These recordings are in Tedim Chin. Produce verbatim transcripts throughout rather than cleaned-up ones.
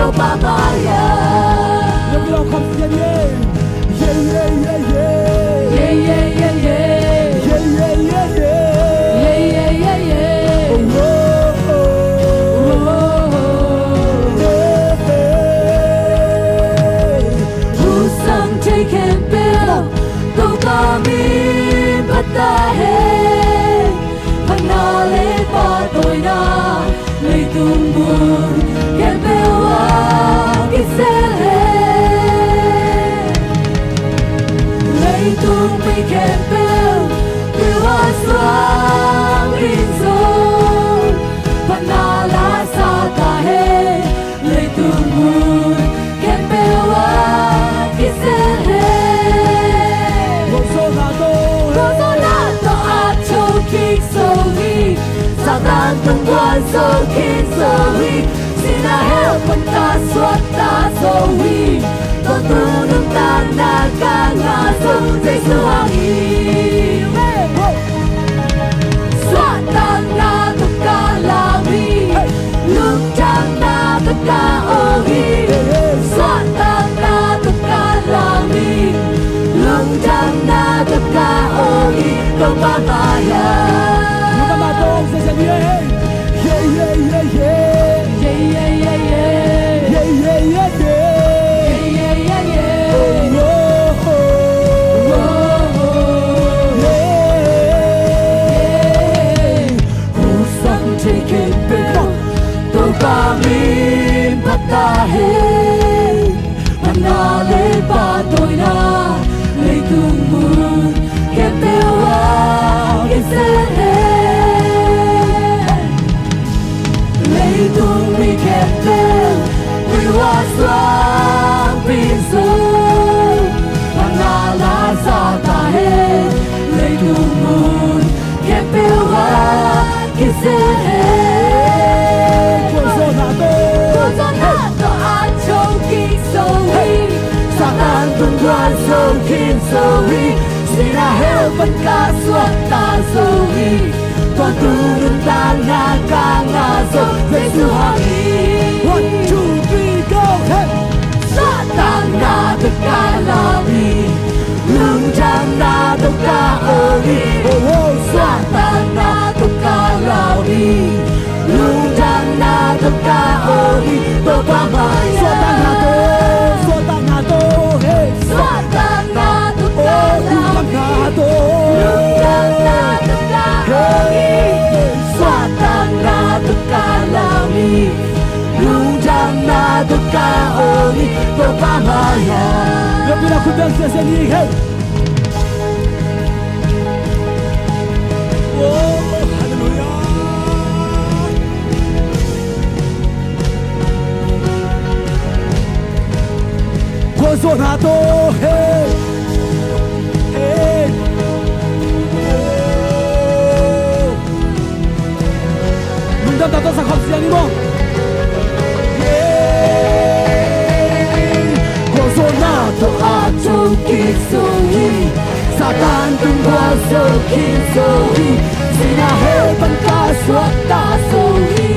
Topa mai-ah. Lungdam kham sian hi. Yeah, yeah, yeah, yeah. Yeah, yeah, yeah, yeah. Yeah, yeah, yeah, yeah. Yeah, yeah, yeah, yeah. Oh, oh, oh. Oh, oh, oh. Hey, hey. Hong sang thei khempeuh Topa min phat ta hen. Phatna le pahtawina leitung mun khempeuh ah kisel hen. Leitung mi khempeuh Topa suang in zong phatna la sa ta hen. Leitung mun khempeuh ah kisel hen. Khualzawhna tawh, khualzawhna tawh a thokik zo hi. Satan tung guan zo khin zo hi. Sihna hell pan ka suakta zo hi. Tawntung nuntakna ka ngah zong Jesu hang hi. Suahtakna tawh ka lau hi. Lungdamna tawh ka aw hi. Suahtakna tawh ka lau hi. Lungdamna tawh ka aw hi. Topa mai-ah. Lungdamna tawh, se se ni, hey. Yeah, yeah, yeah, yeah. Yeah, yeah, yeah, yeah. Yeah, yeah, yeah, yeah. Yeah, yeah, yeah, yeah. Oh, oh, oh. Oh, oh, oh. Yeah. Yeah. Hong sang thei khempeuh Topa min phat ta hen. Phatna le pahtawina leitung mun khempeuh ah kisel hen. Leitung mi khempeuh Topa suang pin zo. Phatna la sa ta hen. Leitung mun khempeuh ah kisel hen. Khualzawhna tawh, khualzawhna tawh a thokik zo hi. Satan tung guan zo khin zo hi. Sihna hell pan ka suakta zo hi. Tawntung nuntakna ka ngah zong Jesu hang hi. One, two, three, go, hey. Suahtakna tawh ka lau hi. Lungdamna tawh ka aw hi. Oh, oh. Suahtakna tawh ka lau hi. Lungdamna tawh ka aw hi. Topa mai-ah. Suahtakna tawh, suahtakna tawh, hey. Suahtakna tawh ka lau hi. Oh, lungdamna tawh. Lungdamna tawh ka aw hi. Hey. Suahtakna tawh ka lau hi. Lungdamna tawh ka aw hi. Topa mai-ah. Lungdamna khut beng sese ni, hey. Oh, hallelujah. Khualzawhna tawh, hey. Hey. Oh. Lungdamna tawh sa kham sian ni maw. Yeah. Khualzawhna tawh a thokik zo hi. Satan tung guan zo khin zo hi. Sihna hell pan ka suakta zo hi.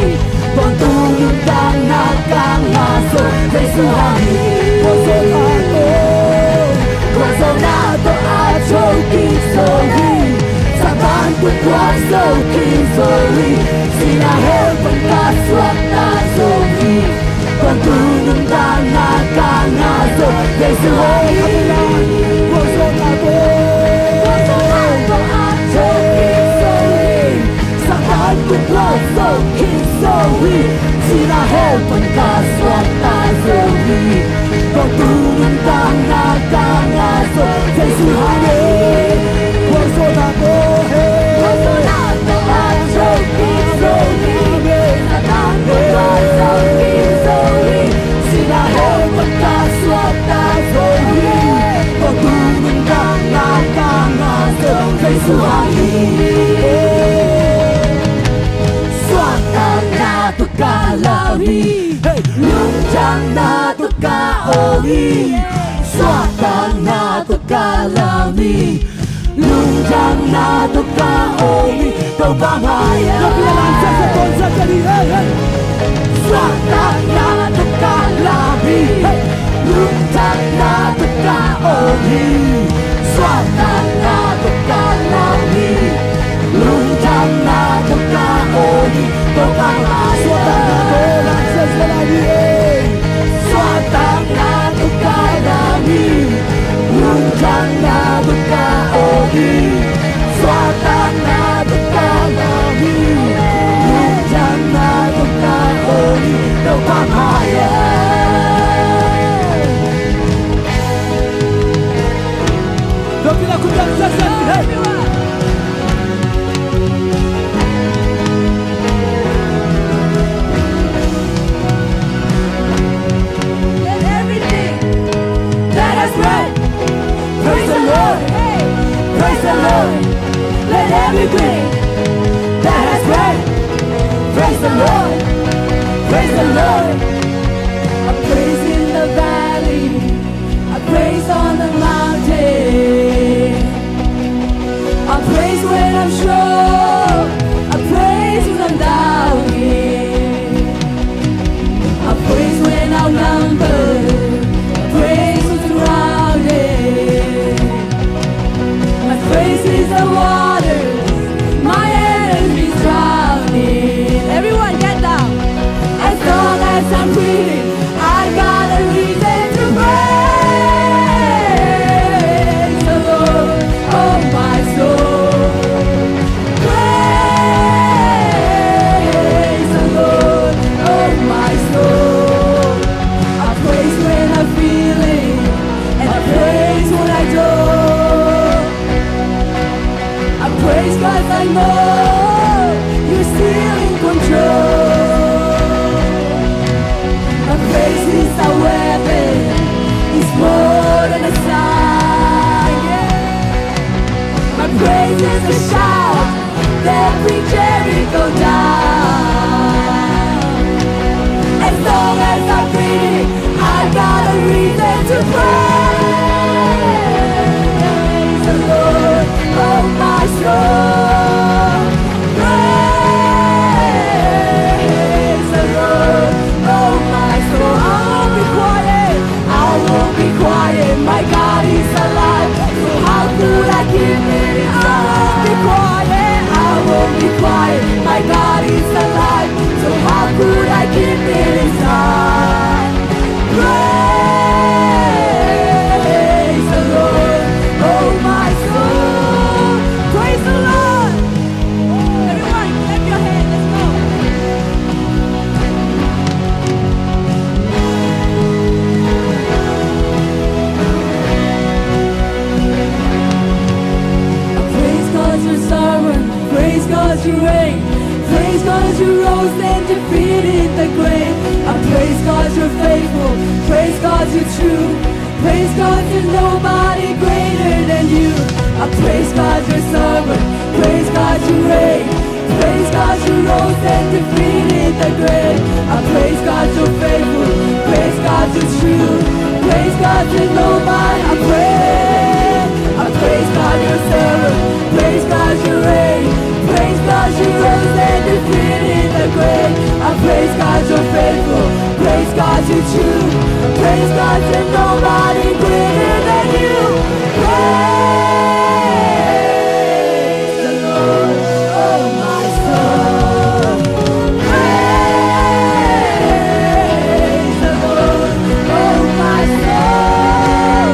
Tawntung nuntakna ka ngah zong Jesu hang hi. Khualzawhna tawh, khualzawhna tawh a thokik zo hi. Satan tung guan zo khin zo hi. Sihna hell pan ka suakta zo hi. Tawntung nuntakna ka ngah zong Jesu hang hi. Khualzawhna tawh, khualzawhna tawh a thokik zo hi. Satan tung guan zo khin zo hi. Sihna hell pan ka suakta zo hi. Tawntung nuntakna ka ngah zong Jesu hang hi. Khualzawhna tawh, hey. Khualzawhna tawh a thokik zo hi. Satan tung guan zo khin zo hi. Sihna hell pan ka suakta zo hi. Tawntung nuntakna ka ngah zong Jesu hang hi. Suahtakna tawh ka lau hi. Hey. Lungdamna tawh ka aw hi. Suahtakna tawh ka lau hi. Lungdamna tawh ka aw hi. Topa mai-ah. Topa mai-ah, sa, sa, sa, sa, sa, hey, hey. Suahtakna tawh ka Suahtakna tawh ka aw hi, suahtakna tawh ka lau hi, lungdamna tawh ka aw hi, Topa mah suahtakna tawh lau hi, suahtakna tawh ka lau hi, lungdamna tawh ka aw hi, suahtakna tawh ka lau hi, lungdamna tawh ka aw hi, Topa mah hi. Let everything that has breath praise the Lord. Praise the Lord. Let everything that has breath praise the Lord. Praise the Lord. A praise in the valley, a praise on the mountain. A praise when I'm sure, a praise when I'm doubting. A praise when outnumbered, a praise when surrounded. My praise is the water my enemies drowning. Everyone get down. As long as I'm breathing, I got a reason to praise the Lord, oh my soul. Praise the Lord, oh my soul. I praise when I'm feeling, and I praise when I don't. I praise 'cause I know you're still in control. My praise is a weapon, it's more than a sign, yeah. My praise is a shout that brings Jericho down. As long as I'm breathing, I got a reason to praise the Lord, oh my soul. Praise the Lord, oh my soul. I won't be quiet, I won't be quiet. My God is alive, so how could I keep it inside? I won't be quiet, I won't be quiet. My God is alive, so how could I keep it inside? Praise the Lord, oh my soul. Praise the Lord. Everyone, clap your hands. Let's go. Praise 'cause you're sovereign. Praise 'cause you reign. Praise 'cause you rose and defeated the grave. I praise 'cause you're faithful. Praise 'cause you're true. Praise 'cause there's nobody greater than you. I praise 'cause you're sovereign. Praise 'cause you reign. Praise 'cause you rose and defeated the grave. I praise 'cause you're faithful. Praise 'cause you're true. Praise 'cause there's nobody. I praise, I praise 'cause you're sovereign. Praise 'cause you reign. Praise 'cause you rose and defeated the grave. I praise 'cause you're faithful. Praise 'cause you're true. Praise 'cause there's nobody greater than you. Praise the Lord, oh my soul. Praise the Lord, oh my soul.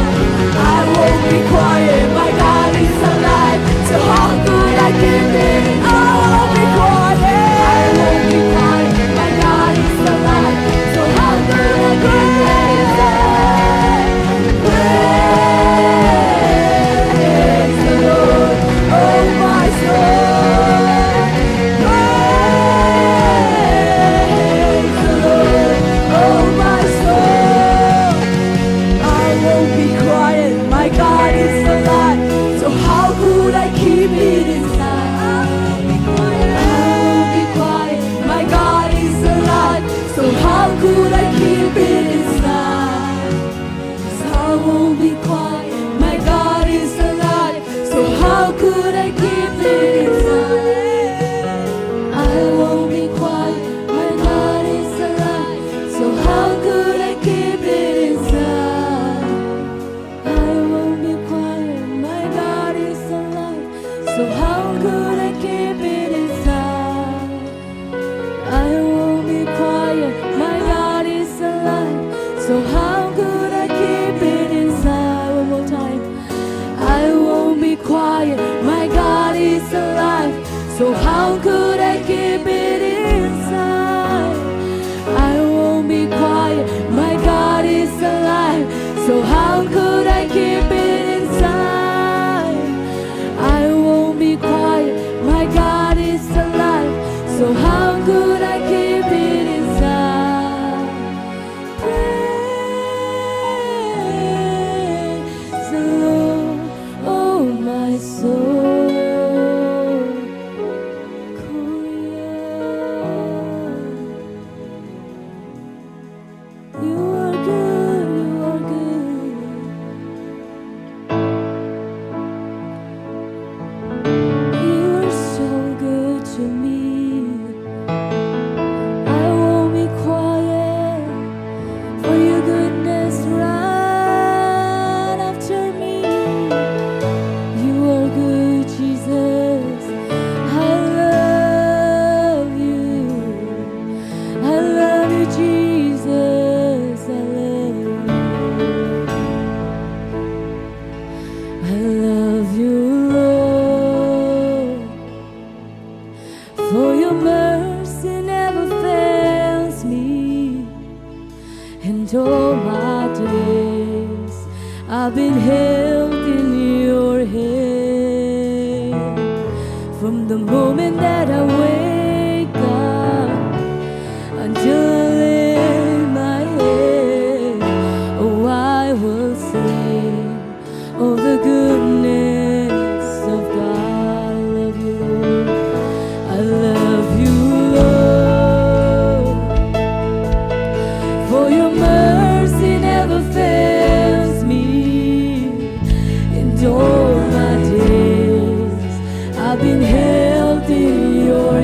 I won't be quiet, my God is alive. So how could I keep it? I won't be quiet. I won't be quiet. My God is alive. So how could I keep it? So how could I keep it inside? One more time. I won't be quiet. My God is alive. So how could I keep it inside? I won't be quiet. My God is alive. So how could I keep it inside? I won't be quiet. My God is alive. So how could I keep it inside? Praise the Lord, oh my soul. You are good, you are good. You are so good to me. I won't be quiet, for your goodness run after me. You are good, Jesus. I love you. I love you, Jesus. I love you. I love you, Lord, for your mercy never fails me. And all my days I've been held in your hand. From the moment that I wake up until I lay my head, oh, I will sing of the goodness of God. I love you, Lord. I love you, Lord. For your mercy never fails me. And all my days I've been held in your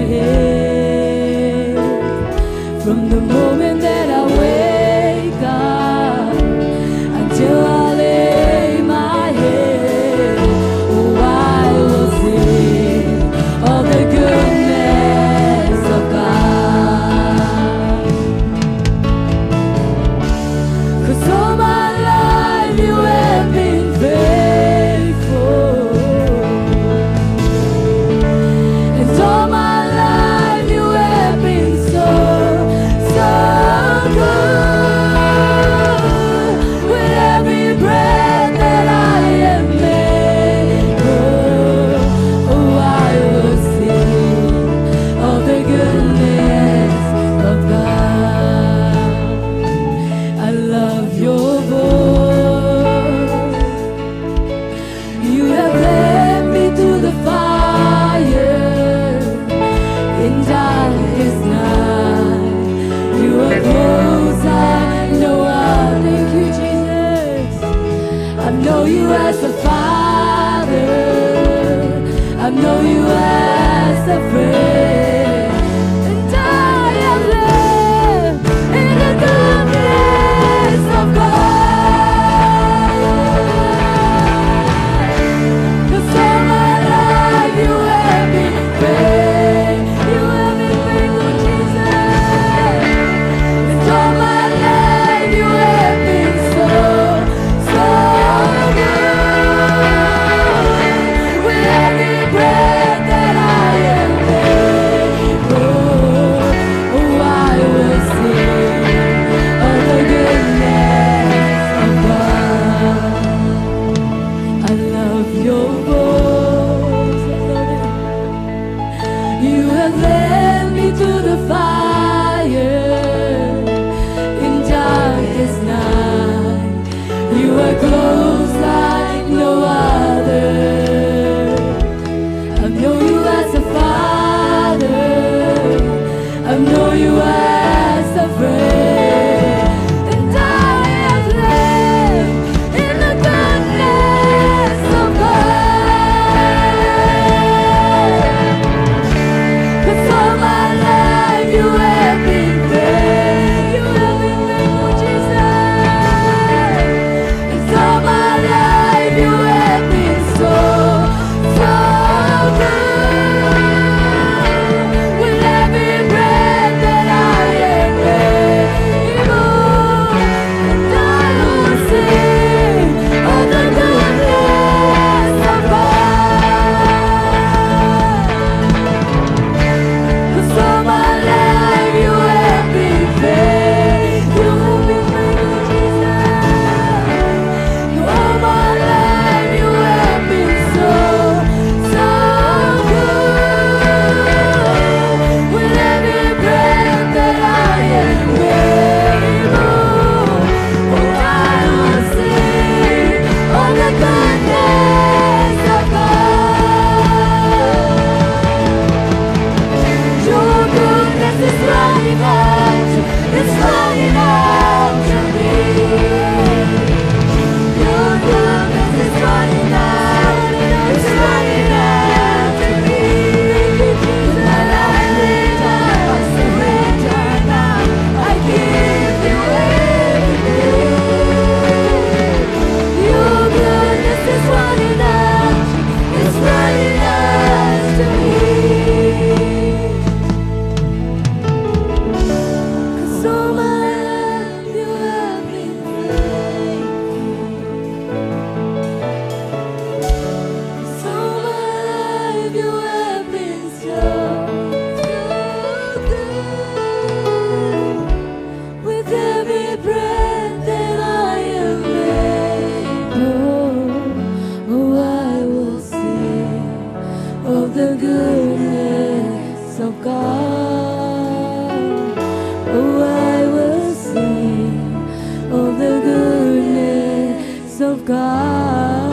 God.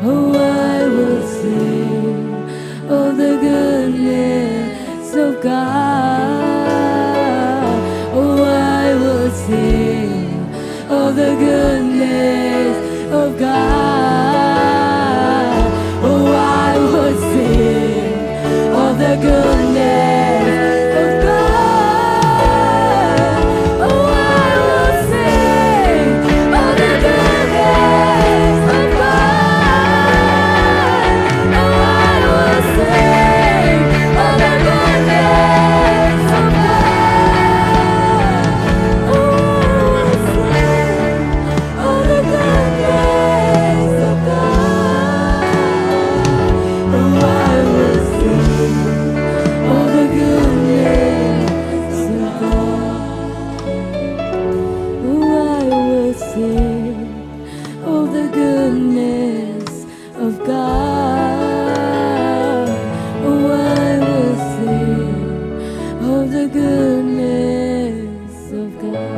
Oh, I will sing of the goodness of God. Oh, I will sing of the goodness of God. Oh, I will sing of the goodness of God. Oh, I will sing of the goodness of God. Oh, I will sing of the goodness of God. Oh, I will sing of the goodness of God. Oh, I will sing of the goodness of God. Oh, I will sing of the goodness of God. Oh, I will sing of the goodness of God.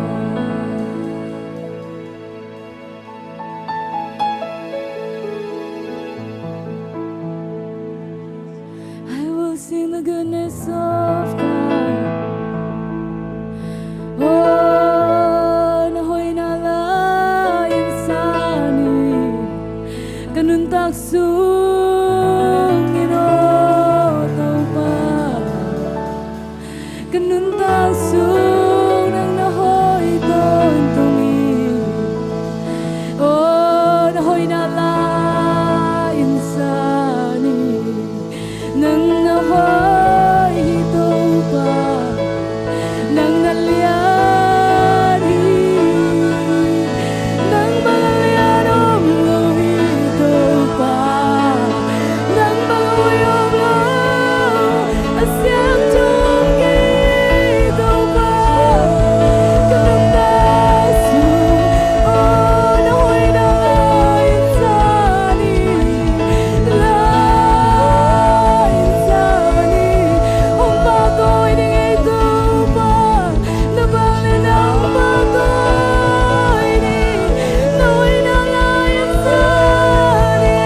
I will sing the goodness of God. Oh, na hoihna la-in sa ni, ka nuntak sungin, oh Topa. Ka nuntak sung nang na hoih tawntung hi. Oh, na hoihna la-in sa ni. Nang na hoih hi Topa. Nang na lian hi. Nang bang a lian om lo hi Topa. Nang bang a hoih om lo. A siangtho om kei Topa. Ka nuntak sung, oh, na hoihna la-in sa ni. La-in sa ni. Hong pahtawi ning ei Topa. Na bang le nang pahtawi ni. Na hoihna la-in sa ni.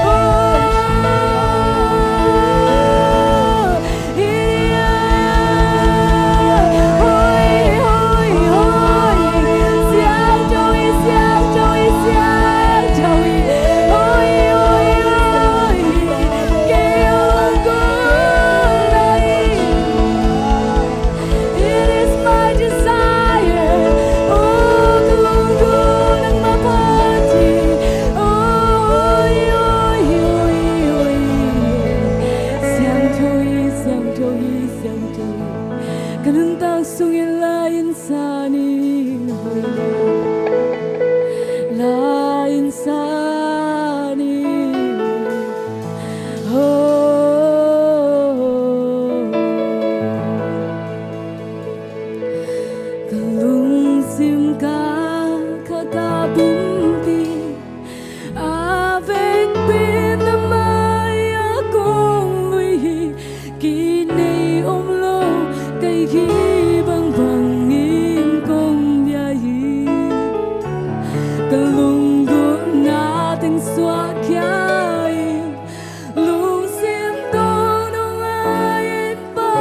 Oh, yeah. Hoih, hoih, hoih. Siangtho hi, siangtho hi, siangtho hi. Hoih, hoih, hoih. Kei hong kong na hi. It is my desire. Oh, ka lungtang nangmah phat hi. Oh, oi, oi, oi, oi. Siangtho hi, siangtho hi, siangtho hi. Ka nuntak sungin la-in sa ni. La-in sa ni. Oh. Ka lungsim, ka kha, ka pumpi a vekpi in na mai-ah kong lui hi. Kinei om lo kei hi, bangbang in kong bia hi. Ka lunggulhna teng suahkhia in, lungsim dong dong a-in Pa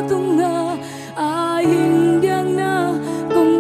tungah a hing biakna kong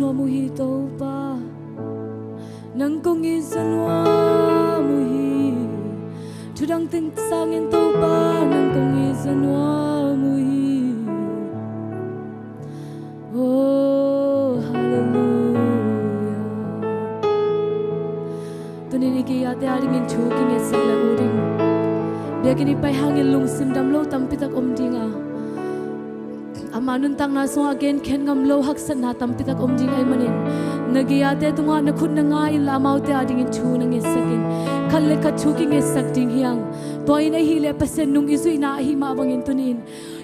nuam uh hi Topa, nang kong it za nuam uh hi. Thudang teng sangin Topa, nang kong it za nuam uh hi. Oh, hallelujah. Tunin i gei-ate adingin thu kingetsak le uh ding. Biakinn i pai hangin lungsim dam lo tampitak om ding a, ama nuntakna sungah a genkhen ngam lo haksatna tampitak om ding ahih manin, na gei-ate tungah na khut na nga inla amaute adingin thu na ngetsak in. Khat le khat thu kingetsak ding hi hang. Tua in ahih leh Pasian nung i zuihna ahih mah bangin tunin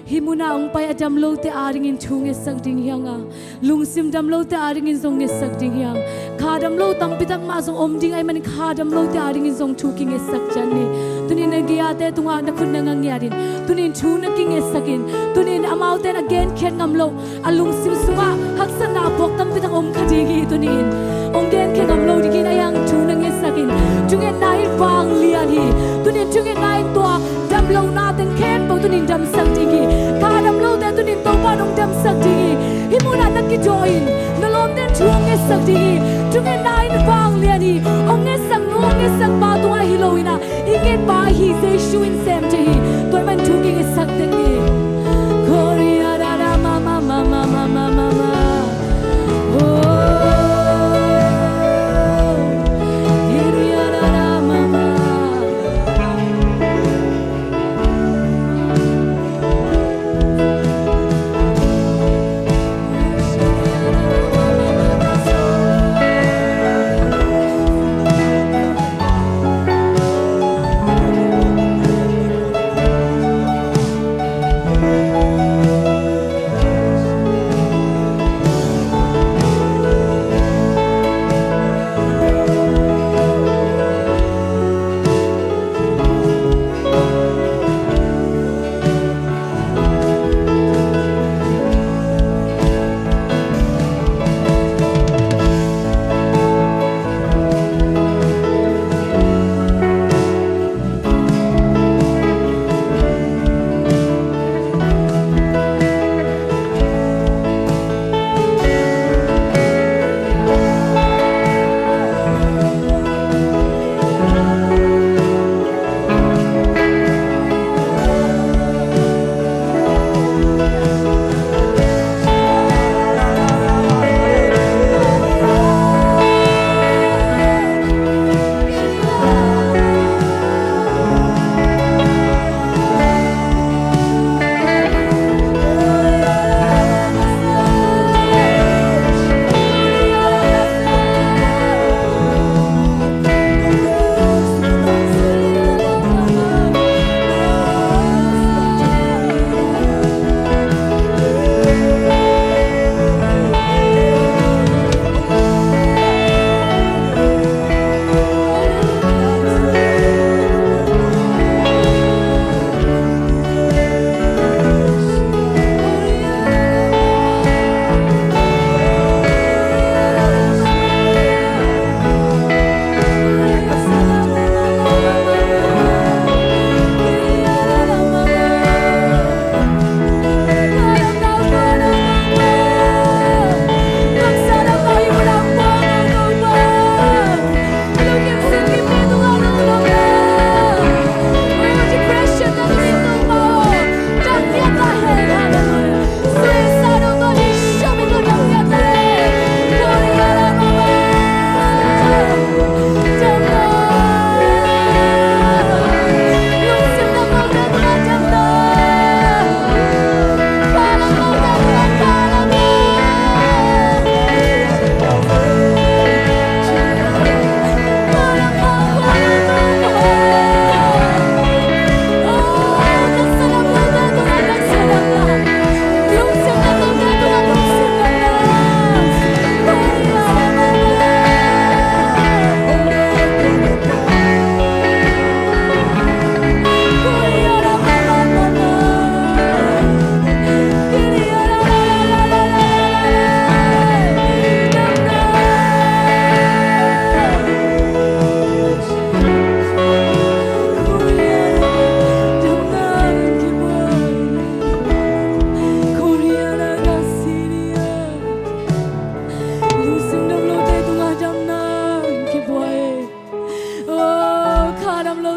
hih munah hong pai a dam lote adingin thu ngetsak ding hi hang a, lungsim dam lote adingin zong ngetsak ding hi hang. Kha dam lo tampitak mah zong om ding ahih manin kha dam lote adingin zong thu kingetsak ciat ni. Tunin na gei-ate tungah na khut na nga ngiat in, tunin thu na kingetsak in. Tunin amaute in a genkhiat ngam lo, a lungsim sungah haksatna a puak tampitak om kha ding hi. Tunin hong genkhiat ngam lo dingin a hiang thu na ngetsak in. Thungetna in vanglian hi. Tunin thungetna in tua dam lohna teng khempeuh tunin damsak ding hi. Kha dam lote tunin Topa in hong damsak ding hi. Hih munah na kidawh in, na lawmte in thu hong ngetsak ding hi. Thungetna in vanglian hi. Hong ngetsak nu, hong ngetsak pa tungah hi lo in a, i ngetpa ahi Jesu in sem thei hi. Tua ahih manin thu kingetsak tek ni. Korea da da ma ma ma ma ma ma ma ma. Oh. Korea da da ma ma.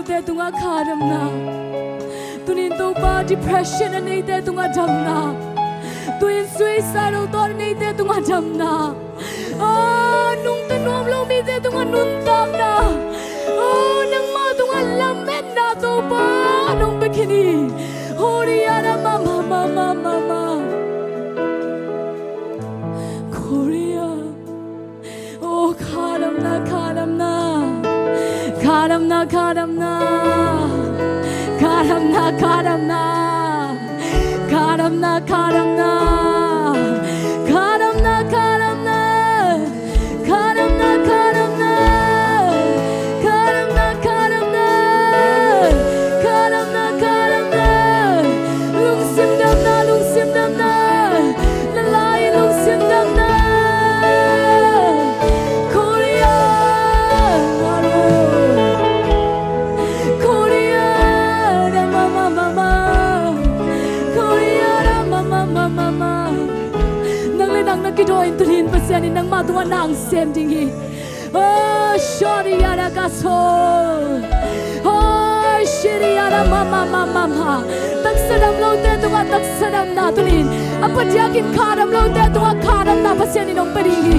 Te tungah kha damna. Tunin Topa, depression a neite tungah damna. Tuin suicidal thought a neite tungah damna. Oh, nungta nuam lo mite tungah nuntakna. Oh, nangmah tungah lametna Topa nong pia khin hi. Holy Yada mama mama mama. Korea. Oh, kha damna, kha damna. Kha damna, kha damna. Kha damna, kha damna. Kha damna, kha damna. Kha damna, kha damna. Kha damna, kha damna. Kha damna, kha damna. Kha damna, kha damna. Lungsim damna, lungsim damna. Na lai lungsim damna. Korea. Korea. Da mama mama. Korea. Da mama mama mama. Nang le nang na kidaw in tunin Pasian in nangmah tungah na sem ding hi. Oh, shoriyada gaso. Oh, shiriyada mama mama mama. Taksa dam lote tungah taksa damna tunin. A padiakin kha dam lote tungah kha damna Pasian in hong pia ding hi.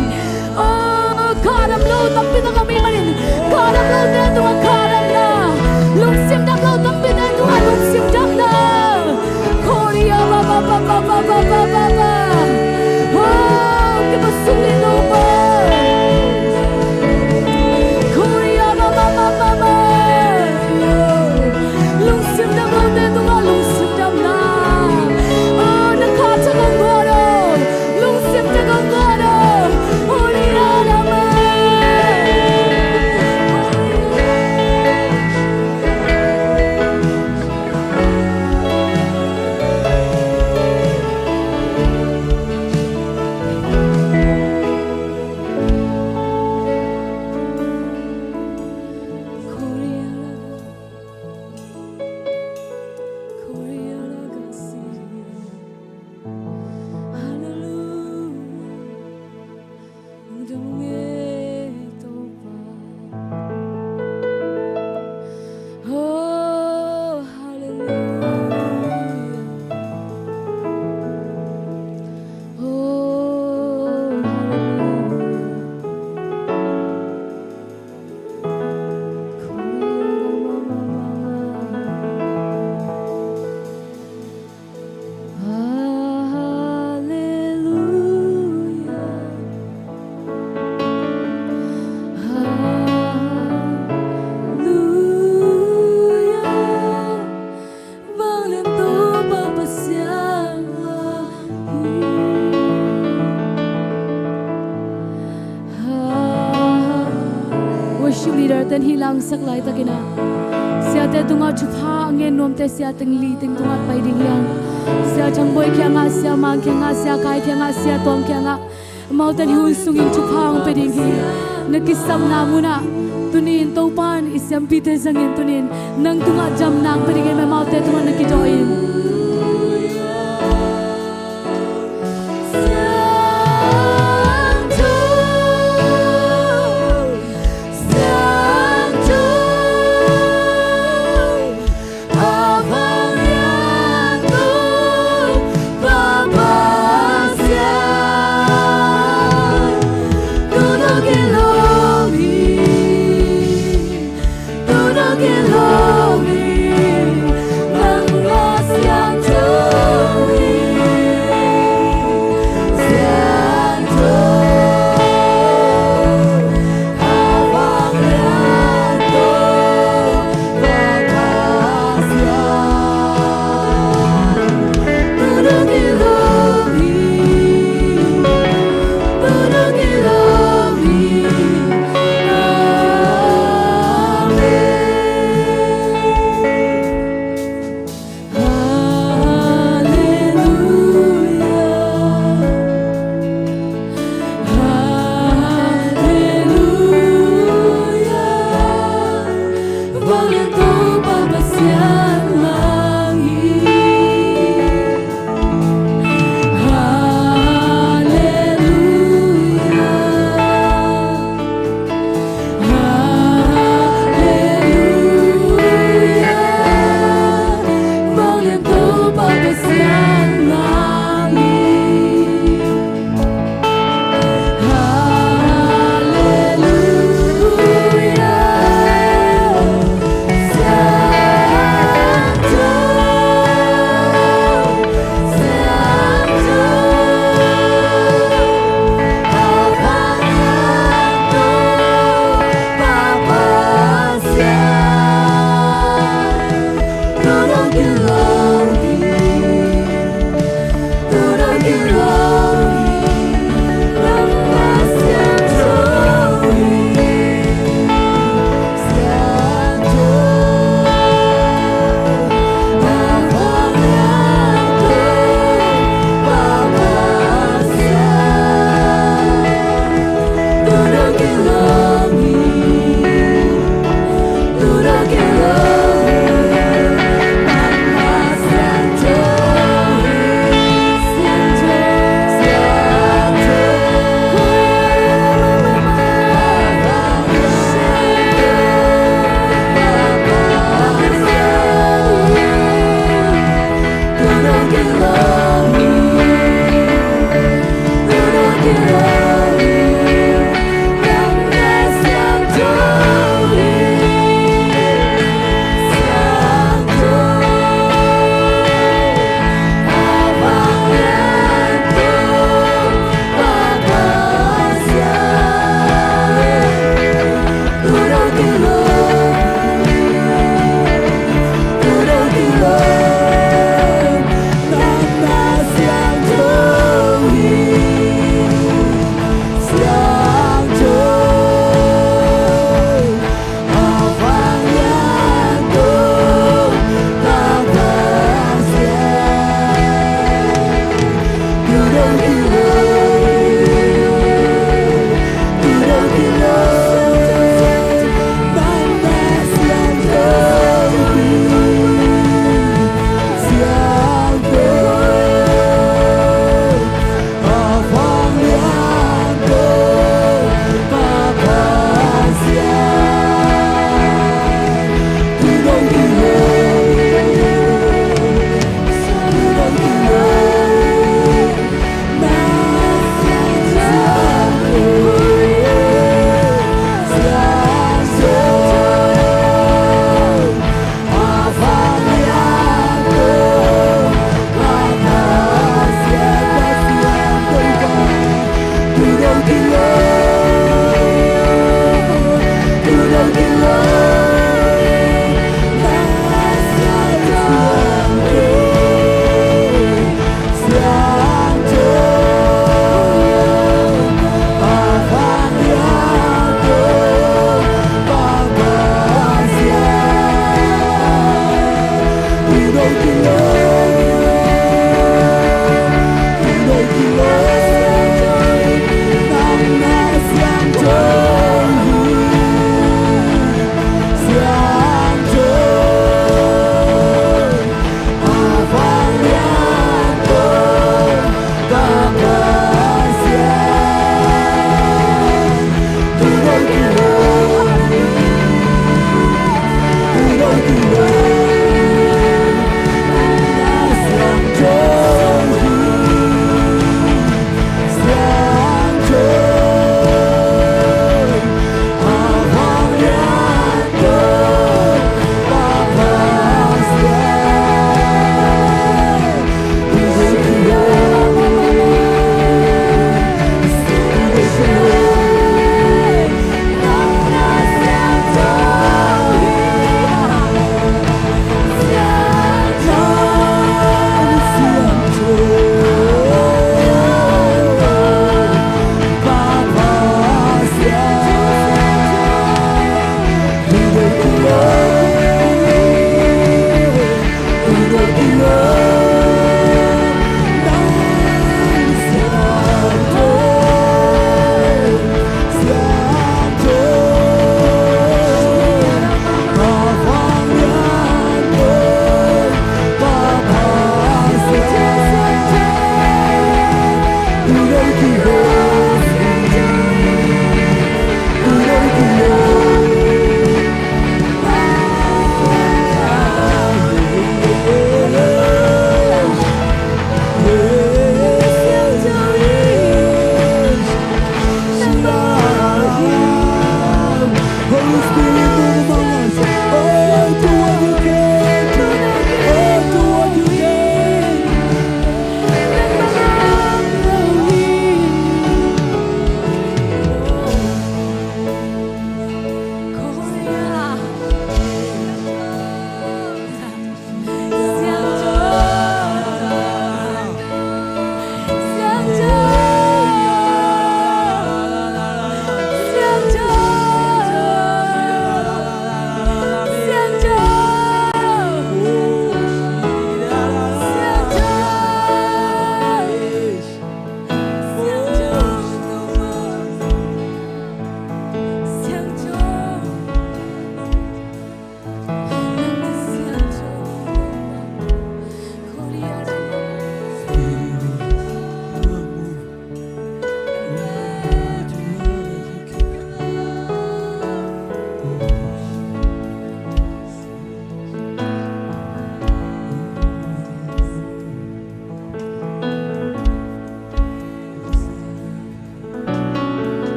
Oh, kha dam lo tampi tak a mi manin. Kha dam lote tungah kha damna. Lungsim dam lo tampite tungah lungsim damna. Korea ba ba ba ba. Oh, kiba suli lo ba. Korea ba ba ba ba ba. Lungsim dam lote tungah lungsim damna. Oh, na kha tak hong guat o. Lungsim tak hong guat o. Korea ba ba. Oh, hallelujah. Oh, hallelujah. Hallelujah. Hallelujah. Vanglian Topa Pasian ahi. Worship leader ten hi langsak laitakin ah, siate tungah thupha a ngen nuamte sia teng li teng tungah pai ding hi hang. Sia Thangbawi kiangah, Sia Mang kiangah, Sia Kai kiangah, Sia Tuang kiangah, amaute in hun sungin thupha hong pia ding hi. Na kisapna munah tuni in Topa in i siampite zangin tuni in nang tungah damna hong pia ding hi. Amaute tungah na kidaw in.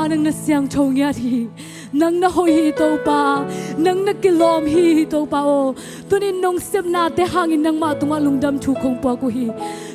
Nang na siangtho ngiat hi. Nang na hoih hi Topa. Nang na kilawm hi Topa aw. Tunin nong sepnate hangin nangmah tungah lungdam thu kong puak uh hi.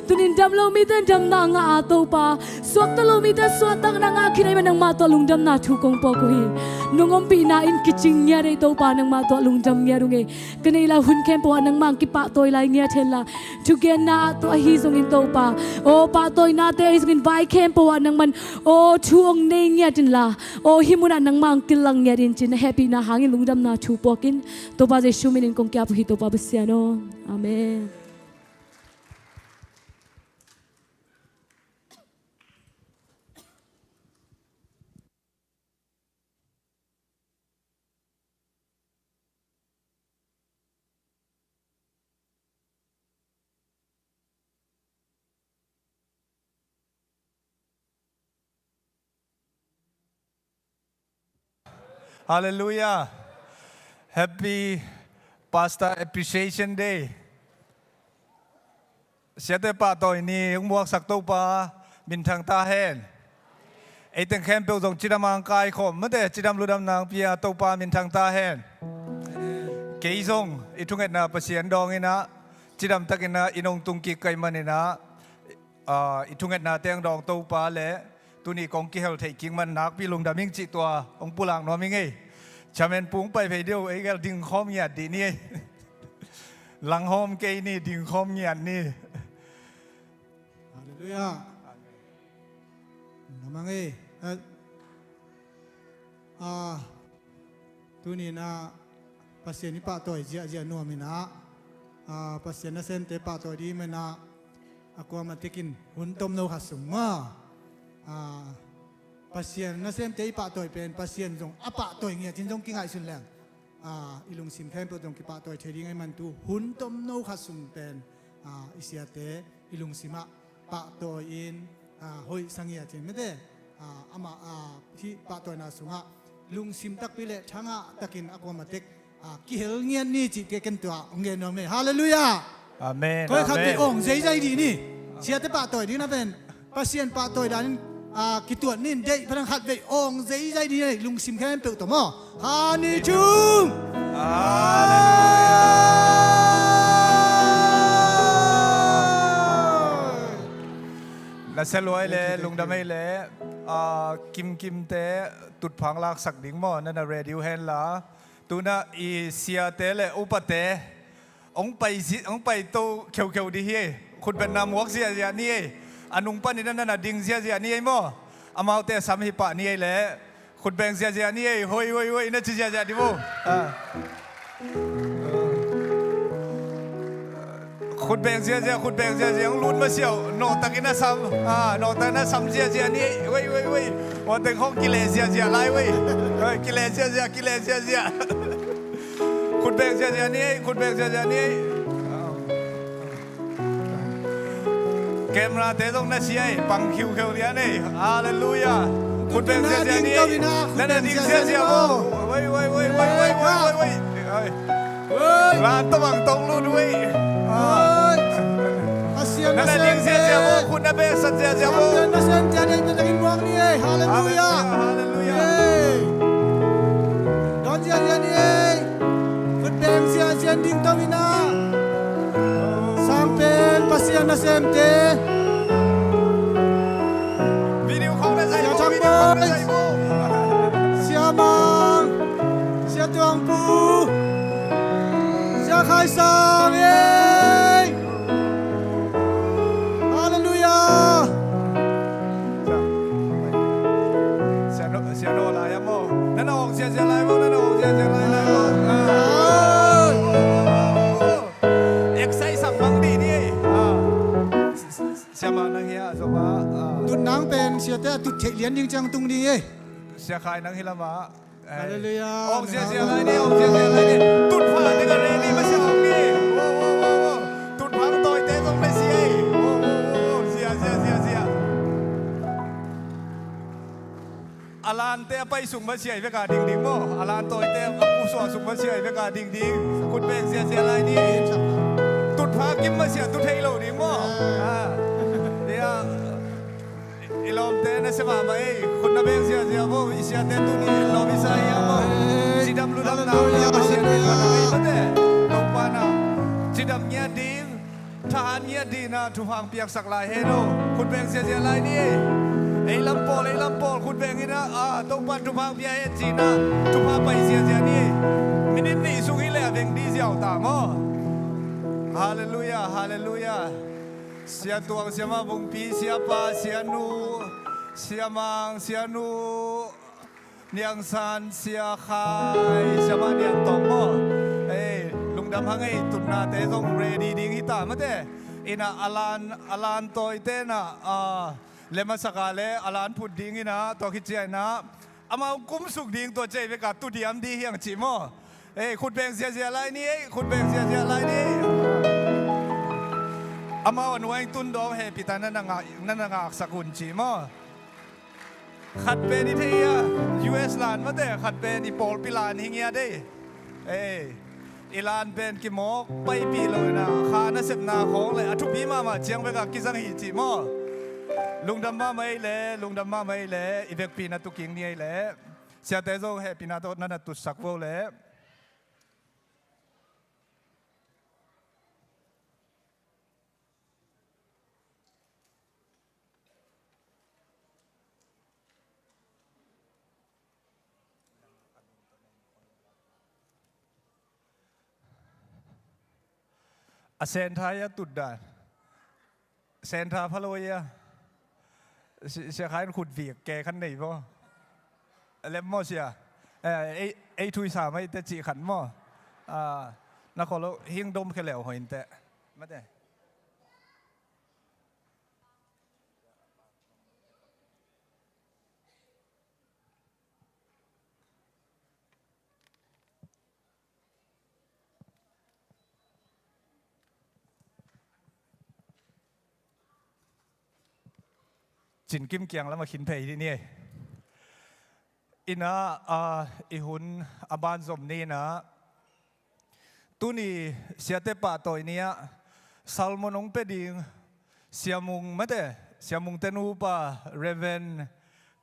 Tunin dam lo mite damna ngah a Topa, suakta lo mite suahtakna ngah khin ahih man nangmah tawh lungdamna thu kong puak uh hi. Nong ompihna in kicing ngiat ei Topa, nangmah tawh lungdam ngiat ung ei. Ka neih lai hun khempeuh ah nangmah ang kipahtawi lai ngiat henla, thugenna ah tawh ahi zongin Topa, aw pahtawinate ahi zongin vai khempeuh ah nangman aw thu ong nei ngiat inla, aw hih munah nangmah ang kilang ngiat in ci-in na hehpihna hangin lungdamna thu puakin Topa Jesu minin kong ki-ap uh hi Topa Pasian aw. Amen. Halleluiah. Happy Pastor Appreciation Day. Siate pahtawi ni hong muaksak Topa minthang ta hen. Ei teng khempeuh zong cidam ang kaikhawm mate, cidam ludam nang pia Topa minthang ta hen. Kei zong i thungetna Pasian dawng inah, cidam takinah i nong tung kik kai maninah, ah, i thungetna teng dawng Topa le tuni kong kihel theih kik man nakpi lungdam ing cih tua hong pulak nuam ing ei. Chairman pu hong pai phei deuh ei gel dingkhawm ngiat dih ni ei. Langhawm kei ni, dingkhawm ngiat ni. Halleluiah. Namang ei. Eh, ah, tuninah Pasian i pahtawi ziahziah nuam inah, ah, Pasian nasemte pahtawi dih manah a kuama tekin hun tomno khat sung maw, ah, Pasian nasemte i pahtawi pen Pasian zong a pahtawi ngiat in zong kingaihsun leng, ah, i lungsim khempeuh zong kipahtawi thei ding ahih man tu hun tomno khat sung pen, ah, i siate i lungsimah pahtawi in, ah, hoih sa ngiat in mate, ah, amah, ah, hih pahtawina sungah lungsim takpi le thangah takin a kuama tek, ah, kihel ngiat ni cihte ken tua hong gen nuam nei. Halleluiah. Amen. Koi khat vei awng zeizai dih ni. Siate pahtawi dih na pen Pasian pahtawi danin, ah, kituat nin deih phanang khat vei awng zeizai dih ni lungsim khempeuh tawh maw. Kha ni thum. Na sia luai le lungdam ei le, ah, kimkimte tutphang laksak ding maw, na na ready uh henla. Tunah i siate le upate hong pai zi-, hong pai to kheukheu dih hi ei. Khutbetna muak ziahziah ni ei. A nung panin a na na ding ziahziah ni ei maw. Amaute sam hi pah ni ei le. Khutbeng ziahziah ni ei, hoi, hoi, hoi, na ci ziahziah dih maw. Ah. Khutbeng ziahziah, khutbeng ziahziah, hong lut masiah uh, nawhtakin a sam, ah, nawhtakin a sam ziahziah ni ei, hoi, hoi, hoi. Nawhtakin hong kileh ziahziah lai, hoi. Hoi, kileh ziahziah, kileh ziahziah. Khutbeng ziahziah ni ei, khutbeng ziahziah ni ei. Camera te zong na sia ei, pang khiukheu lian ei. Halleluiah. Khutbeng ziahziah ni ei. Na na ding ziahziah maw. Wei, wei, wei. Lan tawh bang tong lut wei. Na na ding ziahziah maw. Khut na beng sat ziahziah maw. Halleluiah. Halleluiah. Don ziahziah ni ei. Khutbeng ziahziah ding to inah. Sangpen Pasian nasemte. Video khong na zai. Sia Thang Boy. Sia Mang. Sia Tuang Pu. Sia Khai Sang ei. Halleluiah. Sia no, sia no lai a maw. Na na awk ziahziah lai maw, na na awk ziahziah lai, lai maw. Ah. Excite sak mang dih ni ei. Ah. Siamah nang hi a, zom a. Ah. Tut nang pen siate a tut theih lian ding ciang tung ding ei. Sia Khai nang hi lamah. Halleluiah. Awk ziahziah lai ni, awk ziahziah lai ni. Tutphah ding a ready masiah awk ni. Wo, wo, wo, wo. Tutphah tawite zong masiah ei. Wo, wo, wo, wo. Ziah, ziah, ziah, ziah. A lante a pai sung masiah ei vek a ding ding maw. A lan tawite a pusuah sung masiah ei vek a ding ding. Khutbeng ziahziah lai ni. Tutphah kim masiah tu thei lo ding maw. Ah. Ziah. I lawmte na sia mahmah ei. Khut na beng ziazia vo. I siate tuni lawm i sa hiam maw? Cidam ludam na hiam maw? Siate tuni mate. Topa na cidam ngiat ding, thahat ngiat ding na thupha piaksak lai hen aw. Khut beng ziazia lai ni ei. Ei lam pawl, ei lam pawl khut beng ina, ah, Topa thupha pia hen ci na thupha pai ziazia ni ei. Minit nih sung hi leh a veng ding ziau ta maw? Halleluiah, halleluiah. Sia Tuang, Sia Ma Vungpi, Sia Pa, Sia Nu, Sia Mang, Sia Nu Niang San, Sia Khai, Sia Ma Niang Tawng maw? Ei, lungdam hang ei, tutnate zong ready ding hi ta mate. Ina a lan, a lan tawite na, ah, lem a saka le a lan phut ding ina, tua khit ciang ina amau kumsuk ding tua cei veka tu diam ding hiang ci maw? Ei, khut beng ziazia lai ni ei, khut beng ziazia lai ni. Amau a nuai tun dawng hehpih ta na na ngak, na na ngaksak un ci maw? Khat pen i thei a, U S lan mate, khat pen i pawlpi lan hi ngiat ei. Ei, i lan pen kimawk paipih lo ina, kha nasepna khawng le a thupi mahmah ciang veka kizang hi ci maw? Lungdam mahmah ei le, lungdam mahmah ei le, i vekpi na tuking ni ei le. Siate zong hehpihna tawh na na tutsak vo le. A sentha ia tutdan. Sentha pha lo ia. Si-, sia khain khut vik ke khan nei vo. Lem maw sia? Eh, ei, ei thui sa mai te cih khan maw? Ah, na kholo hing dom khe leu hoin te. Mate. Cinkim kiang lam a khin phei dih ni ei. Ina, ah, i hun a ban zom ni ina. Tuni siate pahtawi ni ah sermon hong pia ding Sia Mung mate, Sia Mung te nupa, Reverend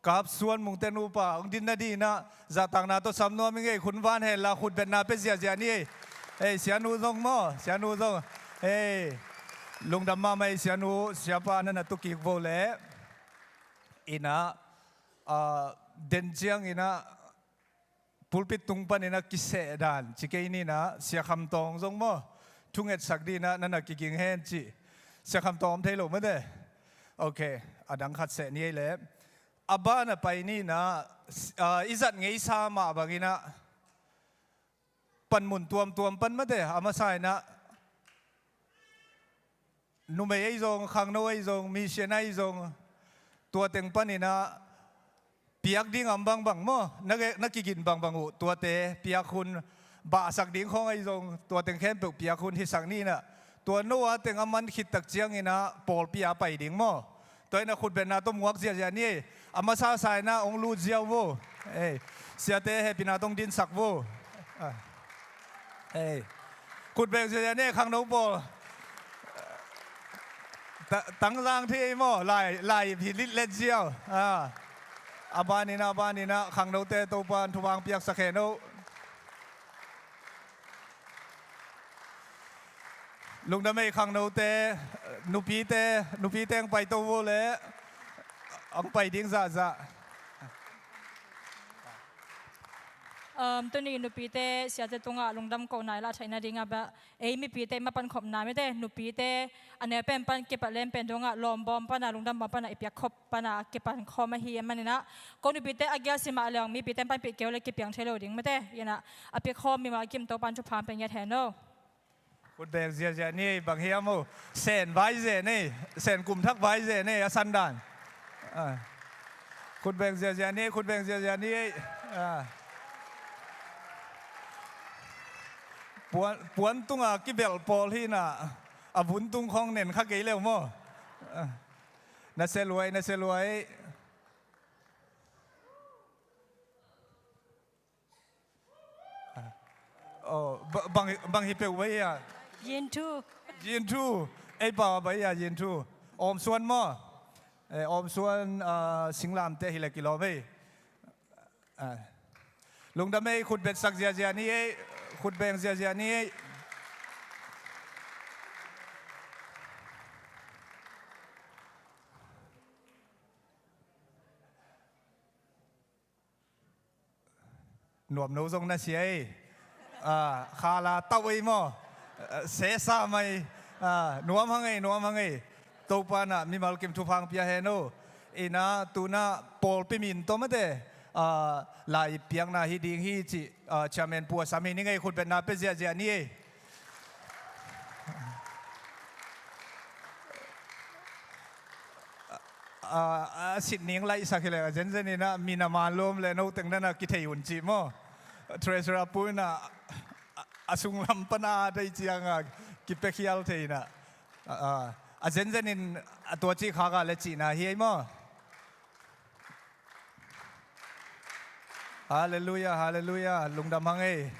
Kap Suan Mung te nupa, hong din nading ina zahtakna tawh sam nuam ing ei, khut van hen la khut betna pia ziazia ni ei. Ei, Sia Nu zong maw, Sia Nu zong. Ei, lungdam mahmah ei Sia Nu, Sia Pa na na tukik vo le. Ina, ah, den ciang ina, pulpit tung panin a kiseh dan ci kei ni ina, Sia Kham Tawng zong maw, thungetsak ding ina na na kiging hen ci. Sia Kham Tawng om thei lo mate. Ok, a dang khat seh ni ei le. A ban a pai ni ina, ah, i zat ngeisa mah bang ina, panmun tuamtuam pan mate, a masa ina numei ei zong, khangno ei zong, mission ei zong, tua teng pan ina piak ding a om bangbang maw, na ge-, na kigin bangbang uh, tuate piak hun, bahsak ding khawng ei zong, tua teng khempeuh piak hun hisak ni ina, tua no a teng a man khit tak ciang ina pawlpi a pai ding maw? Tua ina khut betna tawh muak ziazia ni ei. A masa sa ina hong lut ziau vo. Ei, siate hehpihna tawh hong dinsak vo. Ah. Ei. Khut beng ziazia ni ei khangno pawl. Ta-, tangzang thei ei maw, lai, lai hi lit let ziau. Ah. A ban ina, a ban ina khangnote Topan thupha piaksak hen aw. Lungdam ei khangnote, nupite, nupite hong paito vo le, hong pai ding zahzah. Um, tuni nupite siate tungah lungdam kohna i lah theihna dingah bia, ei mipite i mapankhopna mate, nupite a neu pen pan kipat lem pen dongah lawmbawm pana, lungdam bawm pana i piakkhop pana kipankhawm ahi a maninah, ko nupite a gialsi mah leng mipite panpih keu le kipiang thei lo ding mate, inah a piakkhawm mimal kim Topan thupha pia ngiat hen aw. Khut beng ziazia ni ei, bang hiam aw. Sen vai zen ei, sen kum thak vai zen ei, a sandan. Ah. Khut beng ziazia ni ei, khut beng ziazia ni ei. Ah. Puan, puan tunga kibelh pawl hi inah, a vun tung khawng nen kha kei leu maw. Ah. Na se luai, na se luai. Oh, ba-, bang, bang hi peuh bai a. Yin thu. Yin thu. Ei pau a bai a, yin thu. Om suan maw. Eh, Awmsuan, ah, Singlamte hi le kilawm ei. Ah. Lungdam ei, khutbetsak ziazia ni ei, khutbeng ziazia ni ei. Nuamno zong na sia ei. Ah, khala tau ei maw? Ah, sesa mai. Ah, nuam hang ei, nuam hang ei. Topa na mimal kim thupha pia hen o. Ina tuna pawlpi min tawh mate, ah, lai piakna hi ding hi ci, ah, chairman pu a sam hi ning ei, khutbetna pia ziahziah ni ei. A, a sit ning laihsak hi le a zenzen ina min a man lawm le noteng nana kithei un ci maw? Treasurer pu ina a, a sunglam pana dei cianga kipekhial thei ina. A, a, a zenzen in a tua cih khaka le cihna hi ei maw? Halleluiah, halleluiah. Lungdam hang ei.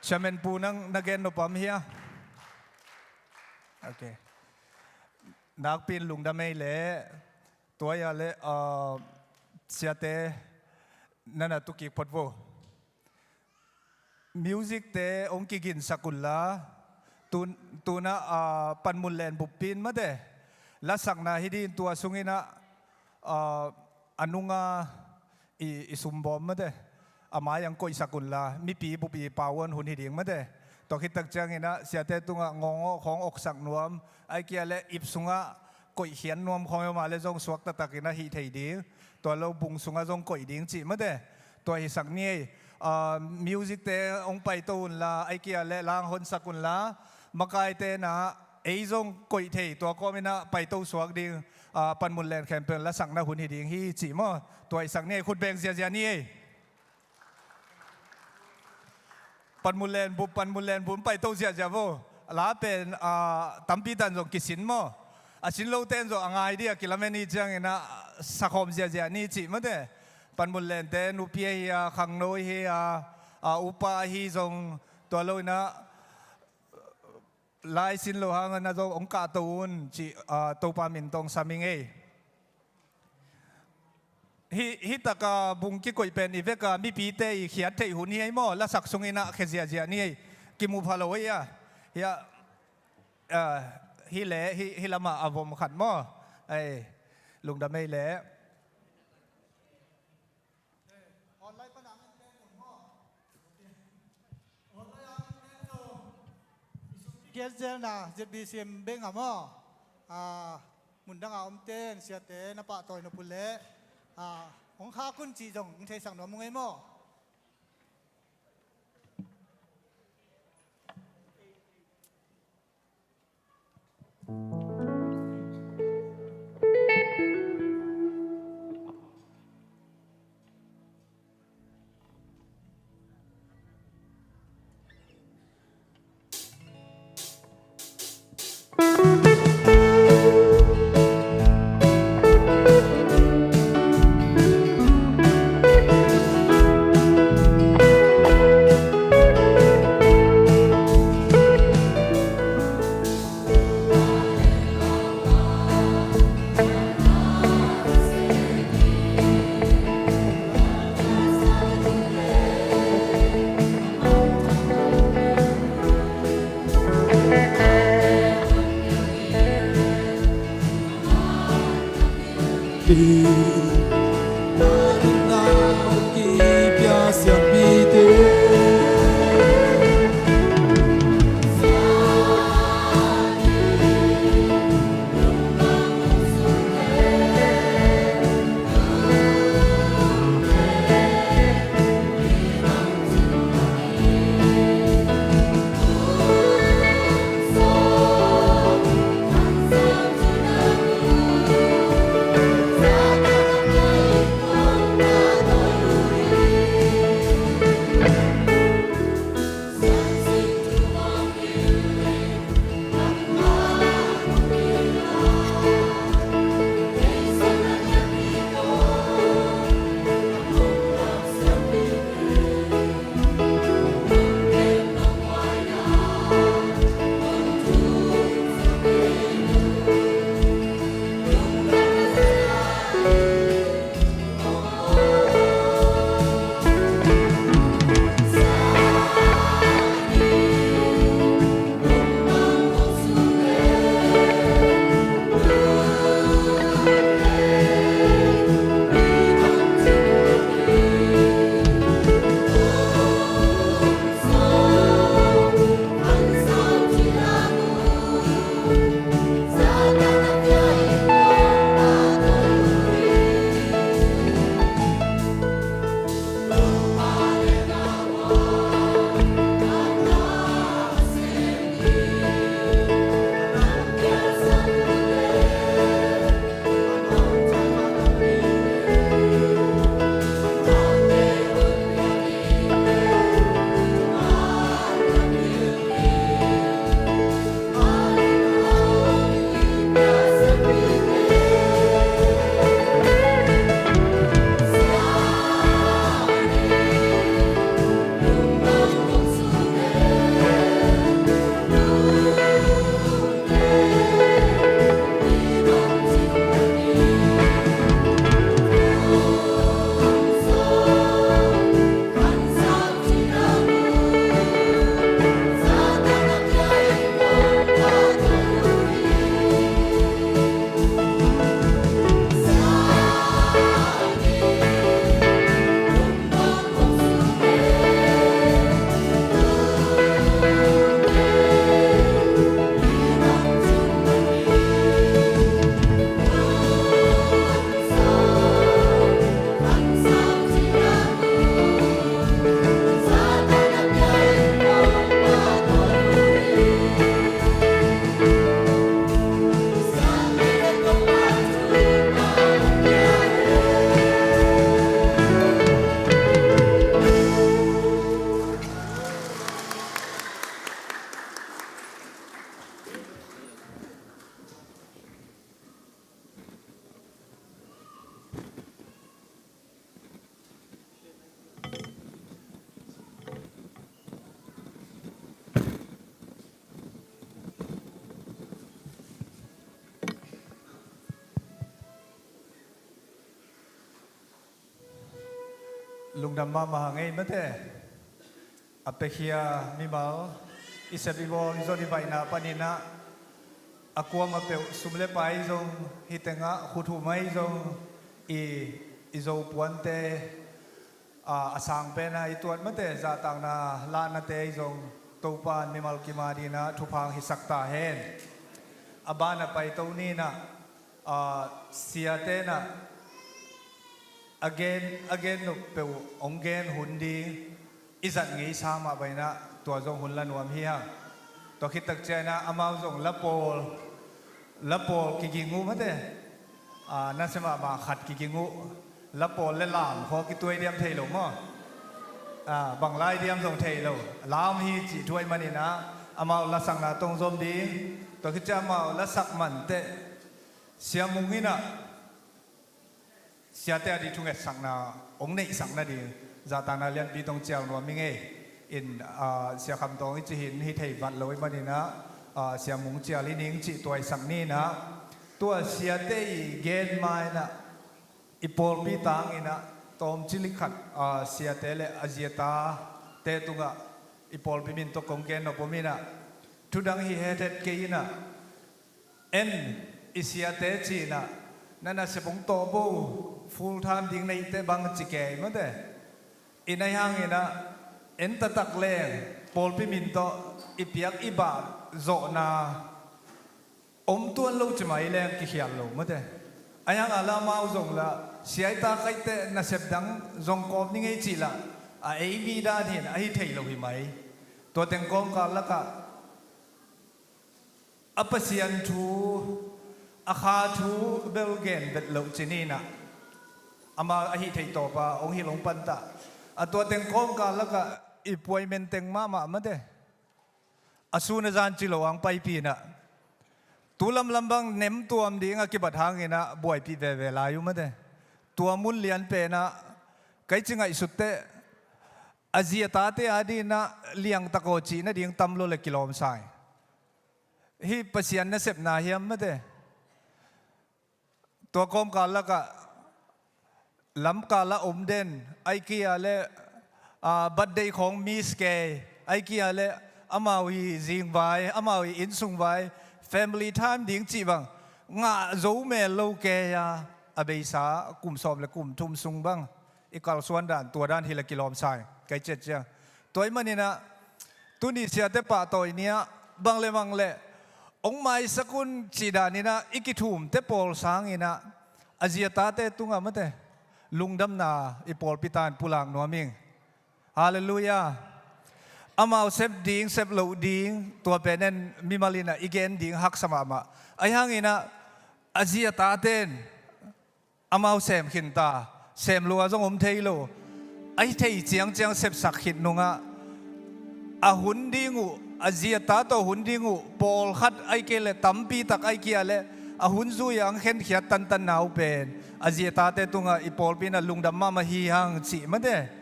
Chairman pu nang na gen nopam hia? Ok. Nakpin lungdam ei le tuaia le, ah, siate nana tukik phot vo. Music te hong kiginsak unla, tun, tuna, ah, panmun len buppin mate lasakna hi din tua sungina, ah, a nunga i, i sumbawm mate a mai ang koihsak unla, mipi bupi pawan hun hi ding mate. Tua khittak ciangina siate tunga ngawngawh khawng oksak nuam, aikia le ip sunga koihkhian nuam khawng i om a le zong suaktatakina hih thei ding. Tua lo bung sunga zong koih ding cih mate. Tua hisak ni ei. Ah, music te hong paito unla, aikia le lang honsak unla, makaite na ei zong koih thei tua kawmina paito suak ding, ah, panmun len khempeuh lasakna hun hi ding hi cih maw? Tua hisak ni ei, khutbeng ziazia ni ei. Panmun len bup, panmun len bup paito ziahziah vo. A la pen, ah, tampi tan zong kisin maw? A sin lote in zong a ngai dia kilamen hi ciangina sakhawm ziahziah ni cih mate. Panmun lente nupi ahi a, khangno ahi a, a upa ahi zong tua lo ina lai sin lo hangana zong hong kahto un cih, ah, Topa min tawh sam ing ei. Hih, hih taka bung kikoih pen i veka mipite i khiat theih hun hi ei maw? Lasak sungina khia ziahziah ni ei. Kimu pha lo ei a. Hia, ah, hih le, hih, hih lama a vom khat maw? Ei, lungdam ei le. Kiat zelna Z B C M beng a maw? Ah, mundanga omten siate na pahtawi nop uh leh, ah, hong khak un cih zong hong theisak nuam ung ei maw? Lungdam mahmah hang ei mate. A piakhia mimal i sep i bawl i zon i vaihna paninah a kuamah peuh sum le pai zong hi tengah khuthum ahi zong i i zo puante a, a sang pena i tuat mate zahtakna lahnate i zong Topa in mimal kima dinah thupha hong hisak ta hen. A banah paito ninah a, siate inah a gen a gen nop peuh hong gen hun ding i zat ngei sa mah bang inah tua zong hun la nuam hi hang. Tua khittak cianginah amau zong la pawl la pawl kiging uh mate. A, nasia mahmah khat kiging uh. La pawl le lam khua kituai diam thei lo maw? A, bang lai diam zong thei lo. Lam hi cih thuai maninah amau lasakna tong zom ding. Tua khit ciang amau lasak manteh Sia Mung inah siate a dih thungetsakna hong neihsak nading zahtakna lianpi tong cial nuam i ngei in, a, Sia Kham Tawng i cih hi thei vat lo i maninah, a, Sia Mung cial i ning cih tuaisak ninah tua siate i gen ma inah i pawlpi tanginah tawmcik khat, a, siate le a ziatate tungah i pawlpi min tawh kong gen nop om inah thudang hi hethet kei inah en i siate cinah na nasep hong tawh bo full time ding neite bang ci kei mate. I nai hanginah en taktak leng pawlpi min tawh i piak i bah zawhna om tuan lo ci mai leng kikhial lo mate. A hiang a la amau zong la siaita kaite nasep dang zong kawm ni ngei cih lah a ei mi dan hin ahi thei lo hi mai. Tua teng kawmkal lakah a Pasian thu a kha thu bel gen bet loh ci ninah ama ahi thei tawpa hong hilh hong pantah. A tua teng kawmkal lakah i puai menteng mahmah mate. A sun a zan ci lo ang paipinah tu lamlam bang nem tuam ding a kibat hanginah buaipih veve lai uh mate. Tua mun lian penah kai ci ngaihsutteh a ziatate a dinah liangtakaw cih nading tam lo le kilawm sai. Hih Pasian nasepna hiam mate. Tua kawmkal lakah lamkal a om den ahi kia le, a, birthday khawng miss kei ahi kia le amau hi zingvai amau hi innsungvai family time ding cih bang ngah zo mel lo kei a, a beisa kum sawm le kum thum sung bang i kalsuan dan tua dan hi le kilawm sai kai ciat ciang. Tua i maninah tuni siate pahtawi ni-ah bang le bang le hong maisak un cih daninah i kithumte pawl sanginah a ziatate tungah mate lungdamna i pawlpi tan pulak nuam ing. Halleluiah. Amau sep ding sep loh ding tua pen en mimal inah i gen ding haksa mahmah. Ahi hanginah a ziatate in amau sem khinta sem lua zong om thei lo. Ahi thei ciangciang sepsak khit nungah a hun ding uh a ziata tawh hun ding uh pawlkhat ahi kei le tampi tak ahi kia le a hun zui a ang khenkhiat tantanna uh pen a ziatate tungah i pawlpi inah lungdam mahmah hi hang cih mate.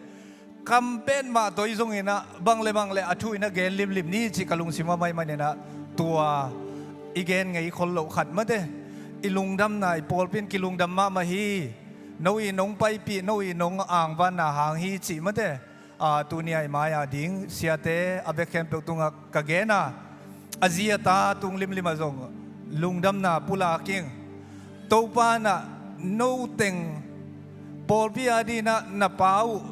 Kam pen mah tawi zonginah bang le bang le a thu inah gen limlim ni cih ka lungsim a mai maninah tua i gen ngei khol loh khat mate. I lungdamna i pawlpi in kilungdam mahmah hi. No i nong paipih no i nong angvanna hang hi cih mate. A, tuni a i mai-a ding siate a bek khempeuh tungah ka gen a a ziata tung limlimah zong lungdamna pulak ing. Topa inah no teng pawlpi a dinah na pa uh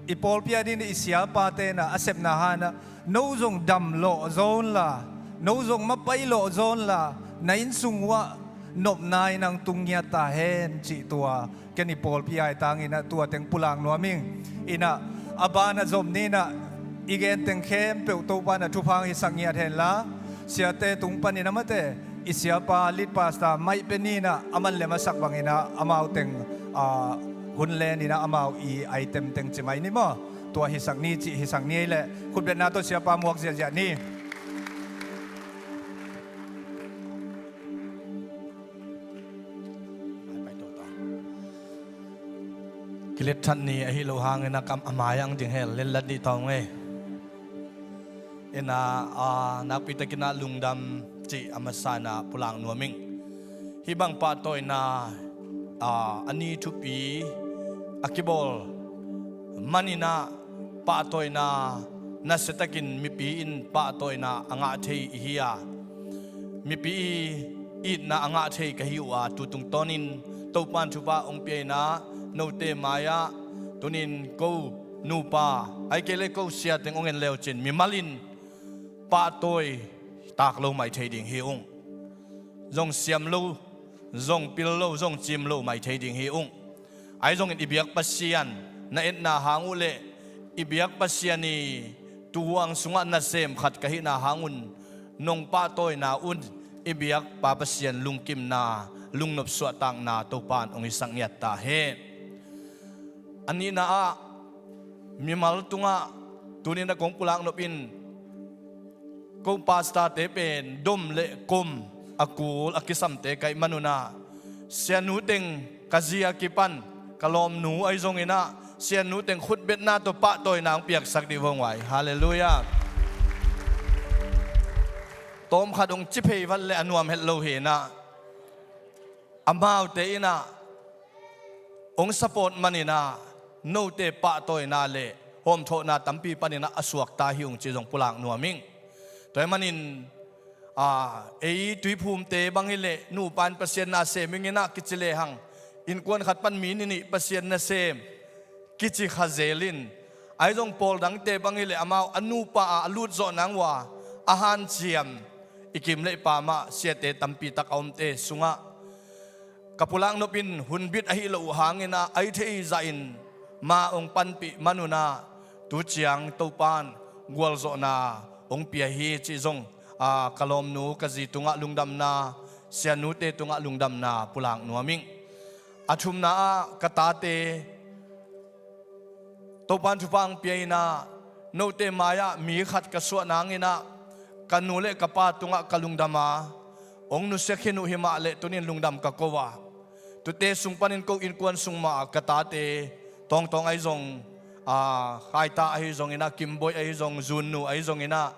i pawlpi a dinah i siapate inah a sepna hanah no zong dam lawh zawnla no zong mapai lawh zawnla na innsung uhah nopna in ang tung ngiat ta hen cih tua ken i pawlpi ai tanginah tua teng pulak nuam ing. Inah a banah zom ninah i gen teng khempeuh Topa inah thupha hong hisak ngiat henla siate tung paninah mate i siapa lead pastor maih pe ninah a man le masak banginah amau teng, a, hun leninah amau i item teng ci mai ni maw? Tua hisak ni cih hisak ni ei leh khutbetna tawh siapa muak ziahziah ni. Kilet that ni ahi lo hangin a kam a mai ang ding hel lel lat dih tawng ei. Ina, a, nakpi takin a lungdam cih a masa in a pulak nuam ing. Hih bang pahtawina, a, a ni thupi a kibawl manin ah pahtawina nasiatakin mipi in pahtawina a ngah thei i hi a, mipi i itna a ngah thei ka hi uh a, tu tungtawnin Topan thupha hong pia in ah note mai-ah tunin ko nupa, ahih kei leh ko siateng hong en le uh cin, mimal in pahtawi tak lo mai thei ding hi ung. Zong siam lo, zong pil lo, zong cim lo mai thei ding hi ung. Ahi zongin i biak Pasian na etna hang uh leh i biak Pasian i tuuhuang sungah nasem khat ka hihna hang un nong pahtawina un i biakpa Pasian lungkimna, lungnop suahtakna Topan hong hisak ngiat ta hen. A nihna ah mimal tungah tunin a kong pulak nop in ko pastor-te pen dom le kom a kul a kisamte ka hih manun ah sianu teng ka zi a kipan ka lawmnu ahi zongin ah sianu teng khutbetna tawh pahtawina hong piaksak dih vong vai. Halleluiah. Tawmkhat hong ci phei vat le a nuam het lo hi in ah amaute in ah hong support manin ah note pahtawina le hawmthawhna tampi panin ah a suakta hi ung ci zong pulak nuam ing. Tua ahih manin ei tuiphumte bang hi leh nupa in Pasian nasem ing in ah kici lehang innkuan khat pan mi nih nih Pasian nasem kici kha zel in, ahi zong pawl dangte bang hi leh amau a nupa a a lut zawh nang uh a a hanciam i kim le i pam ah siate tampi tak a omte sungah ka pulak nop in hunbit ahi lo uh hangin ah ahi thei zahin ma hong panpih manun ah tu ciang Topan gualzawhna hong pia hi cih zong ka lawmnu ka zi tungah lungdamna, sianute tungah lungdamna pulak nuam ing. A thumna ah ka tate Topan thupha hong pia in ah note mai-ah mi khat ka suah nang in ah ka nu le ka pa tungah ka lungdam a, hong nusia khin uh hi mah leh tunin lungdam ka ko a, tute sung panin ko innkuan sung mah ka tate Tawngtawng ahi zong, Khaita ahi zongin ah, Kimboih ahi zong, Zunnu ahi zongin ah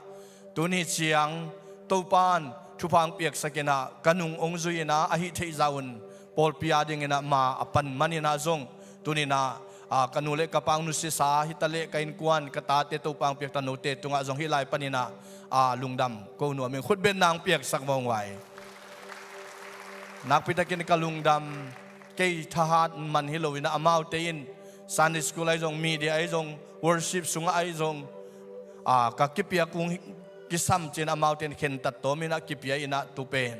tuni ciang Topan thupha hong piaksak in ah ka nung hong zui in ah ahi theih zah un pawlpi a dingin ah ma a pan manin ah zong tunin ah ka nu le ka pa hong nusiasa hi ta leh ka innkuan ka tate Topa hong piakta note tungah zong hih lai panin ah lungdam ko nuam ing. Khutbetna hong piaksak vong vai. Nakpitakin ka lungdam, kei thahat man hi lo in ah amaute in Sunday school ahi zong, media ahi zong, worship sungah ahi zong ka kipiak ung kisam ci-in amaute in khentat tawm in ah kipia in ah tu pen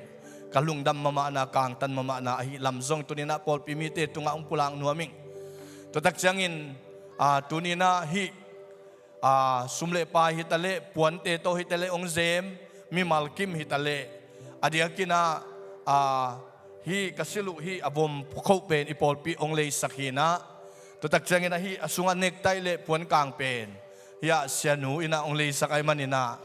ka lungdam mahmahna, kangtan mahmahna ahi lam zong tunin ah pawlpi mite tungah hong pulak nuam ing. Tua tak ciangin tunin ah hih sum le pai hi ta leh, puante tawh hi ta leh hong zem mimal kim hi ta leh, a diakin ah hih ka silh uh hih a vom khoh pen i pawlpi hong leisak hi in ah, tua tak ciangin ah hih a sungah necktie le puan kang pen hih ah sianu in ah hong leisak ahih manin ah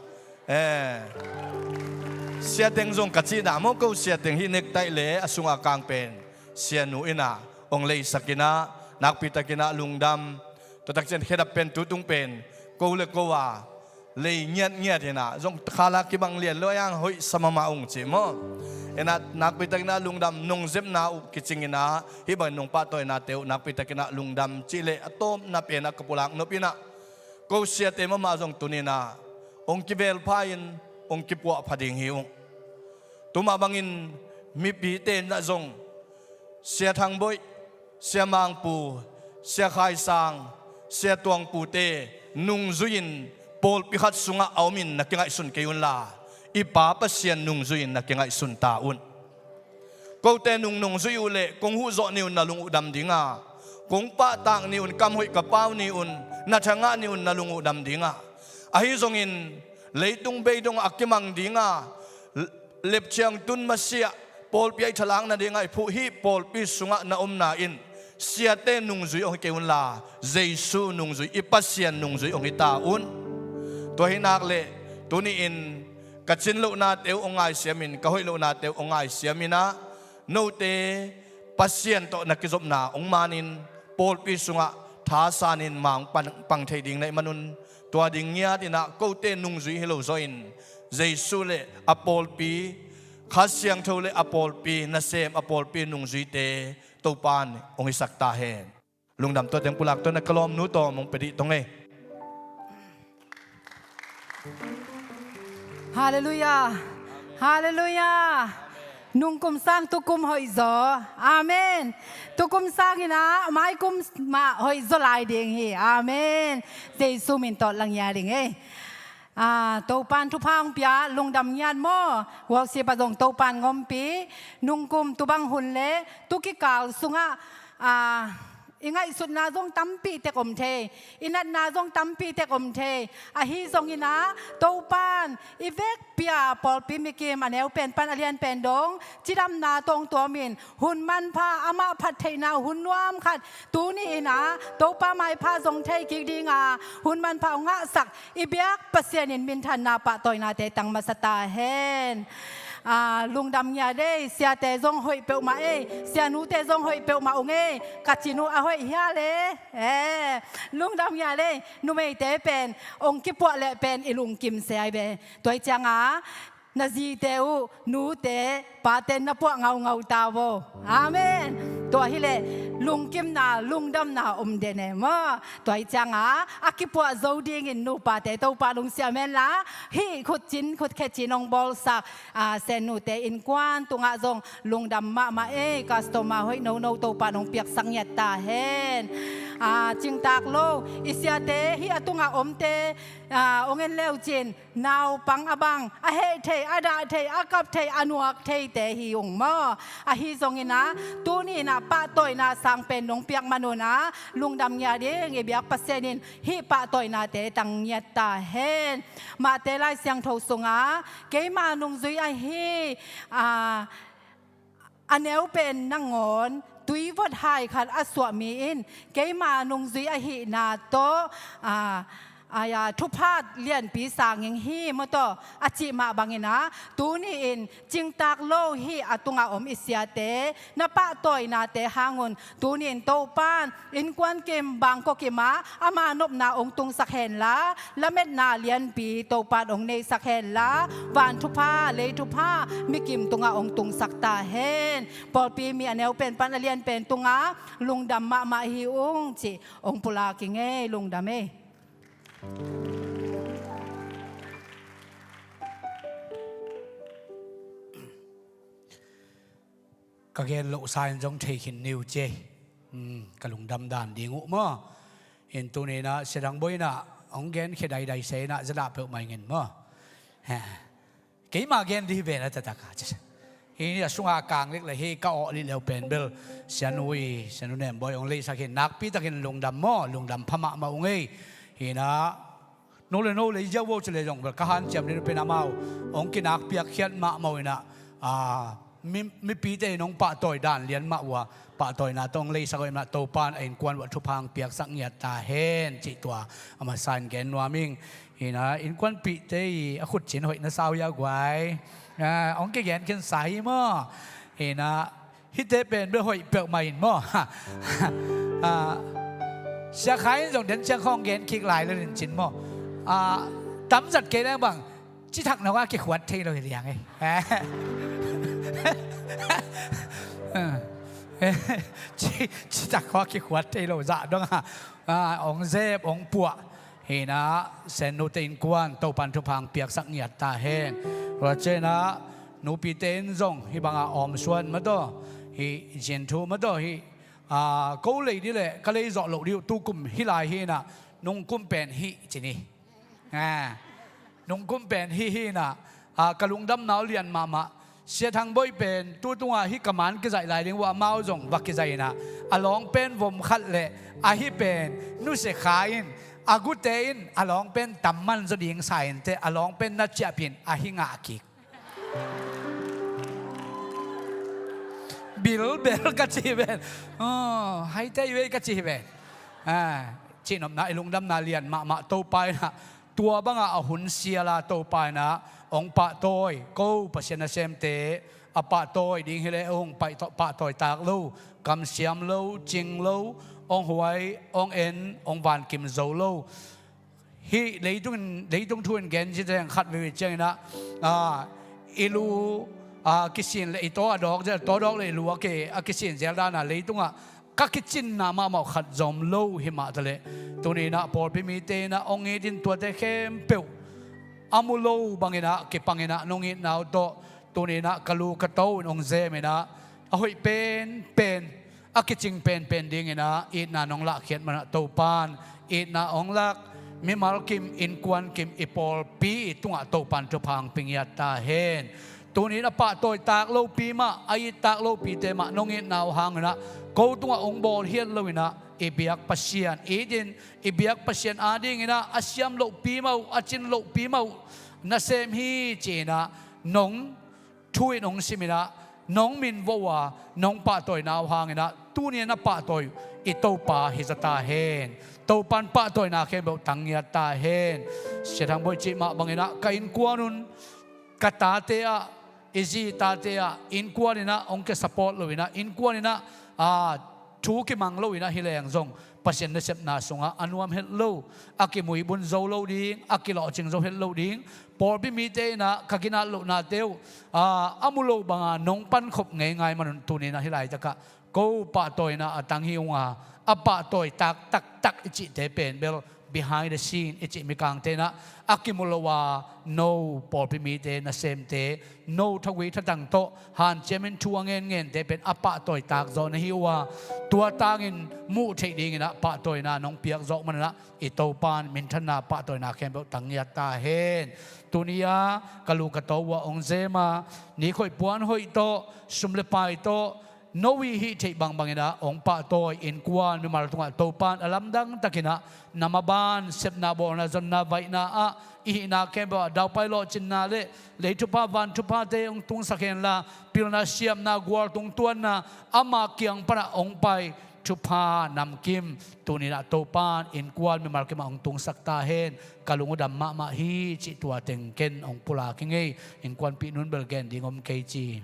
siateng zong ka cihna maw, ko siateng hih necktie le a sungah kang pen sianu in ah hong leisak in ah nakpitakin ah lungdam. Tua tak ciang khedap pen tu tung pen ko le ko a lei ngiatngiat hi in ah zong khala kibang lian lo a, hoih sa mahmah ung ci maw. In ah nakpitakin ah lungdam, nong zepna uh kicing in ah hih bangin nong pahtawinate uh nakpitakin ah lungdam cih leh a tawpna pen ah ka pulak nop in ah ko siate mahmah zong tunin ah hong kivelpha in hong kipuahpha ding hi ung. Tua mah bangin mipite in ah zong Sia Thang Boih, Sia Mang Pu, Sia Khai Sang, Sia Tuang Pute nungzui-in pawlpi khat sungah a om-in na kingaihsun kei unla, i Pa Pasian nungzui-in na kingaihsun ta un. Kote nung nungzui uh leh kong huh zawh ni un na lung uh dam ding a, kong pahtak ni un, kam hoih ka pau ni un, na tha ngah ni un na lung uh dam ding a, ahi zongin leitung beidong a kimang ding a, lepciang tun masiah pawlpi ah i thalak nadingah i phuh hih pawlpi sungah na omna in siate nungzui hong hi kei unla, Jesu nungzui, i Pasian nungzui hong hi ta un. Tua hi nak leh tuni-in ka cin lohnate uh hong ngaisiamin, ka hoih lohnate uh hong ngaisiamin ah note Pasian tawh na kizopna hong manin pawlpi sungah thasanin ma hong pang thei ding na hih manun, tua ding ngiatin ah kote nungzui hi lo zaw-in Jesu le a pawlpi, Kha Siangtho le a pawlpi, nasem a pawlpi nungzuite Topan hong hisak ta hen. Lungdam tua teng pulak tua na ka lawmnu tawh mong pia dih tong ei. Halleluiah. Halleluiah. Nungkum sang tukum hoih zaw. Amen. Tukum sang in ah maikum mah hoih zaw lai ding hi. Amen. Jesu min tawh lang ia ding ei. Ah, Topan thupha hong pia, lungdam ngiat maw. Worship ah zong Topan ngompi. Nungkum tubang hun le tu kikal sungah, ah, i ngaihsutna zong tampi tek om thei, i natna zong tampi tek om thei. Ahi zongin ah Topan i vekpi-a pawlpi mikim a neu pen pan a lian pen dong cidamna tawng tuamin hun manpha, amah phat theihna hun nuam khat tuni in ah Topa maipha zong thei kik dinga hun manpha hong ngahsak i biak Pasian in minthanna pahtawinate tang masa ta hen. Ah, lungdam ngiat ei, siate zong hoih peuhmah ei, sianute zong hoih peuhmah ung ei, ka cin uh a hoih hia le. Eh, lungdam ngiat ei, numeite pen hong kipuah leh pen i lungkim se ai ve. Tua hi cianga na zite uh, nute, pate na puah ngaungau ta vo. Amen. Tua hileh lungkimna, lungdamna om den e maw. Tua hi cianga a kipuah zo dingin nupate Topa nung siam henla, hih khutcin, khutkhe cin hong bawlsak, ah, sennute innkuan tungah zong lungdam mahmah ei, customer hoih nono Topa nung piaksak ngiat ta hen. Ah, cingtak lo i siate, hih a tungah omte, ah, hong en leucin naupang a bang, a heh thei, a dah thei, a kap thei, a nuak theite hi ung maw. Ahi zongin ah tuni in ah pahtawina sang pen nong piak man un ah lungdam ngiat ding i biak Pasian in hih pahtawinate tang ngiat ta hen. Mahte Lai Siangtho sungah keima nungzui ahi, ah, a neu pen nangawn tuivot hai khat a suah mi in keima nungzui ahihna tawh, ah, aya, thupha lianpi sang ing hi maw tawh a cih mah bangin ah tuni in cingtak lo hih a tungah om i siate na pahtawinate hangun tuni in Topan innkuan kim, bangkua kimah ama nopna hong tungsak henla, lametna lianpi Topan hong neisak henla, van thupha, lei thupha mikim tungah hong tungsak ta hen. Pawlpi mi a neu pen pan a lian pen tungah lungdam mahmah hi ung cih hong pulak ing ei, lungdam ei. Ka gen lohsa in zong thei khin ni uh ci ei. Hmm, ka lungdam dan ding uh maw. In tuni in ah Sia Thang Bawi in ah hong genkhia daidai se in ah zadah peuhmah ing in maw. He. Keima gen dih hi ve na taktak a ci. Hih a sungah kang lek le hih ka awh lih leu pen bel sianu i, sianu Nem Bawi hong leihsak hi. Nakpi takin lungdam maw, lungdam pha mahmah ung ei. Hih in ah no le no lei ziau vo ci le zong bel ka hanciam ding pen amau hong kinak piakkhiat mahmah uh in ah, ah, mi, mipite in hong pahtawi dan lian mah uh a, pahtawina tawh hong leisak uh in ah Topan a innkuan uh a thupha hong piaksak ngiat ta hen cih tua a masa in gen nuam ing. Hih in ah innkuanpihte i a khutcin hoih na sa uh hia guai. Ah, hong kigen khin sa hi maw. Hih in ah hihte pen bel hoih peuhmah in maw. Ah, Sia Khai in zong den ciang khawng gen kik lai lo in cin maw. Ah, tamzat kei leng bang cithak nong a kikhuat thei lo hi liang ei. Ci, cithak khawng a kikhuat thei lo zah dong a, ah, hong zep hong puah. Hih in ah sennute innkuan Topan thupha hong piaksak ngiat ta hen. Tua ciangin ah nupite in zong hih bangah awmsuan mataw, hih zinthu mataw, hih, ah, ko lei dih leh ka lei zawh loh dih uh, tukum hih lai hi in ah nungkum pen hih ci ni. Ah, nungkum pen hih hi in ah, ah, ka lungdamna uh lian mahmah. Sia Thang Bawi pen tu tungah hih ka man kizaih lai ding uh a, amau zong va kizaih in ah, a lawng pen vom khat le ahi pen nusia kha in, a gute in a lawng pen tam man zaw ding sa in teh, a lawng pen na ciahpih in ahi ngah kik. Bilbel ka ci hi ven. Oh, haite i vei ka ci hi ven. Ah, cihnopna i lungdamna lian mahmah. Topa in ah tua bangah a hun siala Topa in ah hong pahtawi, ko Pasian nasemte a pahtawi ding hi leh hong paih-, pahtawi tak lo, kamsiam lo, cing lo, hong huai, hong en, hong vankim zo lo. Hih leitung in, leitung thu in gen ci teng khat veve ciangin ah, ah, i lu, ah, kisin le i taw a dawk zel, taw dawk le i lu a ki, a kisin zel dan a leitungah ka kicinna mahmah uh khat zong om lo hi mah taleh, tuni inah pawlpi mite inah hong it in tuate khempeuh a mu lo banginah kipanginah nong itna uh tawh tuni inah ka lu ka to in hong zem inah a hoih penpen, a kicing penpen dinginah itna nong lahkhiat manah Topan itna hong lak mimal kim, innkuan kim, i pawlpi i tungah Topan thupha hong pia ngiat ta hen. Tunin a pahtawi tak lopi mah, a it tak lopite mah nong itna uh hanginah ko tungah hong bawlhiat loinah i biak Pasian itin, i biak Pasian adinginah a siam lohpi mah uh, a cin lohpi mah uh nasem hi ci-inah nong thu in hong siminah nong min vo uh a, nong pahtawina uh hanginah tunin a pahtawi i Topa hi za ta hen. Topan pahtawina khempeuh tang ngiat ta hen. Sia Thang Bawi cih mah banginah ka innkuan un, ka tate ah, i zi tate ah, innkuan inah hong kia support loinah, innkuan inah, aa, thu kimang loinah hi leng zong Pasian nasepna sungah a nuam het lo, a kimuibun zo lo ding, a kilawhcing zo het lo ding, pawlpi mite inah ka ginat lohnate uh, aa, a mu lo banga nong pankhop ngeingai manun tuninah hi laitakah ko pahtawina a tang hi unga, a pahtawi tak taktak i cihte pen bel behind the scene i cih mikangte inah a kimu lo a, no pawlpi mite, nasemte, no thagui thatang tawh hanciamin thu a ngenngente pen a pahtawi tak zaw na hi uh a, tua tangin muh theih dinginah pahtawina nong piak zawh manunah i Topan minthanna pahtawina khempeuh tang ngiat ta hen. Tuni-a ka lu ka to uh a hong zem a, nikhoih puanhoih tawh, sum le pai tawh, no i hih theih bangbanginah hong pahtawi innkuan mimal tungah Topan a lamdang takinah na maban sepna bawlna zonna vaihna ah i hihna khempeuh ah daupai lawhcinna le lei thupha van thuphate hong tungsak henla, pilna siamna gualtung tuanna ama kiang panah hong pai thupha namkim tuninah Topan innkuan mimal kimah hong tungsak ta hen. Ka lung uh dam mahmah hi cih tua teng ken hong pulak hi ngei. Innkuanpih nun bel gen ding om kei ci.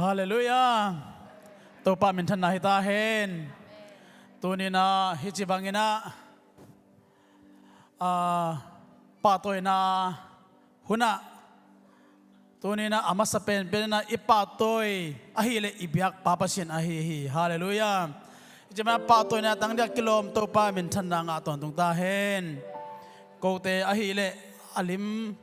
Halleluiah. Topa minthanna hi ta hen. Tuninah hih ci banginah, aa, pahtawina hunah tuninah a masa penpen inah i pahtawi ahileh i biakpa Pasian ahi hi. Halleluiah. Hih ci banginah pahtawina tang dingah kilawm Topa minthanna ngah tawntung ta hen. Kote ahileh a lim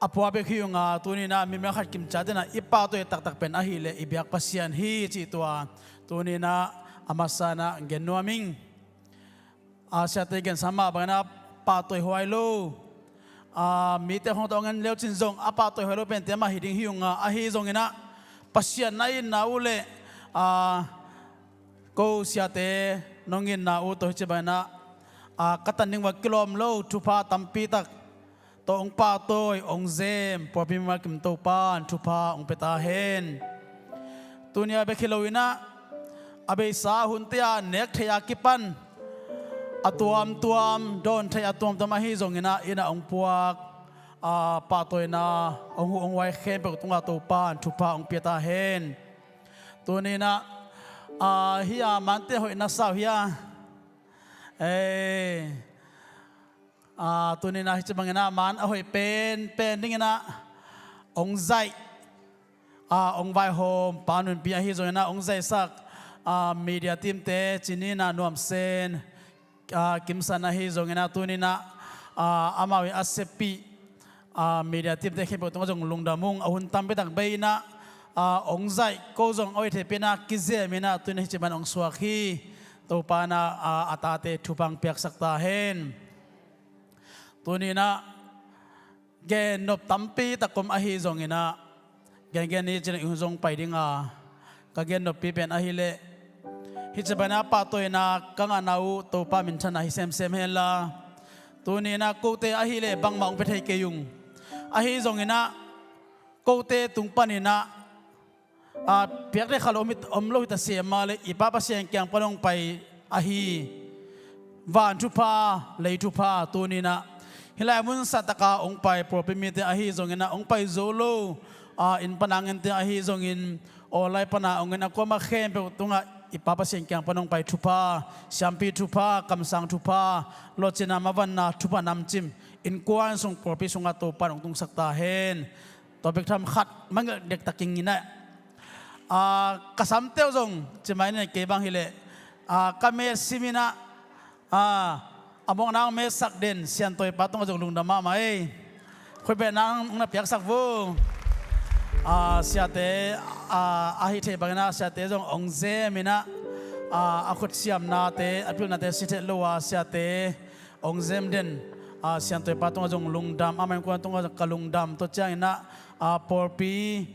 a pua bek hi unga, tuninah mi mah khat kimciat inah i pahtawi taktak pen ahileh i biak Pasian hi cih tua tuninah a masa inah gen nuam ing. A siate gensa mah banginah pahtawi huai lo, a mite hong tawh ngen leucin zong a pahtawi huai lo pente mah hi ding hi unga, ahi zonginah Pasian na itna uh le, a ko siate nong itna uh tawh hih ci banginah, a ka tan ding uh a kilawm lo thupha tampi tak tawh hong pahtawi hong zem pawlpi mimal kim Topan thupha hong pia ta hen. Tuni-a bek hi loinah a beisa hunte ah nek theih a kipan a tuamtuam, dawn theih a tuamtuam ahi zonginah innah hong puak, a pahtawina hong huh hong huai khempeuh tungah Topan thupha hong pia ta hen. Tuninah, a hih a mante hoih na sa uh hia? Ei, a tuninah hih ci banginah man a hoih penpen dinginah hong zaih, a hong vaihawm pa nunpi ahi zonginah hong zaihsak, a media teamte, Cinina, Nuamsen, a Kimsan ahi zonginah tuninah, a amau in a seppih, a media teamte khempeuh tungah zong lungdam ung. A hun tampi tak bei inah, a hong zaih, ko zong a hoih thei penah kizeminah tuninah hih ci ban hong suak hi. Topa inah, a a tate thupha hong piaksak ta hen. Tuninah gennop tampi tak om ahi zonginah gengen ni cin i hun zong pai dinga, ka gennoppi pen ahileh hih ci banginah pahtawina ka ngahna uh Topa minthanna hi semsem henla, tuninah kote ahileh bangmah hong pia thei kei ung. Ahi zonginah kote tung paninah a piakte kha lo om hi, om lo hi ta se mah le i Pa Pasian kiang pan hong pai ahi van thupha, lei thupha tuninah hih lai mun santaka hong pai pawlpi mite ahi zonginah hong pai zo lo, a inn pana ngente ahi zongin, aw lai pana hong in a kuamah khempeuh tungah i Pa Pasian kiang pan hong pai thupha, siampi thupha, kamsang thupha, lawhcinna mavanna thupha namcim innkuan sung pawlpi sungah Topa in hong tungsak ta hen. Tua bek tham khat mangngilh dektak ing inah, a, ka samteu zong cimai inah kei bang hileh, a, ka met sim inah, a, a mawkna hong metsak den Siantawi pa tungah zong lungdam mahmah ei. Khuibetna hong na piaksak vo. A, siate, a, a hih theih bangin ah siate zong hong zem inah, a, a khut siamnate, a pilnate si thei lo a siate hong zem den, a, Siantawi pa tungah zong lungdam, a mah innkuan tungah zong ka lungdam. Tua ciangin ah, a, pawlpi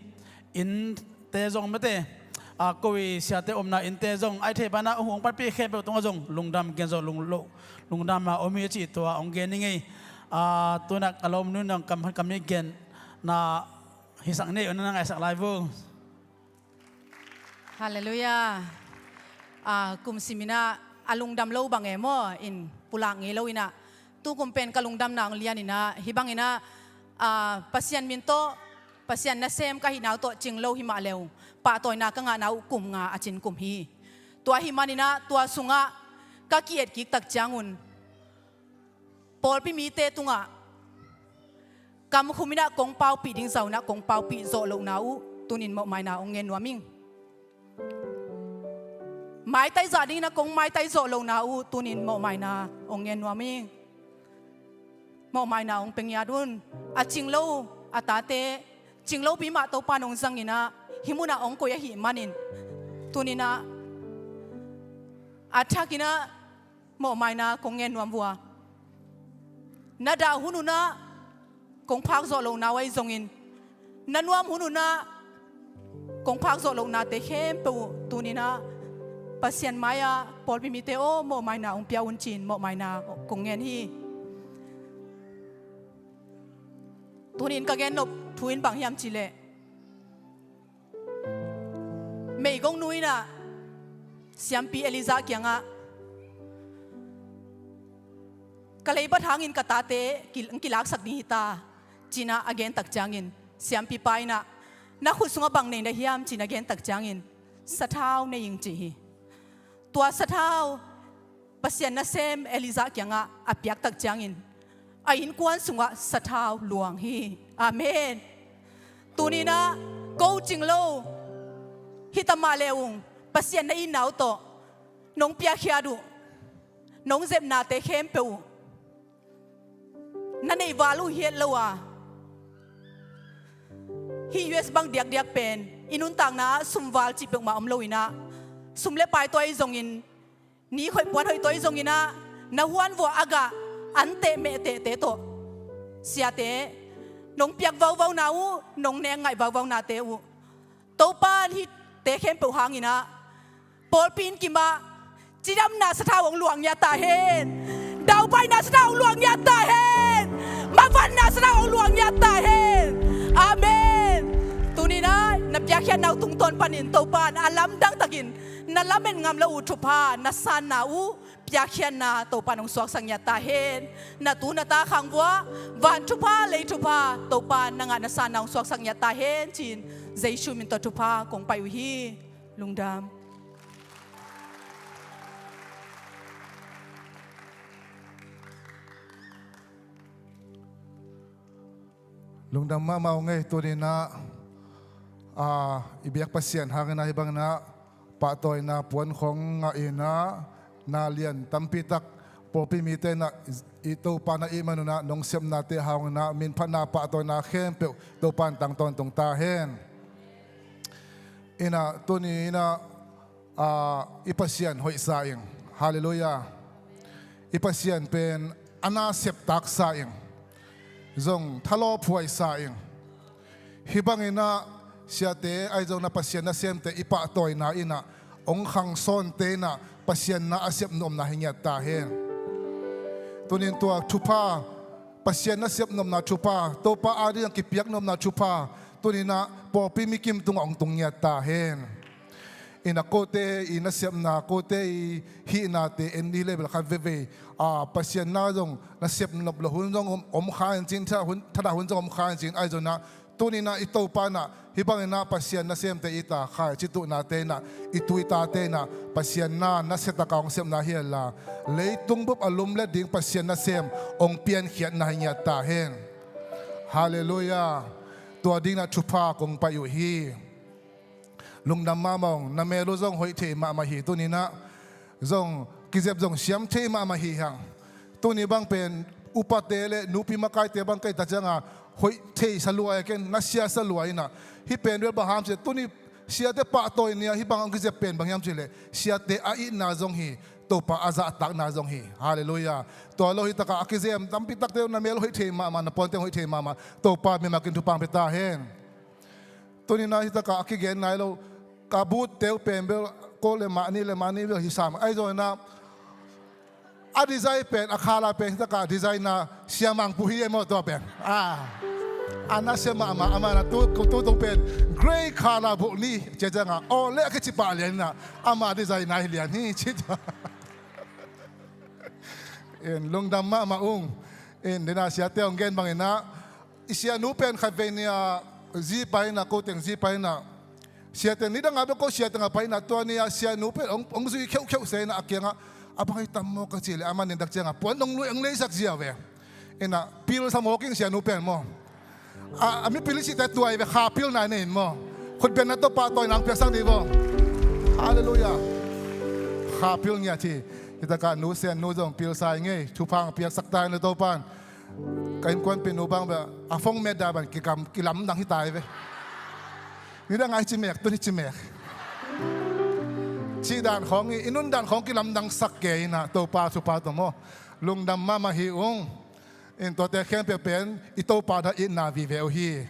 innte zong mete, a, ko i siate omna innte zong a hih theih bangin ah hong panpih khempeuh tungah zong lungdam gen zawh lung, lo, lungdam a om hi a cih tua hong gen ning ei. A, tu-in ah ka lawmnu in zong kam, kam nih genna hisak ni ei, na ngaihsak lai vo. Halleluiah. A, kum sim inah a lungdam lo bang e maw, in pulak ngei lo inah, tu kum pen ka lungdamna hong lian inah, hih bang inah, a, Pasian min tawh, Pasian nasem ka hihna uh tawh cing lo hi mah leh uh, pahtawina ka ngahna uh kum nga a cin kum hi. Tua ahih man inah tua sungah ka ki-et kik tak ciangun pawlpi mite tungah kam khum inah kong paupih ding zah un ah kong paupih zawh lohna uh tuni-in mawhmaina hong ngen nuam ing. Maitai zah ding inah kong maitai zawh lohna uh tuni-in mawhmaina hong ngen nuam ing. Mawhmaina hong pia ngiat un. A cing lo a tate, cing lopi mah Topa in hong zang inah hih munah hong koih ahih manin, tuni-in ah a thak inah mawhmaina kong ngen nuam uh a, na dah hun un ah kong phak zawh lohna uh ahi zongin, na nuam hun un ah kong phak zawh lohnate khempeuh uh tuni-in ah Pasian mai-ah pawlpi mite aw, mawhmaina hong pia un ci-in mawhmaina kong ngen hi. Tuni-in ka gen nop thu in bang hiam cih leh, meigongnu inah siampi Elijah kiangah, ka leiba thangin ka tate ki, kilaksak ding hi ta, ci-in ah a gen tak ciangin, siampipa inah, na khut sungah bang nei na hiam, ci-in a gen tak ciangin, sathau nei ing, ci hi. Tua sathau Pasian nasem Elijah kiangah a piak tak ciangin, a innkuan sungah sathau luang hi. Amen. Tuni-in ah ko cing lo hi ta mah leh ung, Pasian na itna uh tawh nong piakkhiat uh, nong zepnate khempeuh uh, na neih val uh hi het lo a, hih U S bang diakdiak pen i nuntakna ah sum val cih peuhmah om lo-in ah, sum le pai tawh ahi zongin, ni khoih puan hoih tawh ahi zongin ah, na huan vuah a gah an teh meh tehte tawh, siate, nong piak vauvauna uh, nong nek ngaih vauvaunate uh, Topa in hihte khempeuh hangin ah, pawlpi inn kim ah cidamna sathau hong luang ngiat ta hen. Daupaina sathau hong luang ngiat ta hen. Mavanna sathau hong luang ngiat ta hen. Amen. Tuni-in ah na piakkhiatna uh tungtawn panin Topa in a lamdang takin na lamet ngam lo uh thupha, na sanna uh piakkhiatna Topa in hong suaksak ngiat ta hen. Na tu na ta khang vuah van thupha, lei thupha Topa in na ngah na sanna hong suaksak ngiat ta hen ci-in Jesu min tawh thupha kong pai uh hi. Lungdam. Lungdam mahmah ung ei. Tuni-in ah, a, i biak Pasian hangin ah hih bangin ah pahtawina puan khong ngah in ah, na lian tampi tak pawlpi mite in ah i Topa na ih man un ah nong sepnate hangin ah minphatna pahtawina khempeuh Topa in tang tawntung ta hen. In ah tuni-in ah, a, i Pasian hoihsa ing. Halleluiah. I Pasian pen a na septaksa ing. Zong thalawphuaisa ing. Hih bangin ah siate ahi zong na Pasian nasemte i pahtawina in ah hong khangsawnte in ah Pasian na a sep nopna hi ngiat ta hen. Tuni-in tua thupha, Pasian na sep nopna thupha, Topa adingin kipiak nopna thupha, tuni-in ah pawlpi mikim tungah hong tung ngiat ta hen. In ah kote i nasepna, kote i hihnate en ni level khat veivei, a, Pasian na zong na sep nop lo hun zong om, om kha in cin, thadah hun, thadah hun zong om kha in cin, ahi zong in ah Tuni-in ah i Topa in ah hih bangin ah Pasian nasemte i ta khaici tuhnate in ah i tu i tate in ah Pasian na nasia takin hong sepna hi henla, leitung bup a lumlet ding Pasian nasem hong piankhiatna hi ngiat ta hen. Halleluiah. Tua dingin ah thupha kong pai uh hi. Lungdam mahmah ung. Na mel uh zong hoih thei mahmah hi. Tuni-in ah zong kizep zong siam thei mahmah hi hang. Tuni bang pen upate le nupi makaite bang ka hih tak ciangin hoih thei sa lua e, ken nasia sa lua in ah. Hih pen bel bang hiam cih leh tuni siate pahtawi ni-a hih bang hong kizep pen bang hiam cih leh siate a itna zong hi, Topa a zahtakna zong hi. Halleluiah. Tua lo hih takah a kizem tampi takte na mel hoih thei mahmah, na puante hoih thei mahmah. Topa mimal kim thupha pia ta hen. Tuni-in ah hih takah a kigen nai lo, ka butte uh pen bel ko le mahni le mahni bel hi sam. Ahi zongin ah a design pen, a colour pen hih takah a design na Sia Mang Pu hi e maw tua pen. A, a nasia mahmah, amah in ah tu, tu tung pen grey colour buh ni ci ciangin, aw le a kici pah lian in ah ama design na hi lian hi ci tua. In lungdam mahmah ung. In dena siate hong gen bangin ah i sianu pen khatvei ni-a zi pai in ah, ko teng zi pai in ah, siate nidang a bek ko sia teng a pai in ah, tua ni-a sianu pen hong, hong zui kheuhkheuh se in ah a kiangah, a bang hi tam maw ka cih leh amah in tak ciangin puan hong lui, hong leisak zia ve. In ah pil sa mawk ing sianu pen maw. A, a mipil i cihte tua hi ve, kha pil nai nei in maw. Khutbetna tawh pahtawi nang piaksak dih maw. Halleluiah. Kha pil ngiat hi. Hih takah nu Sian nu zong pil sa ing ei, thupha piaksak ta hen le Topa in. Ka innkuanpih nu bang bel a phone met dan bang kikam, kilamdang hi ta hi ve. Nidang a hi ci mek, tun hi ci mek. Cih dan khawng hi, i nun dan khawng kilamdangsak kei in ah Topa thupha tawh maw. Lungdam mahmah hi ung. In tuate khempeuh pen i Topa in ah itna vive uh hi.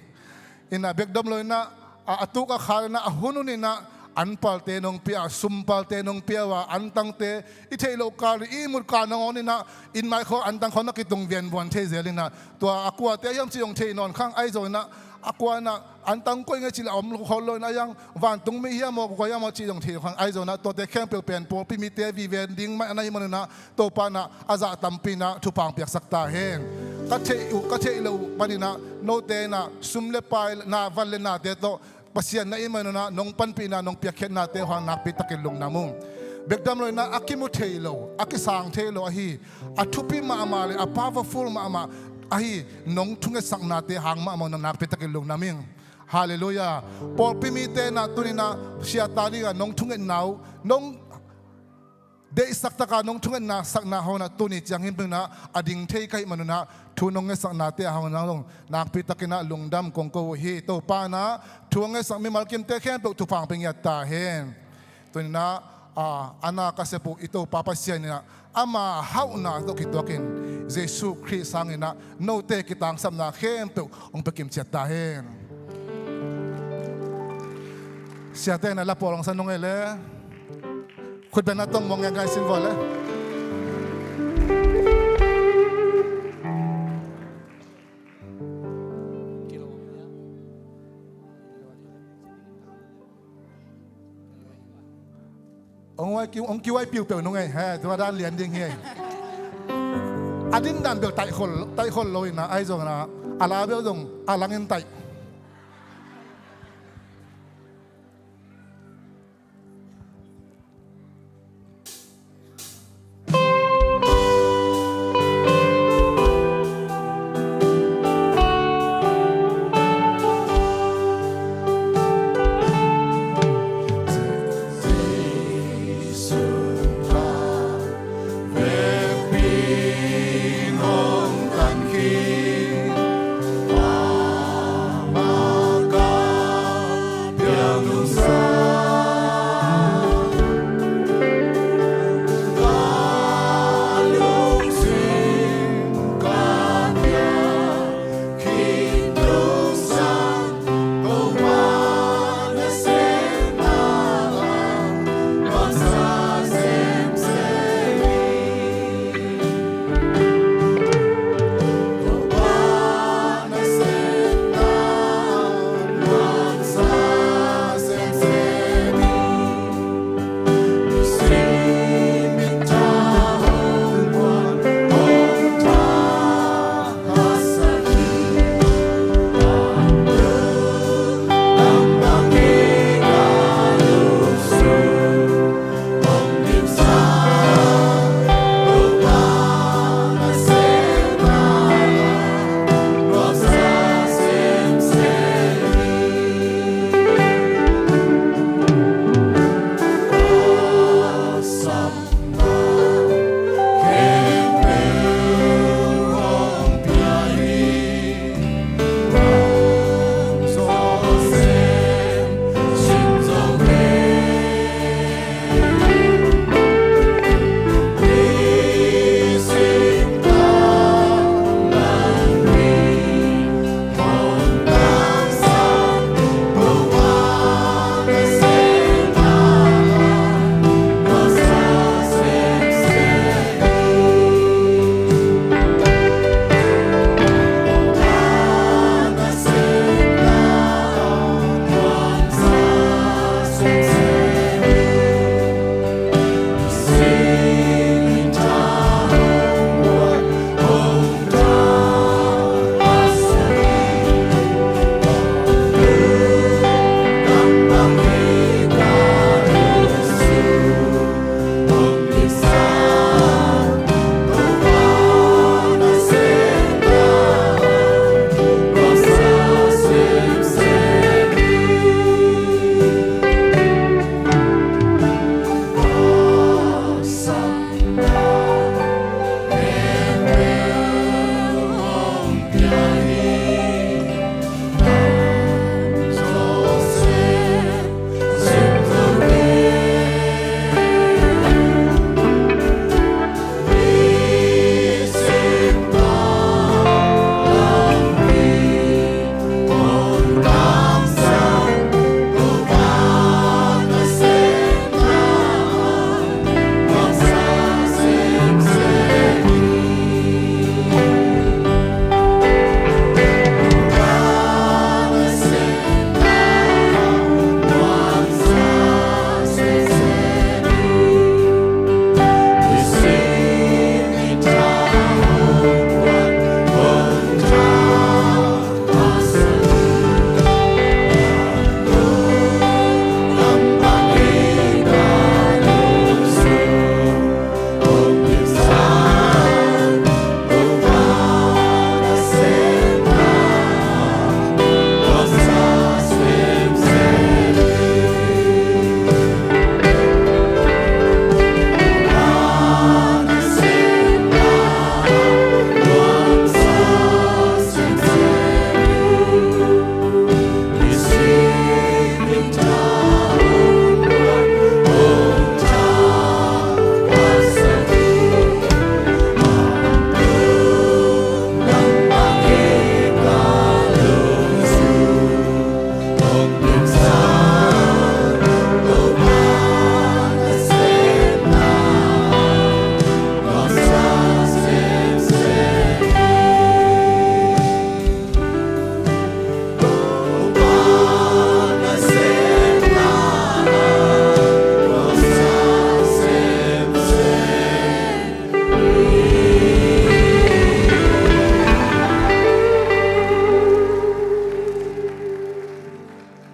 In ah bek dom lo in ah, a, a tuk a khal in ah, a hun hun in ah, an palte nong pia, sum palte nong pia uh a, antangte i theih loh kal, i ihmut kal nangawn in ah, inn mai khawng antang khawng na kitung vianvuan thei zel in ah, tua a kuate hiam cih hong thei nawn khang. Ahi zongin ah a kua in ah antang koi nge cih leh a om khol lo in ah, a hiang vantung mi hiam maw, kua hiam maw cih zong thei lo khang. Ahi zongin ah tuate khempeuh pen pawlpi mite vive ding mah na hi man in ah, Topa in ah a zah tampi in ah thupha piaksak ta hen. Ka theih uh, ka theih loh uh panin ah note in ah sum le pai, na van le nate tawh Pasian na it man un ah nong panpihna, nong piakkhiatnate uh hang nakpi takin lungdam ung. Bek dam lo in ah a kimu thei lo, a kisang thei lo ahi, a thupi mahmah le a powerful mahmah ahi nong thungetsaknate hang mahmah un ah nakpi takin lungdam ing. Halleluiah. Pawlpi mite in ah tuni in ah siata dingah nong thungetna uh, nong deihsak taka nong thungetna sakna hong in ah tuni ciang hi in ah a ding thei ka hih man un ah thu nong ngetsaknate hang un ah nakpi takin ah lungdam kong ko uh hi. Topa in ah thu a ngetsak mimal kimte khempeuh thupha pia ngiat ta hen. Tuni in ah, a, a na ka sep uh i Topa Pasian in ah ama hauhna tawh kituakin Jesu Khrih sangin ah note kitangsapna khempeuh hong pia kim ciat ta hen. Siate in ah la pawl hong sa nung ei le. Khutbetna tawh muang ngai ngai sin vua le. Hong kiu ai piupeu nung ei, he, tua dan lian ding hi ei. A din dan bel taih khol, taih khol lo in ah, ahi zongin ah a la bel zong a langin taih.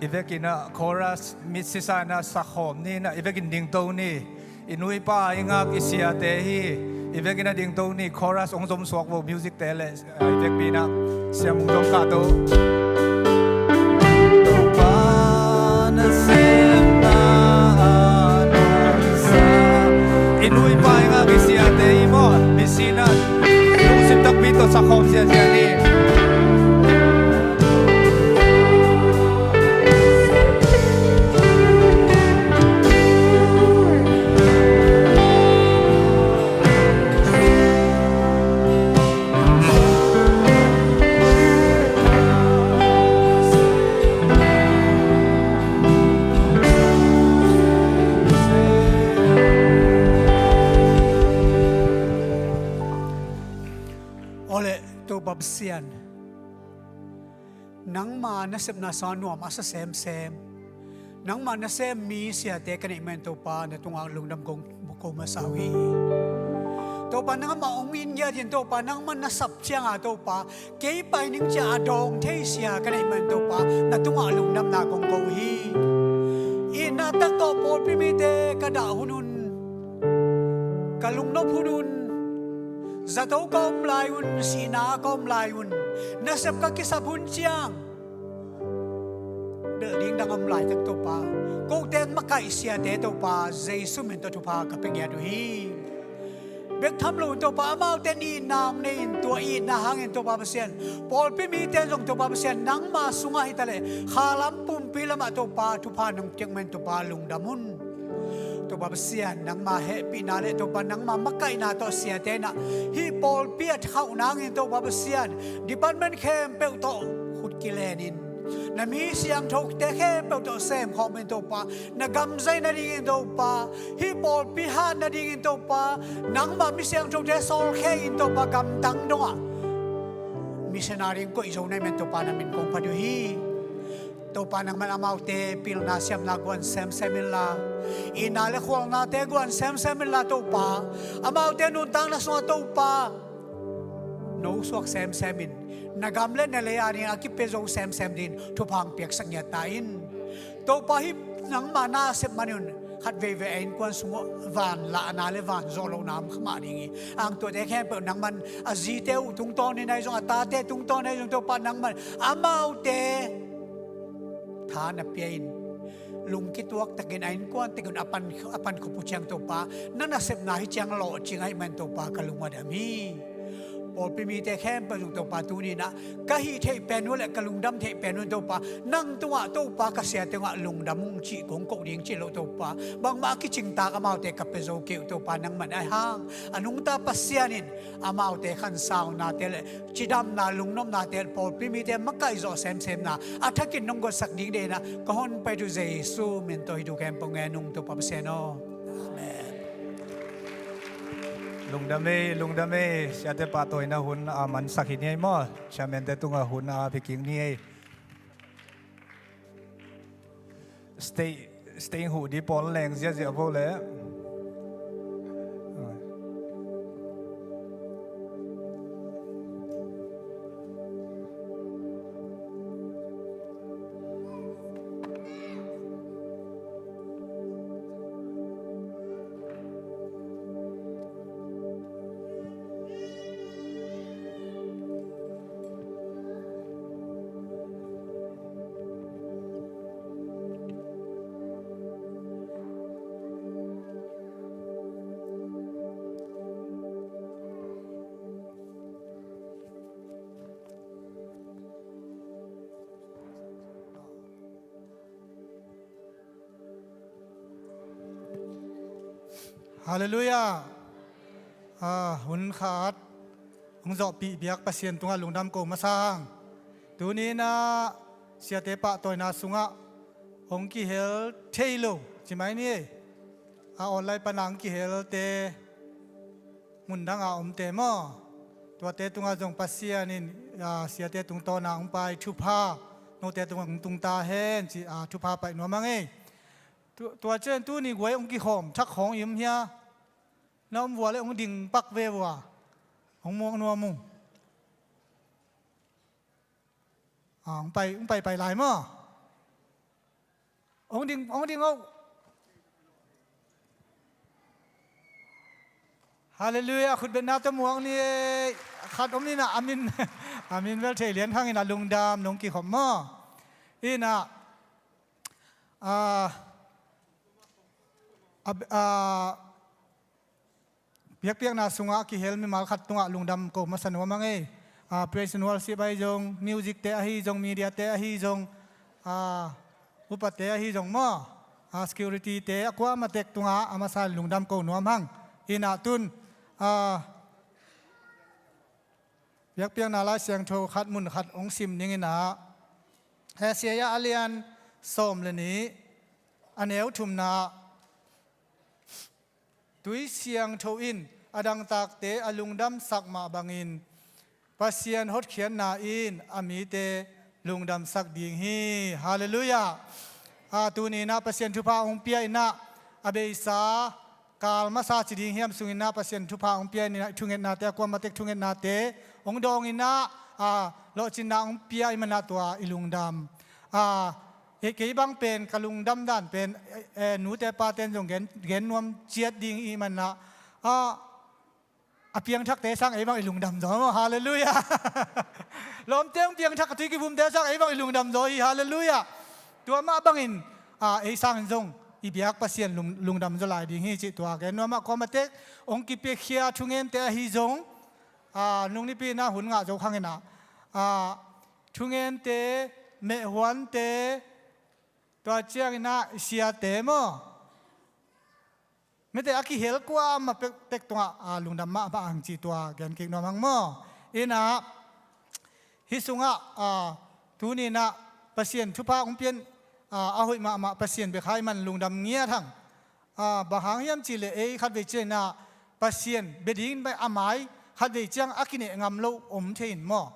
I vekin ah chorus mitsisa in ah sakhawm ni in ah i vekin dingto ni. I nu i pa i ngak i siate hi. I vekin ah dingto ni, chorus hong zom suak vo, music te le, ah, i vekpi in ah siam hong zom kah to. Topa na semna a nuamsa. I nu i pa i ngak i siate hi maw. Mitsisa in ah lungsim takpi tawh sakhawm ziazia ni. Awle, Topa Pasian, nangma nasepna sungah nuam a sa semsem, nangma nasem mi siate ka neih man Topa, na tungah lungdam kong ko masa uh hi. Topa nangmah hong in ngiat in Topa, nangmah na sap cianga Topa, kei pai ning cia a dawng thei sia ka neih man Topa, na tungah lungdamna kong ko uh hi. Itna tak tawh pawlpi mite ka dah hun un, ka lungnop hun un, zato ka om lai un, sihna ka om lai un, nasep ka kisap hun ciang belh ding dang om laitak Topa, kote makaih siate Topa, Jesu min tawh thupha ka pia ngiat uh hi. Bek tham lo un Topa, amaute in itna hong nei in, tua itna hangin Topa Pasian, pawlpi mite zong Topa Pasian, nangma sungah hi ta leh khalam pumpi lamah Topa, thupha nong piak man Topa, lungdam un. Topa Pasian, nangma hehpihna le Topa nangma makaihna tawh siate in ah hih pawlpi a khauh nangin Topa Pasian, department khempeuh tawh khut kilen in, na mi siangthote khempeuh tawh semkhawm in Topa, na gam zai nadingin Topa, hih pawlpi hat nadingin Topa, nangma mi siangthote sawlkhia in Topa, gamtang dongah missionary in koih zo na hih man Topa, na min kong phat uh hi. Topa nangman amaute pilna siamna guan semsem inla, itna le khualnate guan semsem inla Topa, amaute nuntakna sungah Topa no suak semsem in, na gam le na lei adingin a kipia zo semsem dingin thupha hong piaksak ngiat ta in. Topa hih nangma nasep man un, khat veivei a innkuan sungah vanlahna le vanzawh lohna om kha mah ding hi. Ang tuate khempeuh nangman a zite uh tungtawnin ahi zong, a tate tungtawnin ahi zong Topa nangman amaute tha na pia in, lungkituak takin a innkuan takin a pan, a pankhop uh ciang Topa, na nasepna hih ciang lawhcing ahih man Topa ka lung a dam hi. Pawlpi mite khempeuh zong Topa tuni in ah ka hih theih pen uh le ka lungdam theih pen uh Topa, nang tungah Topa ka siate tungah lungdam ung cih kong koh ding cih loh Topa, bangmah a kicingtak amaute ka pia zo kei uh Topa, nangman ahi hang a nungta Pasian in amaute khansaunate le cidamna, lungnopnate le pawlpi mite makaih zawh semsemna a thakin nong gotsak ding deihna ka honpai uh Jesu min tawh hih thu khempeuh ngen ung Topa Pasian aw. Amen. Lungdam ei, lungdam ei. Siate pahtawina hun a mansak hi ni ei maw. Chairman te tungah hun a ap hi kik ni ei. Stage, stage huh di pawl leng ziahziah vo le. Halleluiah. Ah, hun khat hong zawhpih biak Pasian tungah lungdam ko masa hang. Tuni in ah siate pahtawina sungah hong kihel thei lo ci mai ni. A online pana hong kihelte mun danga omte maw, tuate tungah zong Pasian in, ah, siate tungtawna hong pai thupha note tungah hong tung ta hen ci, ah, thupha pai nuam a ngei. Tu, tua ciang tuni guai hong kikhawm thak khawng i om hia? Na om vua le hong ding pak ve vua. Hong muak nuam ung. Ah, hong pai, hong pai, pai lai maw? Hong ding, hong ding o. Halleluiah, khutbetna tawh muak ni. Khat om inah a min, a min bel thei lian khang inah lungdam nong kikhop maw. Inah, ah, ah, ah, biakpiakna sungah a kihel mimal khat tungah lungdam ko masa nuam hang ei. Ah, praise and worship ahi zong, music te ahi zong, media te ahi zong, ah, upate ahi zong maw, ah, security te a kuamah tek tungah a masa lungdam ko nuam hang. Inah tun, ah, biakpiakna Lai Siangtho khat mun khat hong sim ning inah, Isaiah a lian sawm le nih, a neu thumna, Tui Siangtho in a dangtakte a lungdamsak mah bangin Pasian hotkhiatna in a mite lungdamsak ding hi. Halleluiah. A, tuni inah Pasian thupha hong pia inah a beisa kal masa ci ding hiam sung inah Pasian thupha hong pia inah thungetnate a kuamah tek thungetnate hong dawng inah, a, lawhcinna hong pia i manah tua i lungdam. A, kei, kei bang pen ka lungdam dan pen, eh, eh, nute paten zong gen, gen nuam ciat ding i manah, a, a piangthakte sang ei bang i lungdam zaw maw. Halleluiah. Lawmte hong piangthak a tui kivumte sang ei bang i lungdam zaw hi. Halleluiah. Tua mah bangin, a, ei sangin zong i biak Pasian lung, lungdam zaw lai ding hi cih tua gen nuam ah, kuamah tek hong kipiakhia thungente ahi zong, a, nung nipi inah hun ngah zo khang inah, a, thungente, mehhuante, tua ciang inah siate maw, mite a kihel kuamah pek, pek tungah, a, lungdam mahmah hang cih tua gen kik nuam hang maw. Inah hih sungah, a, tuni inah Pasian thupha hong pia in, a, a hoih mahmah Pasian bek hai man lungdam ngiat hang. A, bang hang hiam cihleh ei khatvei ciang inah Pasian bia ding a mai khatvei ciang a kineh ngam lo om thei in maw.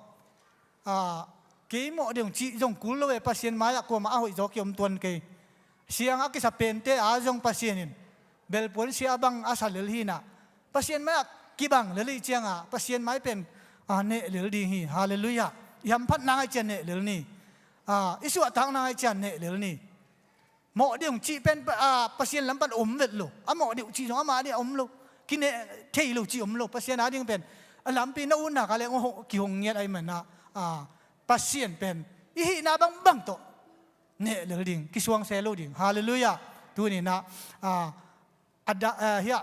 A, kei mawh deuh cih zong kul lo e, Pasian mai-ah kuamah a hoih zaw kiom tuan kei. Siang a kisa pente a zong Pasian in belpuan sia a bang a sa lel hi inah Pasian mai-ah kibang lel hi ciangah Pasian mai pen, a, neh lel ding hi. Halleluiah. I hamphatna ngaih ciang neh lel ni. A, i suahtakna ngaih ciang neh lel ni. Mawh deuh cih pen, a, Pasian lam pan om vet lo. A mawh deuh cih zong ama ding a om lo. Kineh thei lo cih om lo. Pasian a ding pen a lampi na utna ka leng hong kihong ngiat ahih manah, a, Pasian pen i hihna bangbang tawh neh lel ding, kisuang se lo ding. Halleluiah. Tuni inah, a, a da, a, hiah,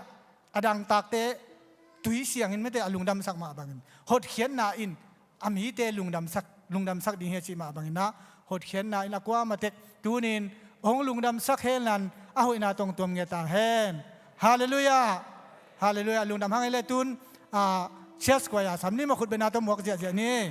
a dangtakte tui siangin mite a lungdamsak mah bangin hotkhiatna in a mite lungdamsak, lungdamsak ding hi a cih mah bangin ah, hotkhiatna in a kuamah tek tuni in hong lungdamsak hen la, a hoihna tawh tuam ngiat ta hen. Halleluiah. Halleluiah. Lungdam hang ei leh tun, a, church choir a sam ni maw, khutbetna tawh muak ziahziah ni.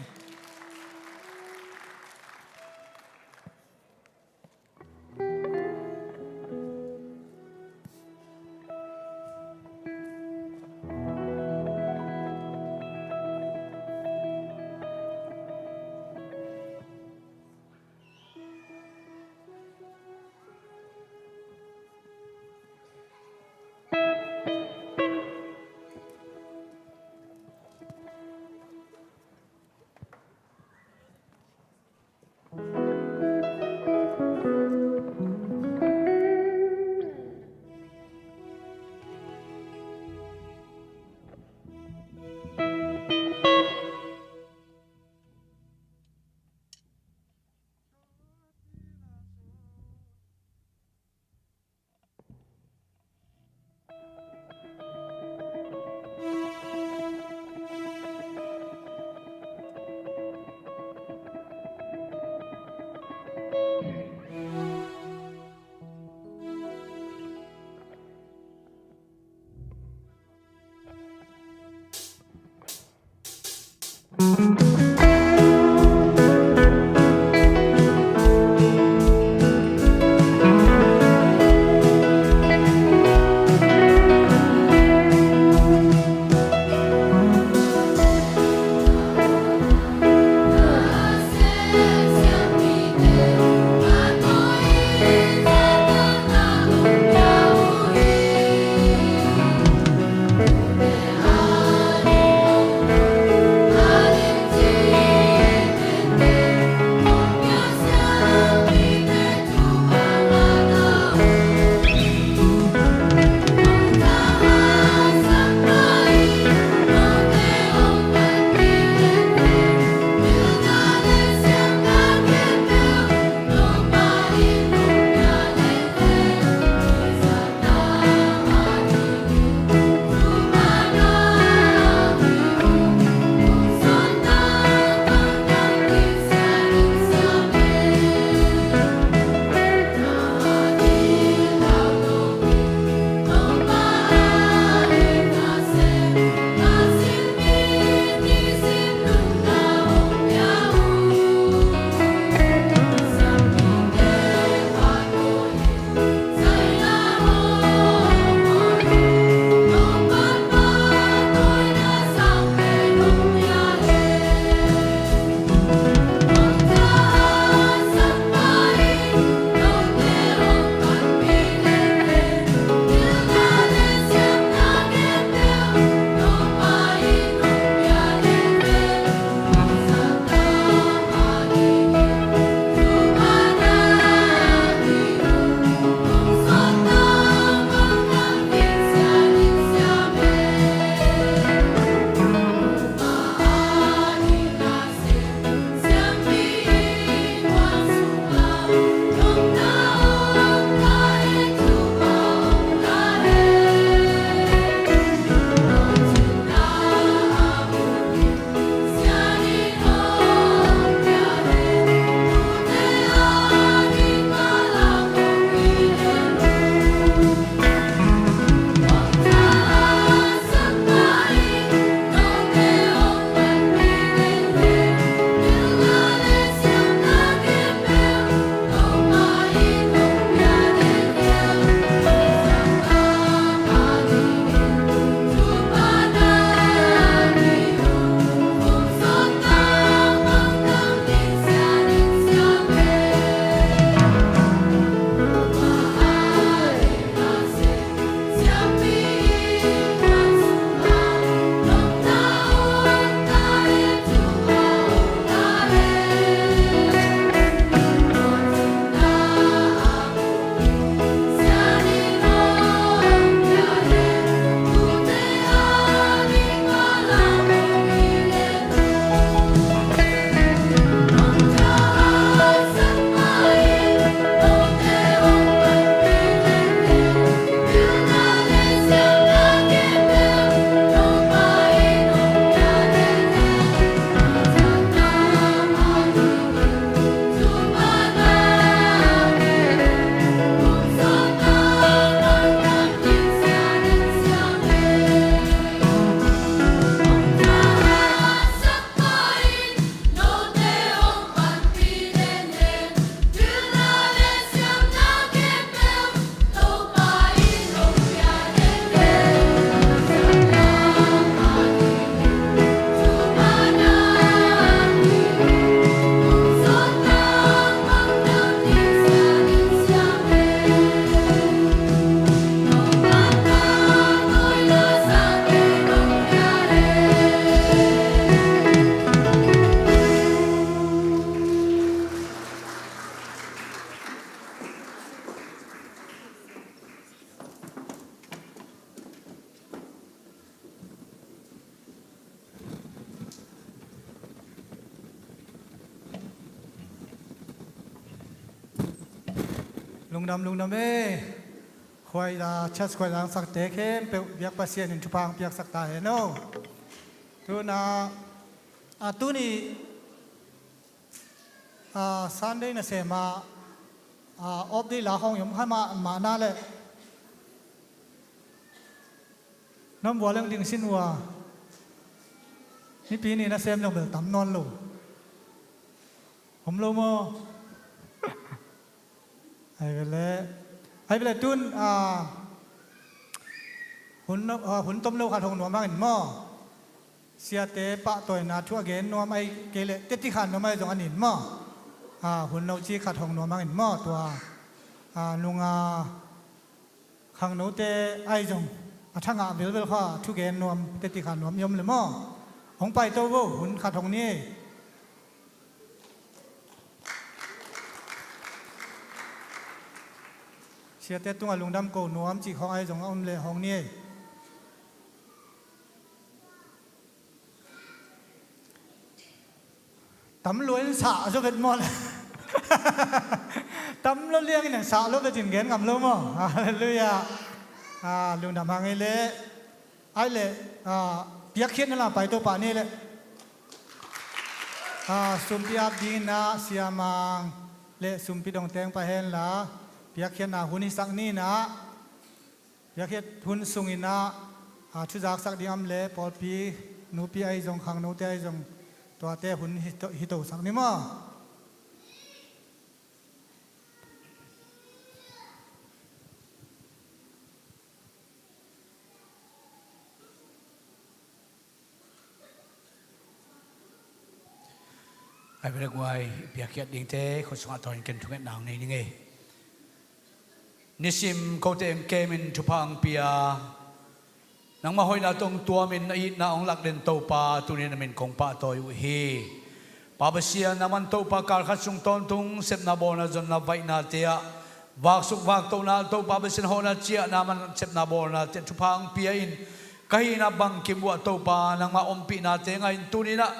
Lungdam, lungdam e. Khuaila, church khuaila langsakte khempeuh biak Pasian in thupha hong piaksak ta hen aw. Tuna, a, tuni, a, Sunday nasem a, a, off day la hong om kha mah, mah na leh Nong bua leng ding sin uh a, mipi ni nasem zong bel tam nawn lo. Om lo maw? Ai vele, ai vele tun, a, hun, a, hun tom lo khat hong nuam hangin maw? Siate pahtawina thu a gen nuam ai kei leh teti khan nuam ai zong a nin maw? A, hun lo ci khat hong nuam hangin maw? Tua, a, nunga khangnote ai zong a thangah velvel kha thugen nuam teti kha nuam i om le maw? Hong paito vo, hun khat hong ni ei. Siate tungah lungdam ko nuam cih khawng ai zong a om le hong ni ei. Tam lua in sah zo vet maw le? Tam lo liangin sah lo vetin gen ngam lo maw? Halleluiah. A, lungdam hang ei leh. Ai leh, a, piakkhiatna la paito pah ni leh. A, sumpi ap dingin ah siamang leh sumpi dongteng pah hen la, piakkhiatna hun hisak ni in ah. Piakkhiat hun sungin ah, a, thuzaksak ding a om le pawlpi nupi ai zong khangnote ai zong tuate hun hito, hitosak ni maw? Ai vele guai, piakkhiat dingte khut sungah tawh in ken thungetna hong nei ning ei. Nisim kote hong kemin thupha hong pia, nangmah hoihna tawh hong tuamin na itna hong lak den Topa tuni na min kong pahtawi uh hi. Pa Pasian, nangman Topa kal khat sung tawntung sepna bawlna zonna vaihnate ah vaksuk vaktohna Topa Pasian hawhna ciahna man sepna bawlnate thupha hong pia in ka hihna bangkim uh ah Topa nangmah ompihnate ngah in tuni in ah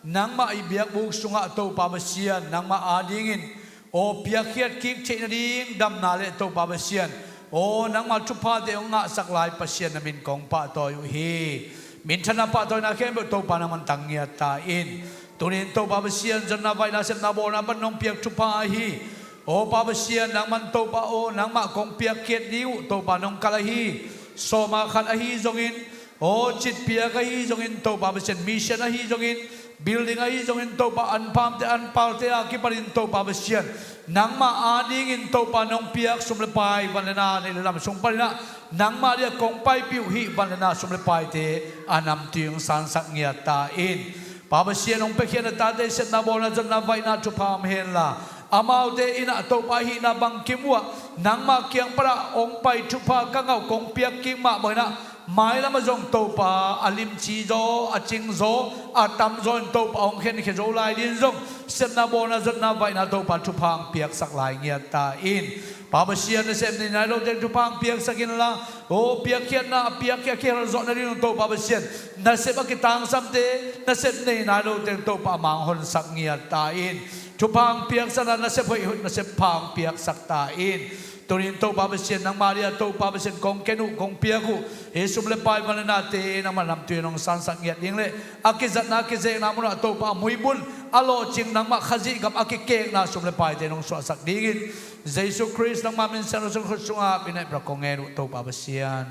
nangmah i biakbuk sungah Topa Pasian nangmah adingin aw piakkhiat kik theih nading damna le Topa Pasian aw nangmah thuphate hong ngahsak lai Pasian na min kong pahtawi uh hi. Minthanna pahtawina khempeuh Topa nangman tang ngiat ta in. Tunin Topa Pasian zonna vaihna sepna bawlna pan nong piak thupha ahi aw Pa Pasian nangman Topa aw nangmah kong piakkhiat ding uh Topa nong kalh ahi. Sawma khat ahi zongin aw citpiak ahi zongin Topa Pasian mission ahi zongin building ahi zongin Topa anpamte anpalte a kipanin Topa Pasian nangmah adingin Topa nong piak sum le pai van le na neih le lam sung panin ah nangmah dia kong paipih uh hih van le na sum le paite a namtui hong sansak ngiat ta in. Pa Pasian hong piakkhiatna tate sepna bawlna zonna vaihna thupha om hen la amaute in ah Topa hihna bangkim uh ah nangmah kiang pan ah hong pai thupha ka ngah uh kong piak kik mah bangin ah mailam ah zong Topa a limci zaw a cing zaw a tam zaw in Topa hong khenkhia zo lai dingin zong sepna bawlna zonna vaihna Topa thupha hong piaksak lai ngiat ta in. Pa Pasian nasep nei nai lo teng thupha hong piaksak inla aw piakkhiatna a piakkhiat kihel zawh nading Topa Pasian nasep a kitangsamte nasep nei nai lo teng Topa a mang honsak ngiat ta in. Thupha hong piaksakna nasep hoih hoih nasep pha hong piaksak ta in. Tunin Topa Pasian nangmah dia Topa Pasian kong ken uh kong piak uh hih sum le pai van le nate nangmah namtui nong sansak ngiat ding le a kizatna a kizekna munah Topa a muibun a lawhcing nangmah Khazih gam a kikekna sum le paite nong suahsak dingin Jesu Khrist nangmah min siangtho sung khut sungah minetbra kong ngen uh Topa Pasian.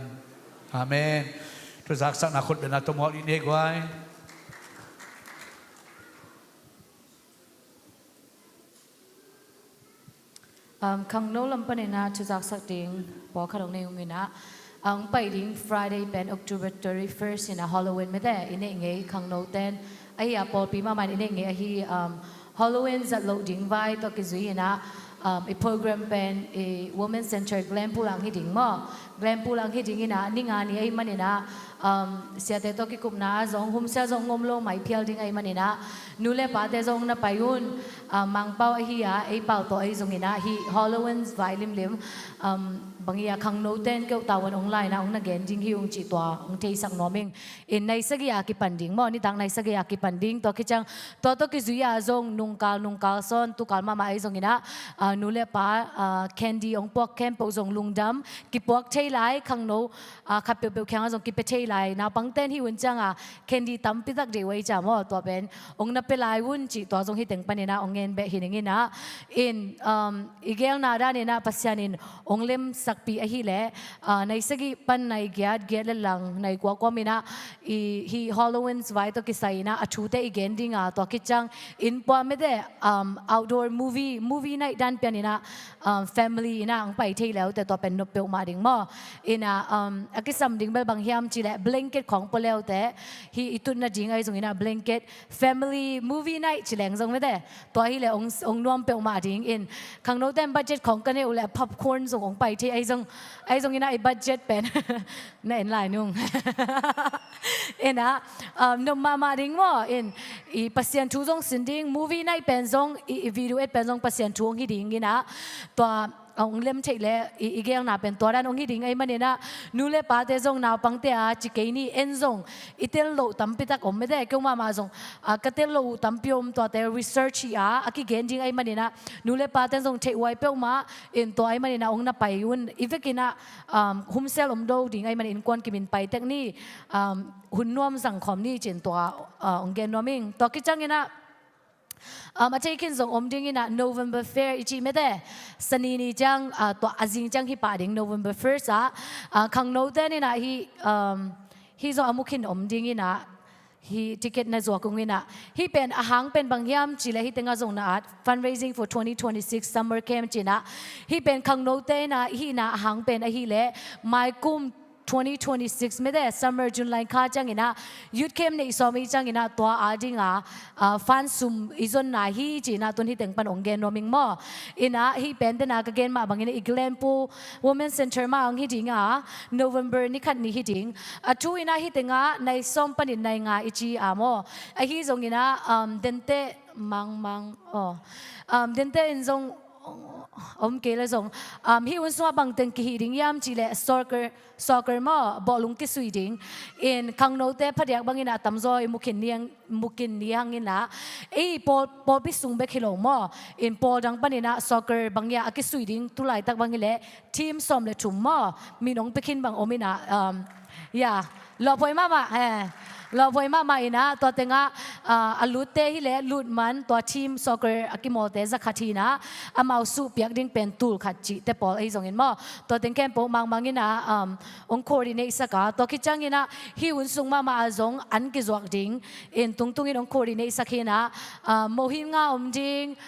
Amen. Thuzaksakna khut bena tomuak dih ni guai. Um, khangno lam panin ah thuzaksak ding pawlkhat hong nei ung in ah, a hong pai ding Friday pen October thirty-first in ah Halloween mete i neih ngei khangno ten ahi a pawlpi mahmah in i neih ngei ahi, um, Halloween zat loh ding vai tawh kizui in ah, um, i program pen i Women Center Glenpool ah hong hi ding maw? Glenpool ah hong hi ding in ah ni nga ni ahih manin ah, um, siate tawh kikupna ah zong humsia zong ngom lo mai phial ding ahih manin ah nu le pate zong na pai un. Ah, Mangpau ahi a, ei pau tawh ahi zongin ah, hih Hollow Winds vai limlim, um, bang hi a, khangno ten keuh tau an ong lai na, ong na gen ding hi ung cih tua ong theisak nuam ing. In nai sagih a kipan ding maw, nitak nai sagih a kipan ding, tua khit ciang, tua tawh kizui a zong nungkal, nungkal sawn, tukal mahmah ahi zongin ah, ah, nu le pa, ah, candy ong puak khempeuh zong lungdam, kipuak thei lai, khangno, ah, khat peuhpeuh kiangah zong kipia thei lai, naupang ten hi un ciang a, candy tampi tak deih uh ahi ciang maw, tua pen ong na pia lai un cih tua zong hih teng panin ah ong ngen beh hi ning in ah. In, um, i gelna dan in ah Pasian in ong lemsakpih ahih leh, ah, nai sagih pan nai giat, giat le lang, nai kua kuam in ah, i, hih Hollow Winds vai tawh kisai in ah a thute i gen ding a, tua khit ciang in pua mete, um, outdoor movie, movie night dan pian in ah, um, family in ah ong pai thei le uh teh tua pen nop peuhmah ding maw. In ah, um, a kisam ding bel bang hiam cih leh blanket khawng pua le uh teh, hih i tutna ding ahi zongin ah blanket, family movie night ci leng zong mete. Tua hi leh ong, ong nuam peuhmah ding in. Khangno ten budget khawng ka neih uh leh popcorn zong ong pai thei ahi zong, ahi zongin ah i budget pen na en lai nung. In ah, um, nop mahmah ding maw. In i Pasian thu zong sin ding, movie night pen zong, i, i video et pen zong Pasian thu ong hi ding in ah. Tua ong lem theih leh i, i gelna pen tua dan ong hi ding ahih manin ah, nu le pate zong naupangte a ci kei ni, en zong i tel loh tampi tak om mete, keu mahmah zong, ah, ka tel loh uh tampi om, tuate research hi a, a kigen ding ahih manin ah, nu le pate zong theih huai peuhmah in, tua ahih manin ah ong na pai un, i vekin ah, um, humsel om do ding ahih manin innkuan kimin pai tek ni, um, hun nuam zang khawm ni ci-in tua, ah, ong gen nuam ing. Tua khit ciangin ah, um, a thei khin zong om ding in ah November Fair i cih mete. Sani ni ciang, ah, tua a zing ciang hi pah ding November first ah, ah, khangno ten in ah hih, um, hih zong a mu khin om ding in ah, hih ticket na zuak ung in ah. Hih pen a hang pen bang hiam cih leh hih tengah zong na at, Fundraising for twenty twenty-six Summer Camp ci-in ah. Hih pen khangno te in ah hih na a hang pen ahih leh mai kum twenty twenty-six mete, summer, June lai kha ciangin ah, youth camp neih sawm i ciangin ah, tua a ding a, ah, fund sum i zonna hi ci-in ah, tun hih teng pan ong gen nuam ing maw. In ah, hih pen den a ka gen mah bangin ah, i Glenpool Women Center mah ong hi ding a, November ni khat ni hi ding. A thu in ah hih tengah, nai sawm panin nai nga i ci a maw. Ahi zongin ah, um, dente mangmang, oh. Um, dente in zong om kei le zong, um, hih hun sungah bang teng kihih ding hiam cih leh soccer, soccer maw, bawlung kisui ding. In khangnote phadiak bangin ah tamzaw i mu khin ni hang, mu khin ni hang in ah. Ei pawl, pawlpi sung bek hi lo maw. In pawl dang panin ah soccer bang hi a, a kisui ding tu laitak bang hi leh team sawm le thum maw. Min ong pia khin bang om in ah, um, ya. Lawphuai mahmah, eh. Lawphuai mahmah in ah, tua tengah, ah, a lutte hi leh, lut man, tua team soccer a kimawlte za khat hi in ah, amau suh piak ding pen tul khat cihte pawl ahi zongin maw. Tua teng khempeuh mangmang in ah, um, ong coordinate sak a, tua khit ciangin ah, hih hun sung mahmah ah zong an kizuak ding, in tungtungin ong coordinate sak hi in ah, ah, mohin nga om ding,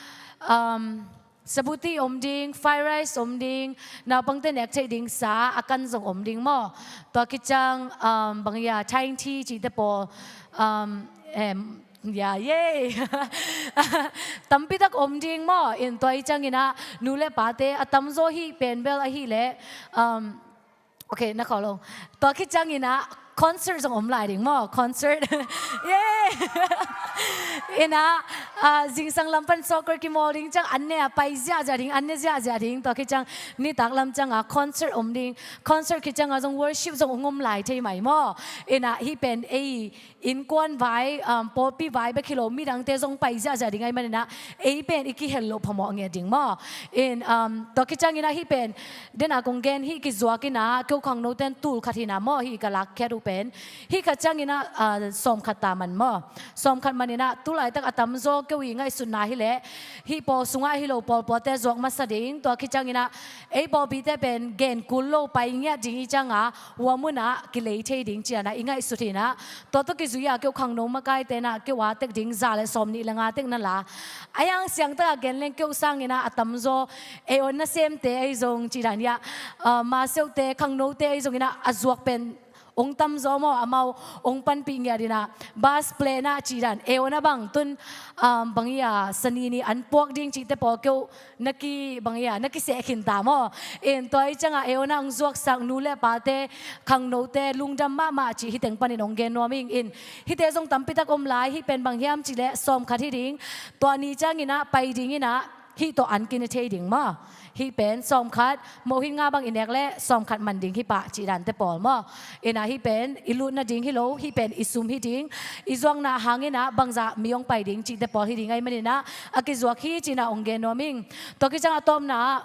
um, sabuti om ding, fried rice om ding, naupangte nek theih ding sa, a kan zong om ding maw. Tua khit ciang, um, bang hi a, Thai tea cihte pawl, um, em, ya, yay. Tampi tak om ding maw, in tua i ciangin ah, nu le pate, a tamzaw hih pen bel ahih leh, um, okay, na khawh lo. Tua khit ciangin ah, concert zong om lai ding maw, concert. Yay! In ah, ah, zingsang lam pan soccer kimawl ding ciang an ne a pai ziahziah ding, an ne ziahziah ding. Tua khit ciang nitak lam ciang a concert om ding. Concert khit ciang a zong worship zong ong om lai thei mai maw. In ah, hih pen ei innkuan vai, um, pawlpi vai bek hi lo, midangte zong pai ziahziah ding ahih manin ah, ei pen i kihel loh phamawh ngiat ding maw. In, um, tua khit ciangin ah hih pen, den a kong gen hih kizuak in ah, keu khangno ten tul khat hi in ah maw, hih ka lakkhiat uh pen. Hih khat ciangin ah, ah, sawm khat ta man maw. Sawm khat man in ah, tu laitak a tamzaw keu i ngaihsutna hi leh, hih pawl sungah hi lo pawlpawlte zuak masa ding, tua khit ciangin ah, ei pawlpite pen gen kul lo pai ngiat ding i ciang a, hua mun ah kilei thei ding ci-in ah i ngaihsut hi in ah. Tua tawh kizui a keu khangno makaite in ah keu a tek ding za le sawm nih le nga tek na la. Ahi hang siangtak a gen leng keu sangin ah a tamzaw ei awn nasemte ahi zong ci dan hi a, ah, maseuhte khangnote ahi zongin ah a zuak pen ong tamzaw maw, amau ong panpih ngiat inah, bus plan ah cih dan, eona bang tun, um, bang ia, sani ni an puak ding cihte pawl keu, na ki, bang ia, na kiseh khinta maw. In tua i ciangah eona ong zuaksak nu le pate, khangnote, lungdam mahmah cih hih teng panin ong gen nuam ing. In hihte zong tampitak om lai, hih pen bang hiam cihleh sawmkhat hi ding, tua ni cianginah pai dinginah, hih tawh an kine thei ding maw. Hih pen sawmkhat, mohin nga bang i nek leh sawmkhat man ding hi pah cih dante pawl maw. Inah hih pen i lutna ding hi lo, hih pen i sum hi ding, i zuakna hanginah bangzah mi hong pai ding cihte pawl hi ding ahih maninah, a kizuak hi cinah hong gen nuam ing. Tua kiciang a tawpna ah,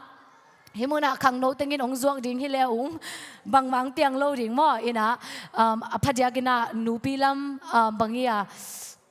hih munah khangno tengin hong zuak ding hi le ung, bangmah hong piang lo ding maw. Inah, um, a phadiakinah nupi lam, um, bang ia,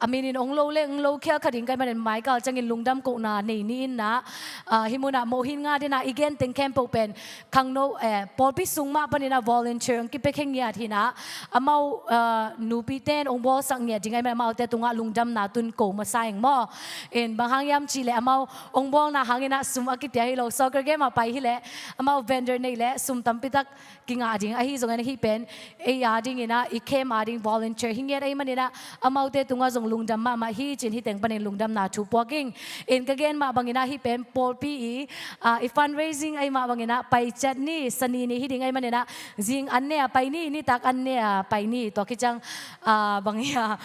a minin ong lo le ong lo khial kha ding ka hih manin maikal ciangin lungdam kohna nei ni inah, ah, hih munah mohin nga dinah i gen teng khempeuh pen khangno, eh, pawlpi sung mah paninah volunteer ong kipia khe ngiat hinah, amau, ah, nupite in ong bawlsak ngiat ding ahih manin amaute tungah lungdamna tun ko masa ing maw. In bang hang hiam cihleh amau ong bawlna hanginah sum a kipia hi lo, soccer game ah pai hileh amau vendor nei leh sum tampitak kingah ding ahi zongin, hih pen ei a dinginah, i camp a ding volunteer hi ngiat ahih maninah, amaute tungah zong lungdam mahmah hi cin hih teng panin lungdamna thu puak ing. In ka gen mah banginah hih pen pawlpi i, ah, i fundraising ahih mah banginah pai ciat ni, sani ni hi ding ahih maninah, zing an ne a pai ni, nitak an ne a pai ni, tua kiciang, ah, bang ia,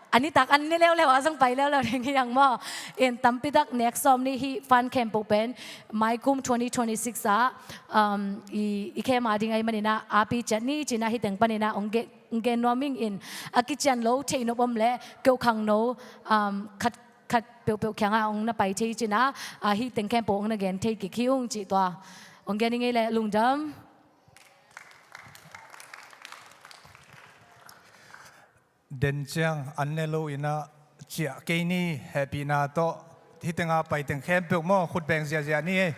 a nitak an ne leuleu a zong pai leuleu ding hi ang maw. In tampitak nek sawm ni hih fund khempeuh pen maikum twenty twenty-six ah, um, i, i camp a ding ahih maninah api ciat ni cinah hih teng paninah ong gen, ong gen nuam ing. In a kician lo theihnop om leh keu khangno, um, khat, khat peuhpeuh kiangah ong na pai thei cinah, ah, hih teng khempeuh ong na gen thei kik hi ung cih tua ong gen ing ei leh lungdam. Den ciang an ne lo inah ciah kei ni, hehpihna tawh hih tenga pai teng khempeuh maw, khut beng ziahziah ni ei.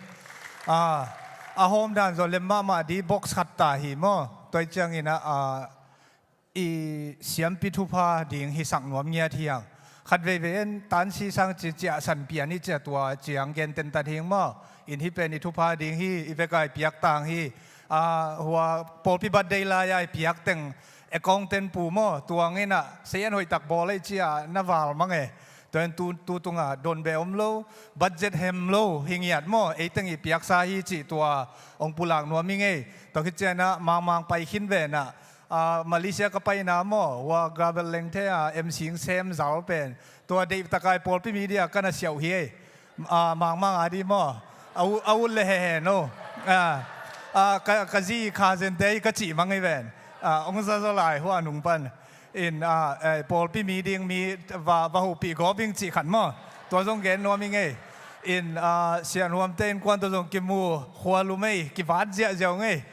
Ah, a hawm dan zaw lem mahmah di, box khat ta hi maw. Tua i cianginah, ah, i siampi thupha ding hisak nuam ngiat hi ang. Khat veivei en tansi sang ci ciah san pian i ciah tua ciang gen tentat hi ing maw. In hih pen i thupha ding hi, i veka i piak tang hi. Ah, hua pawlpi birthday lai-a i piak teng, accountant pu maw, tuang inah, seian hoihtak bawl ei ciah na val mang e. Tua in tu, tu tungah don beh om lo, budget hem lo hi ngiat maw, ei teng i piaksa hi cih tua ong pulak nuam ing ei. Tua khit cianah mangmang pai khin venah, ah, Malaysia ka paina maw, hua gravel lengthei a M C ing sem zal pen, tua deihtakai pawlpi media ka na siauh hi ei. Ah, mangmang a di maw. A u-, a ut le hehe no. Ah, ah, ka, ka zi kha zente hi ka cih mang hi ven. Ah, ong zazaw lai hua nung pan. In, ah, eh, pawlpi mi ding mi va, va hopih gawp ing cih khat maw. Tua zong gen nuam ing ei. In, ah, sianhuamte innkuan tua zong kimu, khua lum ei, kivat ziahziah ung ei.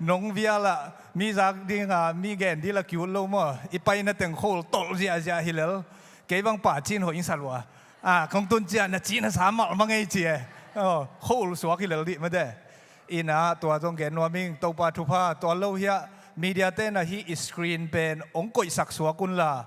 Nong vial ah, mi zak ding, ah, mi gen dil ah kiut lo maw. I paina teng khol tolh ziahziah hi lel. Kei bang pa cin hoih ing sa lua. Ah, kong tun ciah na cih na sa malh mang ei ci e. Oh, khol suak hi lel dih mate. Inah tua zong gen nuam ing, Topa thupha, tua lo hiah media te na hih i screen pen ong koihsak suak unla,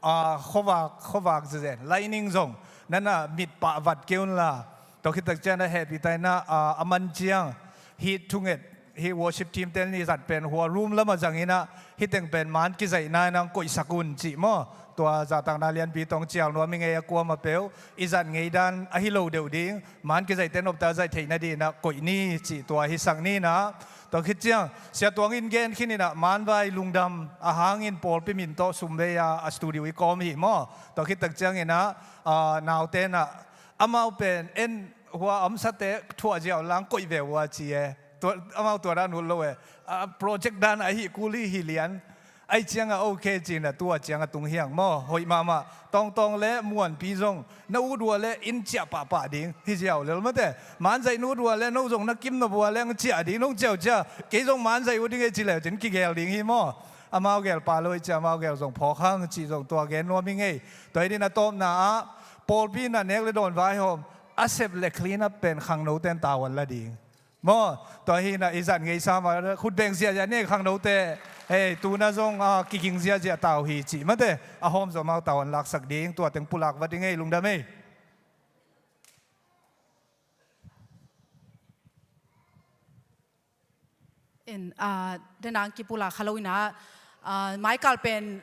ah, khuavak, khuavak zezen, lightning zong, nana mit pah vat kei unla, tua khit tak ciang a hehpih taina, ah, a man ciang, hih thunget, hih worship team te ni zat pen hua room lamah zang inah, hih teng pen man kizaihna inah ong koihsak un cih maw. Tua zahtakna lianpi tawh ong cial nuam ing ei, a kuamah peuh i zat ngei dan ahi lo deuh ding, man kizaihte nopta zaih theih nadinah koih ni cih tua hisak ni inah. Tua khit ciang Sia Tuang in gen khin inah, manvai lungdam a hangin pawlpi min tawh sum vei a, a studio i kawm hi maw. Tua khit tak cianginah, ah, naute inah, amau pen en hua amsate thuah ziau lang koih ve ua ci e. Tua, amau tua dan ut lo e. Ah, project dan ahi kul hi, hi lian. Ai cianga ok cina tua cianga tung hiang maw, hoih mahmah. Tawngtawng le Muanpi zong na ut ua le in ciah pahpah ding hi ziau lel mate. Manzaih na ut ua le no zong na kim na vua le ang ciah ding nong ciau cia. Kei zong manzaih ut ding e ci leu cin kigel ding hi maw. Amau gel pah lo i cia, amau gel zong phawk hang cih zong tua gen nuam hi ngei. Tua hi din a tawpna ah pawlpi na nek le dawn vaihawm a sep le clean up pen khangno ten tavuan la ding. Maw, tua hi na i zat ngeisa ma, khut beng ziahziah ni khangnote. Hei, tuna zong, ah, kiging ziahziah tau hi cih mate. A hawm zong amau tau an laksak ding, tua teng pulak vat ding ei, lungdam ei. In, ah, denang kipulak kha lo ina, Ah, Michael pen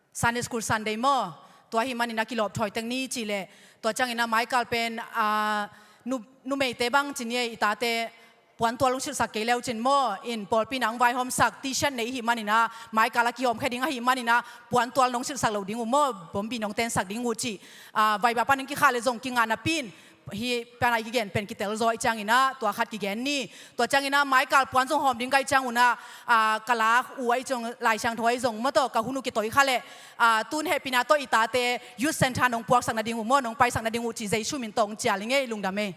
Sunday School Sunday maw? Tua hi manin a kilawp thawi teng ni cih leh, tua ciangin a Michael pen, ah, nu, numeite bang ci ni ei, i tate puantual hong silhsak kei leu cin maw, in pawlpi in a hong vaihawmsak, T-shirt nei hi manin a, Michael a kihawmkhia ding ahi manin a, puantual nong silhsak lo ding uh maw, bombi nong tensak ding uh cih, ah, Viber panin kikhah leh zong kingah napi in, hih pan a i kigen pen kitel zaw ahih ciangin a, tua khat kigen ni. Tua ciangin a Michael puan zong hawm ding ka hih ciang un a, ah, ka lak uh ahih ciang Lai Siangtho ahih zong maw tawh ka hun uh kitawi kha leh, ah, tun hehpihna tawh i tate Youth Centre nong puaksak nading uh maw, nong paisak nading uh cih Jesu min tawh hong cial ing ei, lungdam ei.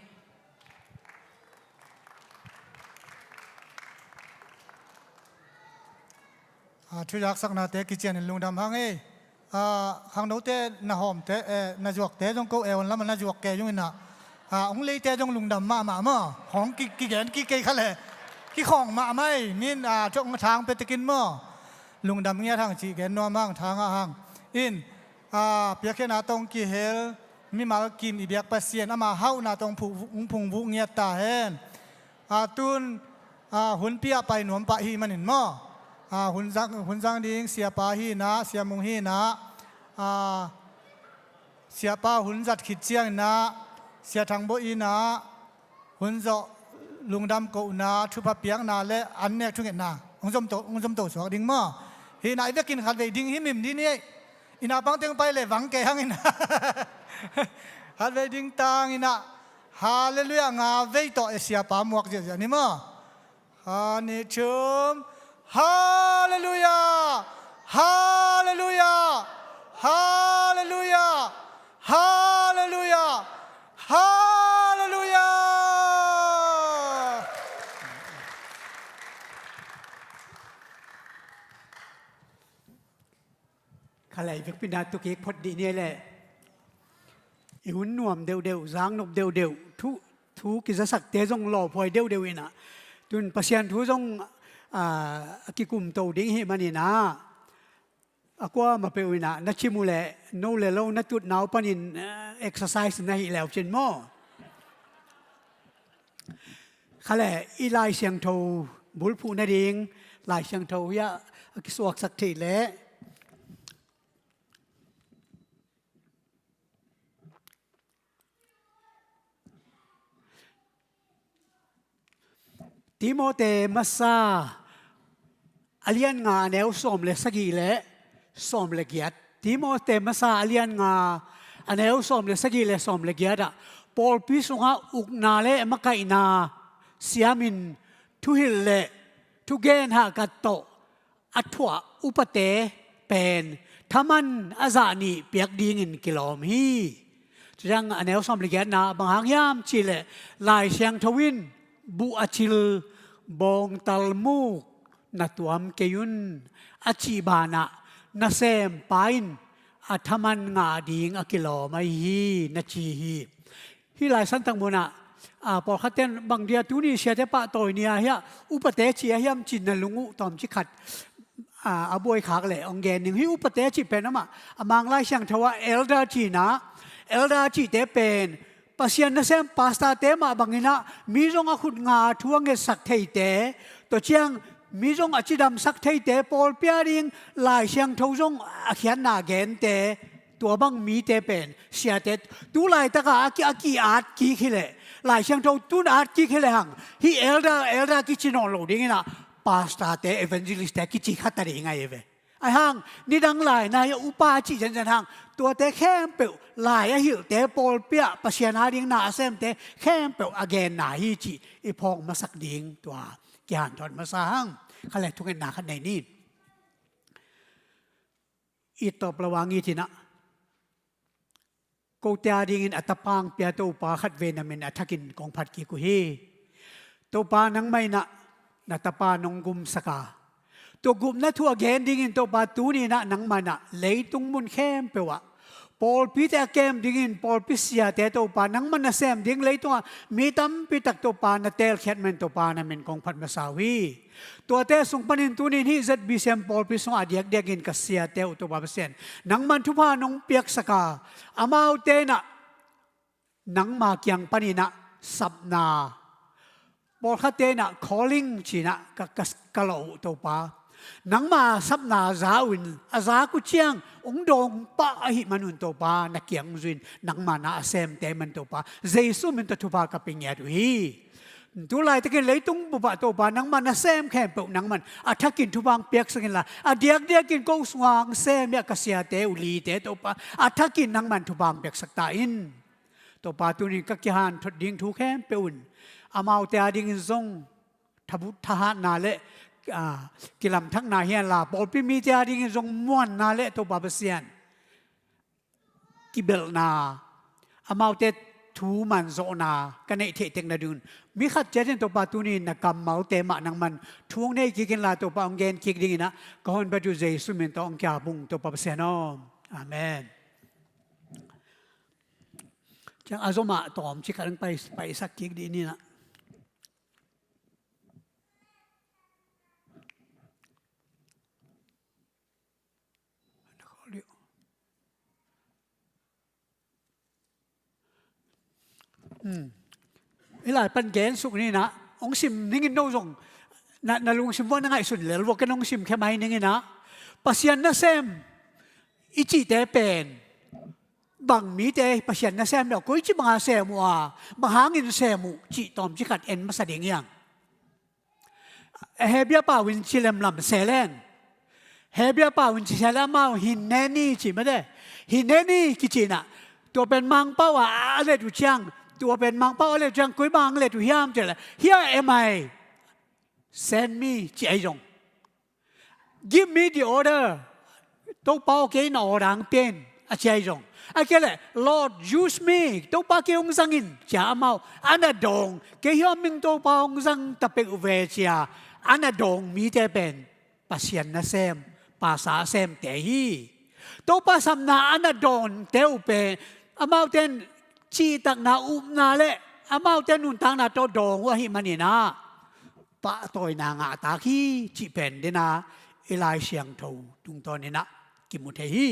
Ah, thuzaksaknate kicianin lungdam hang ei. Ah, khangnote na hawmte, eh, na zuakte zong ko eh, on lamah na zuak kei zong inah. Ah, hong leite zong lungdam mahmah maw. Hong ki, kigen kik kei kha leh kikhawng mahmah ei. Min, ah, thang pia tekin maw. Lungdam ngiat hang cih gen nuam hang, thang ah hang. In, ah, piakkhiatna tawh hong kihel mimal kim i biak Pasian, ama hauhna tawh hong phu, hong phungvuh ngiat ta hen. Ah, tun, ah, hunpi ah pai nuam pah hi manin maw. Ah, hun zang, hun zang ding siapa hi inah, Sia Mung hi inah. Ah, siapa hun zat khit ciang inah, Sia Thang Bawh inah, hun zawh lungdam kohna, thupha piakna le an nek thungetna hong zomto, hong zomto suak ding maw. Hi inah i vekin khatvei ding himhim ding ni ei. I naupang teng pai leh vang kei hang inah. Khatvei ding tang inah. Halleluiah nga vei tawh e, siapa muak ziahziah ni maw. Kha nih thum. Halleluiah! Halleluiah! Halleluiah! Halleluiah! Halleluiah! Kha lei vekpi na tu kik phot dih ni leh. I hun nuam deuhdeuh, zang nop deuhdeuh, thu, thu kizasakte zong lawphuai deuhdeuh inah. Tun Pasian thu zong, ah, a kikumto ding hi manin ah, a kuamah peuh inah na cim uh leh no le lo na tutna uh panin, ah, exercise na hih leu cin maw. Kha leh i Lai Siangtho bulphuh nading Lai Siangtho hiah a kisuaksak theih leh Timote masa a lian nga a neu sawm le sagih le sawm le giat. Timote masa a lian nga a neu sawm le sagih le sawm le giat ah pawlpi sungah ukna le makaihna siamin thuhilh le thugen hahkat tawh a thuah upate pen thaman a zah nih piak dingin kilawm hi. Cuciang a neu sawm le giatna bang hang hiam cihleh Lai Siangtho in buh a cil bawngtal muk na tuam kei un a cih banah nasempa in a thaman ngah ding a kilawm ahi hi na ci hi. Hih lai santak munah, ah, pawlkhatte in bang dia tuni siate pahtawi ni-a hiah upate ci a hiam cin na lung uh tawmcik khat, ah, a buaikhak leh hong gen ning. Hih upate cih pen amah a Mang Lai Siangtho ah elder cihna, elder cihte pen Pasian nasem pastorte mah banginah mi zong a khut nga thu a ngetsak theite, tua ciang mi zong a cidamsak theite, pawlpi a ding Lai Siangtho zong a khiatna gente, tua bang mite pen siate tu laitakah a ki, a ki-at kik hileh, Lai Siangtho tun at kik hileh hang hih elder, elder kici nawn lo dinginah pastorte, evangelistte kici khata ding ahi ve. Ahi hang nidang lai na hi upa a cih zenzen hang tuate khempeuh lai a hilhte, pawlpi ah Pasian a ding na a semte khempeuh a genna hi cih i phawk masak ding tua kihanthawn masa hang. Kha le thungetna khat nei ni. It tawp lo a ngitinah kote a dingin a tapa hong pia Topa khatvei na min a thakin kong phat kik uh hi. Topa nangmah inah na tapa nong gumsak a, tua gupna thu a gen dingin Topa tuni inah nangmah inah leitung mun khempeuh ah pawlpite a kem dingin pawlpi siate Topa nangmah na sem ding, leitungah mi tampi tak Topa na teelkhiat manin Topa na min kong phat masa uh hi. Tuate sung panin tunin hih Z B C M pawlpi sungah a diakdiakin ka siate uh Topa Pasian nangman thupha nong piaksak a, amaute inah nangma kiang paninah sapna, pawlkhatte inah calling cinah ka, ka, ka lawh uh Topa. Nangma sapna za uh in, a zak uh ciang hong dawng pah ahih manun Topa na kiang hong zui in, nangma na a semte man Topa Jesu min tawh thupha ka pia ngiat uh hi. Tu laitakin leitung bupah Topa nangma na sem khempeuh nangman a thakin thupha hong piaksak inla, a diakdiakin ko sunga hong sem ia ka siate uh lite Topa a thakin nangman thupha hong piaksak ta in. Topa tunin ka kihanthot ding thu khempeuh un amaute adingin zong thabut thahatna le, ah, kilamthakna hi henla, pawlpi mite adingin zong muanna le Topa Pasian kibelhna, amaute thu manzawhna ka neih theih tek nadingun mi khat ciatin Topa tunin na kammalte mah nangman thu hong nei kik inla Topa hong gen kik dinginah ka honpatu Jesu min tawh hong kiap ung Topa Pasian aw. Amen. Ciang a zomah tawm cikhat hong pai, paisak kik dih ninah. Hmm. I lai pan gen suk ninah hong sim ningin no zong na, na lungsim vua na ngaihsun lel vua ken hong sim khia mai ninginah Pasian nasem i cihte pen bang mite Pasian nasem deuh koici banga sem uh a bang hangin sem uh cih tawm cikhat en masa ding hiang. Hebrew pau in ci lemlam se leng. Hebrew pau in ci se leng amau hineni ci mate. Hineni kici inah tua pen Mangpau a a let uh ciang, tua pen Mangpau a let uh ciang koi bang a let uh hiam ci leh, here am I, send me ci ahi zong. Give me the order. Topa aw kei na order hong pia in a ci ahi zong. A kei leh Lord use me, Topa kei hong zang in cia amau a na dawng, kei hiam ming Topa hong zang ta peuh ve cia a na dawng mite pen Pasian nasem, Pasian a semte hi. Topa sapna a na dawnte uh pen amaute in cihtakna upna le amaute nuntakna tawh dawng uh ahih maninah pahtawina ngahtak hi cih pen dena i Lai Siangtho tungtawninah kimu thei hi.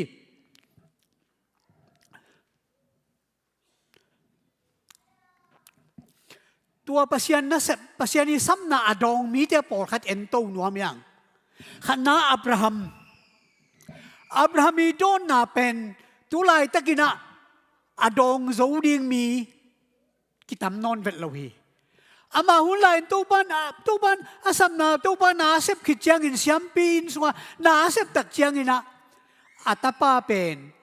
Tua Pasian nasep, Pasian i sapna a dawng mite pawlkhat ento nuam hiang. Khatna Abraham. Abraham i dawnna pen tu laitakinah a dawng zo ding mi kitam nawn vet lo hi. Amah hun lai-in Topa na, Topa a sapna, Topa na a sep khit ciangin siampi inn sunga na a sep tak cianginah a tapa pen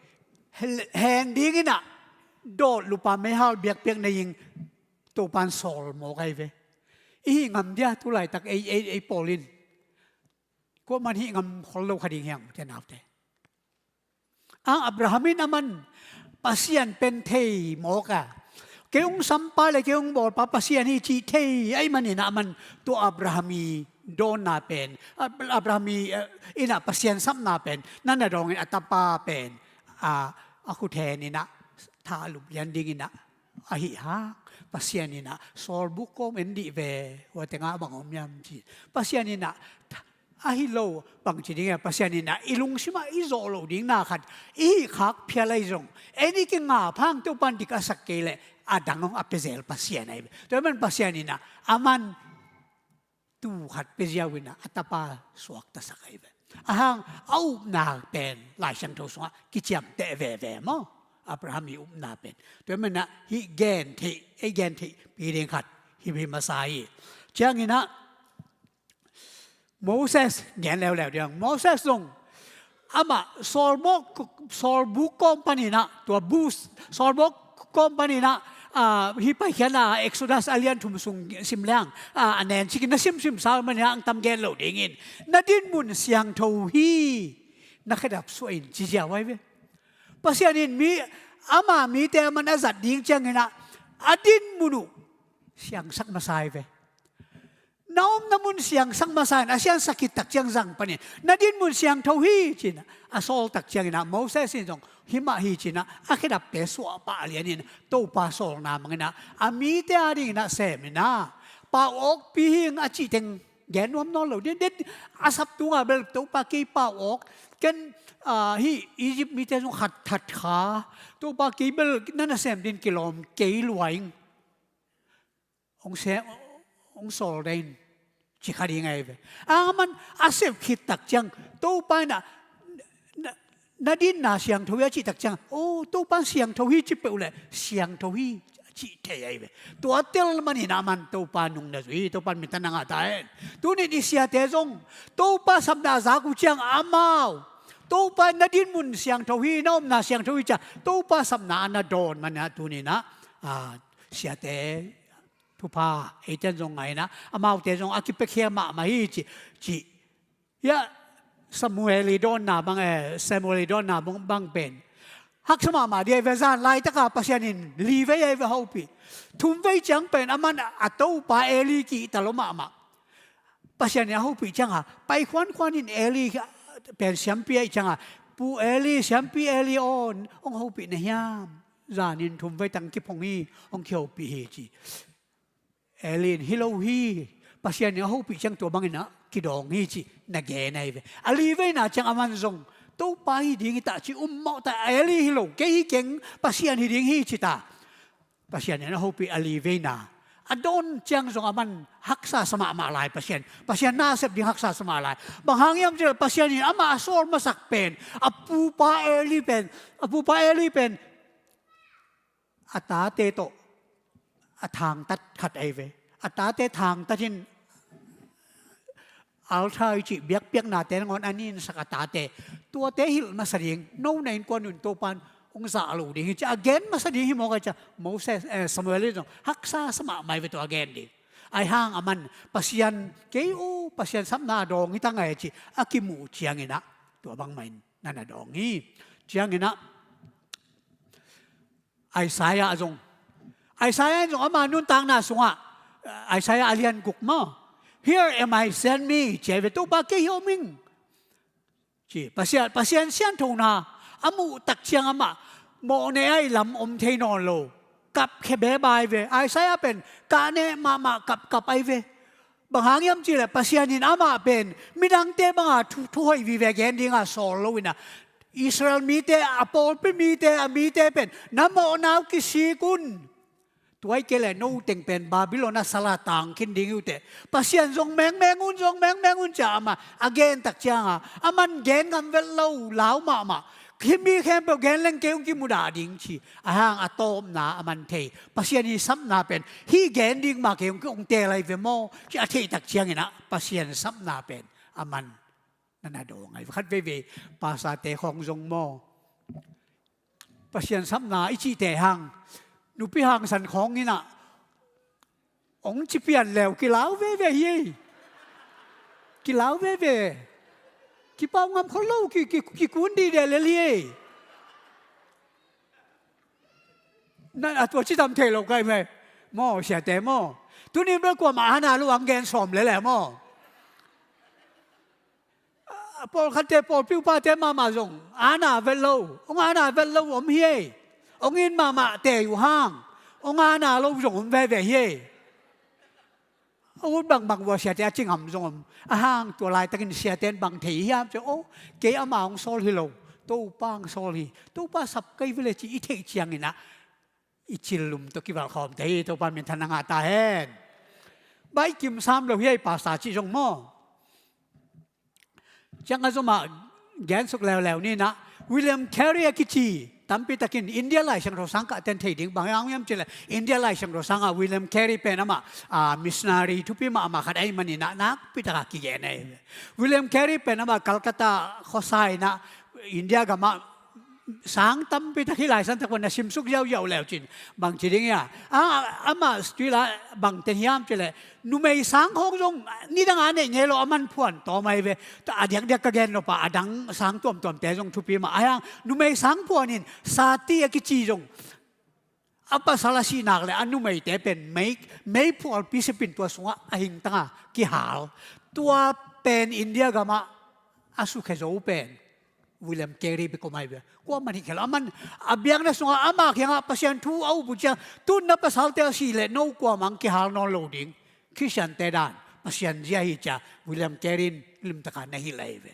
heng dinginah dawt lupa meihal biakpiak nei in Topa in sawl mawk ahi ve. I hih ngam dia tu laitak ei, ei, ei pawl in kuaman hih ngam khol lo kha ding hiang ute naute. Ang Abraham in aman Pasian pen thei mawk a, kei hong sampa le kei hong bawlpa Pasian hi cih thei ahih manin aman tua Abraham i dawnna pen, Ab-, Abraham i, eh, innah Pasian sapna pen na na dawngin a tapa pen a, a khut heninah thahlup lian dinginah ahi hang Pasian innah sawlbuk kawm en dih ve, huate ngah bang om hiam ci. Pasian innah ahi lo bang ci ding e, Pasian innah i lungsimah i zawh loh ding na khat i hih khak phial ahi zong en i kingap hang Topan dik a sak kei leh a dang hong a pia zel Pasian ahi ve. Tua ahih man Pasian innah aman tu khat pia ziau innah a tapa suaktasak ahi ve. Ahang a upna pen Lai Siangtho sungah kiciamteh veve maw? Abraham i upna pen. Tua ahih manah hih gen theih, ei gen theih pi ding khat hih hi masa hi. Cianginah Moses gen leuleu diang. Moses zong amah sawlbawk, sawlbuk kawm paninah, tua bus, sawlbawk kawm paninah, ah, hih paikhiatna Exodus a lian thum sung sim leng, ah, a nen cikin na simsim sa maninah ang tam gen lo dingin na dinmun siangtho hi, na khedap suah in ci ziau ahi ve. Pasian in mi, ama mite aman a zat ding cianginah a dinmun uh siangsak masa ahi ve. Na omna mun siangsak masa in a siangsak khit tak ciang zang panin na dinmun siangtho hi cinah a sawl tak cianginah Moses in zong himah hi cinah a khedapte suah pah lianin Topa sawlna manginah a mite a dinginah seminah pau awkpi hing a cih teng gen nuam nawn lo. Den, den a sap tungah bel Topa kei pau awk ken, ah, hih Egypt mite zong khat that kha, Topa kei bel na nasem din kilawm kei luaing. Hong se, hong sawl dain. ci kha ding ahi ve. Aman a sep khit tak ciang Topa in ah na, na dinna siangtho hi a cih tak ciang, o, Topa in siangtho hi ci peuh leh siangtho hi cih thei ahi ve. Tua tel manin aman Topa nung na zui hi. Topa in minthanna ngah ta hen. Tuni in i siate zong Topa sapna a zak uh ciang amau Topa in na dinmun siangtho hi, na omna siangtho hi ci-a Topa sapna a na dawn manin ah tuni in ah, a, siate thupha eite in zong ngah in ah, amaute zong a kipiakhia mahmah hi ci, ci. Hiah Samuel i dawnna bang, eh, Samuel i dawnna bang, bang pen haksa mahmah ding ahi ve. Zan laitaka Pasian in li vei ahi ve hopih. Thum vei ciang pen aman a topa Eli kihta lo mahmah. Pasian in a hopih cianga pai khuankhuan in Eli pen siampi ahih cianga, Pu Eli, siampi Eli aw, hong hopih na hiam? Zanin thum vei tang kiphong hi, hong kihopih hi ci. Eli in hi lo hi. Pasian in a hopih ciang tua bangin ah kidawng hi ci na gen ahi ve. A li veina ciang aman zong Topa hi ding hi ta ci um mawh ta, Eli hi lo, kei hi keng, Pasian hi ding hi ci ta. Pasian in a hopih a li veina a dawn ciang zong aman haksa sa mahmah lai. Pasian, Pasian na sep ding haksa sa mah lai. Bang hang hiam cih leh Pasian in amah a sawl masak pen a pupa Eli pen, a pupa Eli pen a tate tawh a thangtat khat ahi ve. A tate thangtat in altar i cih biakpiaknate nangawn a ninsak a tate, tuate hilh masa ding, no na innkuan un Topa in hong zah lo ding hi ci a gen masa ding hi mawk a ci a, Moses, eh, Samuel in zong haksa sa mahmah hi ve tua gen ding. Ahi hang aman Pasian kei uh, Pasian sapna a dawng hi ta ngai a ci a kimuh ciangin ah tua bangmah in na na dawng hi. Ciangin ah Isaiah zong, Isaiah in zong ama nuntakna sungah, Isaiah a lian guk maw, "Here am I, send me," ci ahi ve. Topa, kei hi om ing, ci. Pasian, Pasian sianthona a muh tak ciang amah mawhnei ahi lam om thei nawn lo. Kapkhia beba ahi ve. Isaiah pen kah neh mahmah kapkap ahi ve. Bang hang hiam cih leh Pasian in amah pen midangte banga thu, thu hoih vive gen dinga sawl lo in ah, Israel mite, a pawlpi mite, a mite pen na mawhna uh kisik un. Tua hi kei leh no teng pen Babylon a sal a tang khin ding hi uh teh. Pasian zong mengmeng un, zong mengmeng un ci a amah a gen tak cianga aman gen ngam vet lo, lau mahmah. Hih mi khempeuh gen leng kei hong kimudah ding ci. Ahi hang a tawpna aman thei. Pasian i sapna pen hih gen ding mah kei hong, hong teel ahi ve maw ci a theih tak ciangin ah Pasian sapna pen aman na na dawng ahi ve. Khat veivei pastorte khawng zong maw, Pasian sapna i cihte hang, nupi hangsan khawng in ah hong ci pian leu kilau veve hi ei. Kilau veve. Kipau ngam khol lo, ki, ki, kikun dih deh lel hi ei. Na, a tua ci tam thei lo kai mai. Maw, siate maw. Tuni bel kuamah ana lo ang gen sawm lel e maw. A pawlkhatte, pawlpi upate mahmah zong ana vet lo, hong ana vet lo om hi ei. Hong it mahmah tei uh hang hong ana lo zong om veve hi ei. A ut bangbang uh a siate a ci ngam zong om. Ahi hang tua laitakin siate in bang thei hiam cih, o, kei ama hong sawl hi lo, Topa hong sawl hi. Topa sap kei vele ci i theih ciangin ah i cil lum tawh kivalkhawm thei hi. Topa minthanna ngah ta hen. Bai kim sam lo hi ei, pastor cih zong maw. Ciang a zomah gensuk leuleu ni in ah, William Carey a kici tampi takin India Lai Siangtho sang kah ten thei ding, bang hang hiam cih leh India Lai Siangtho sangah William Carey pen amah, a, missionary thupi mahmah khat ahih manin ah nakpi takah kigen ahi. William Carey pen amah Calcutta khuasa in ah India gamah sang tampi tak hi lai santak pan na simsuk ziauziau leu cin bang ci ding hia? A, amah still ah bang ten hiam cih leh numei sang khawng zong nidang a neih ngei lo, a man phuan tawm ahi ve. A diakdiak ka gen nop a, a dang sang tuamtuamte zong thupi mah. Ahi hang numei sang phuan in sati a kici zong a pasal a sih nak leh a numeite pen mei, meiphualpi sipin tua sungah a hingtanga kihal. Tua pen India gamah a sukhia zo pen William Carey bek om ahi ve. Kuamah in hih khel lo. A man a biakna sungah ama kiangah Pasian thu a up uh ciang, tun na pasalte a sih leh no kuamah hong kihal nawn lo ding. Khristiante dan Pasian zia hi ci-a William Carey in limtaka na hilh ahi ve.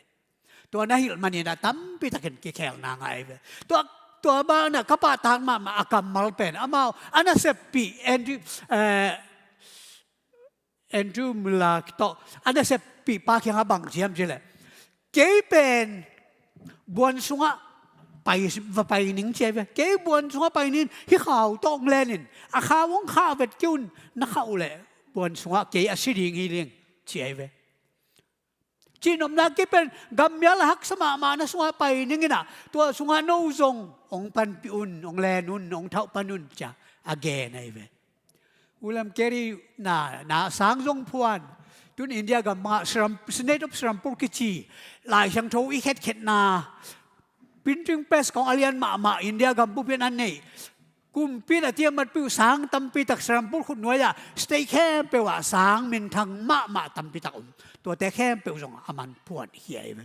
Tua na hilh manin ah tampi takin kikhelna ngah ahi ve. Tua, tua banah ka pahtak mahmah a kammal pen amau a naseppih Andrew, eh, Andrew Miller tawh a naseppihpa kiangah bang ci hiam cih leh, kei pen buan sungah pai, va pai ning ci ahi ve. Kei buan sungah pai ning, hih khau tawh hong len in, a khau hong khah vet kei un, na khah uh leh buan sungah kei a si ding hi ding ci ahi ve. Cihnopna kei pen gammial a haksa mahmah na sungah pai ning in ah, tua sungah no zong hong panpih un, hong len un, hong thauh pan un ci-a a gen ahi ve. William Carey na, na sang zong phuan. Tun India gam bangah Sram-, Synod of Serampore kici Lai Siangtho i khetkhetna printing press kong a lian mahmah India gam bup in an neih. Kumpi in a tiamat peuh sang tampi tak Serampore khutnuai ah state khempeuh ah sang minthang mahmah tampi tak om. Tuate khempeuh zong a man phuan hi ahi ve.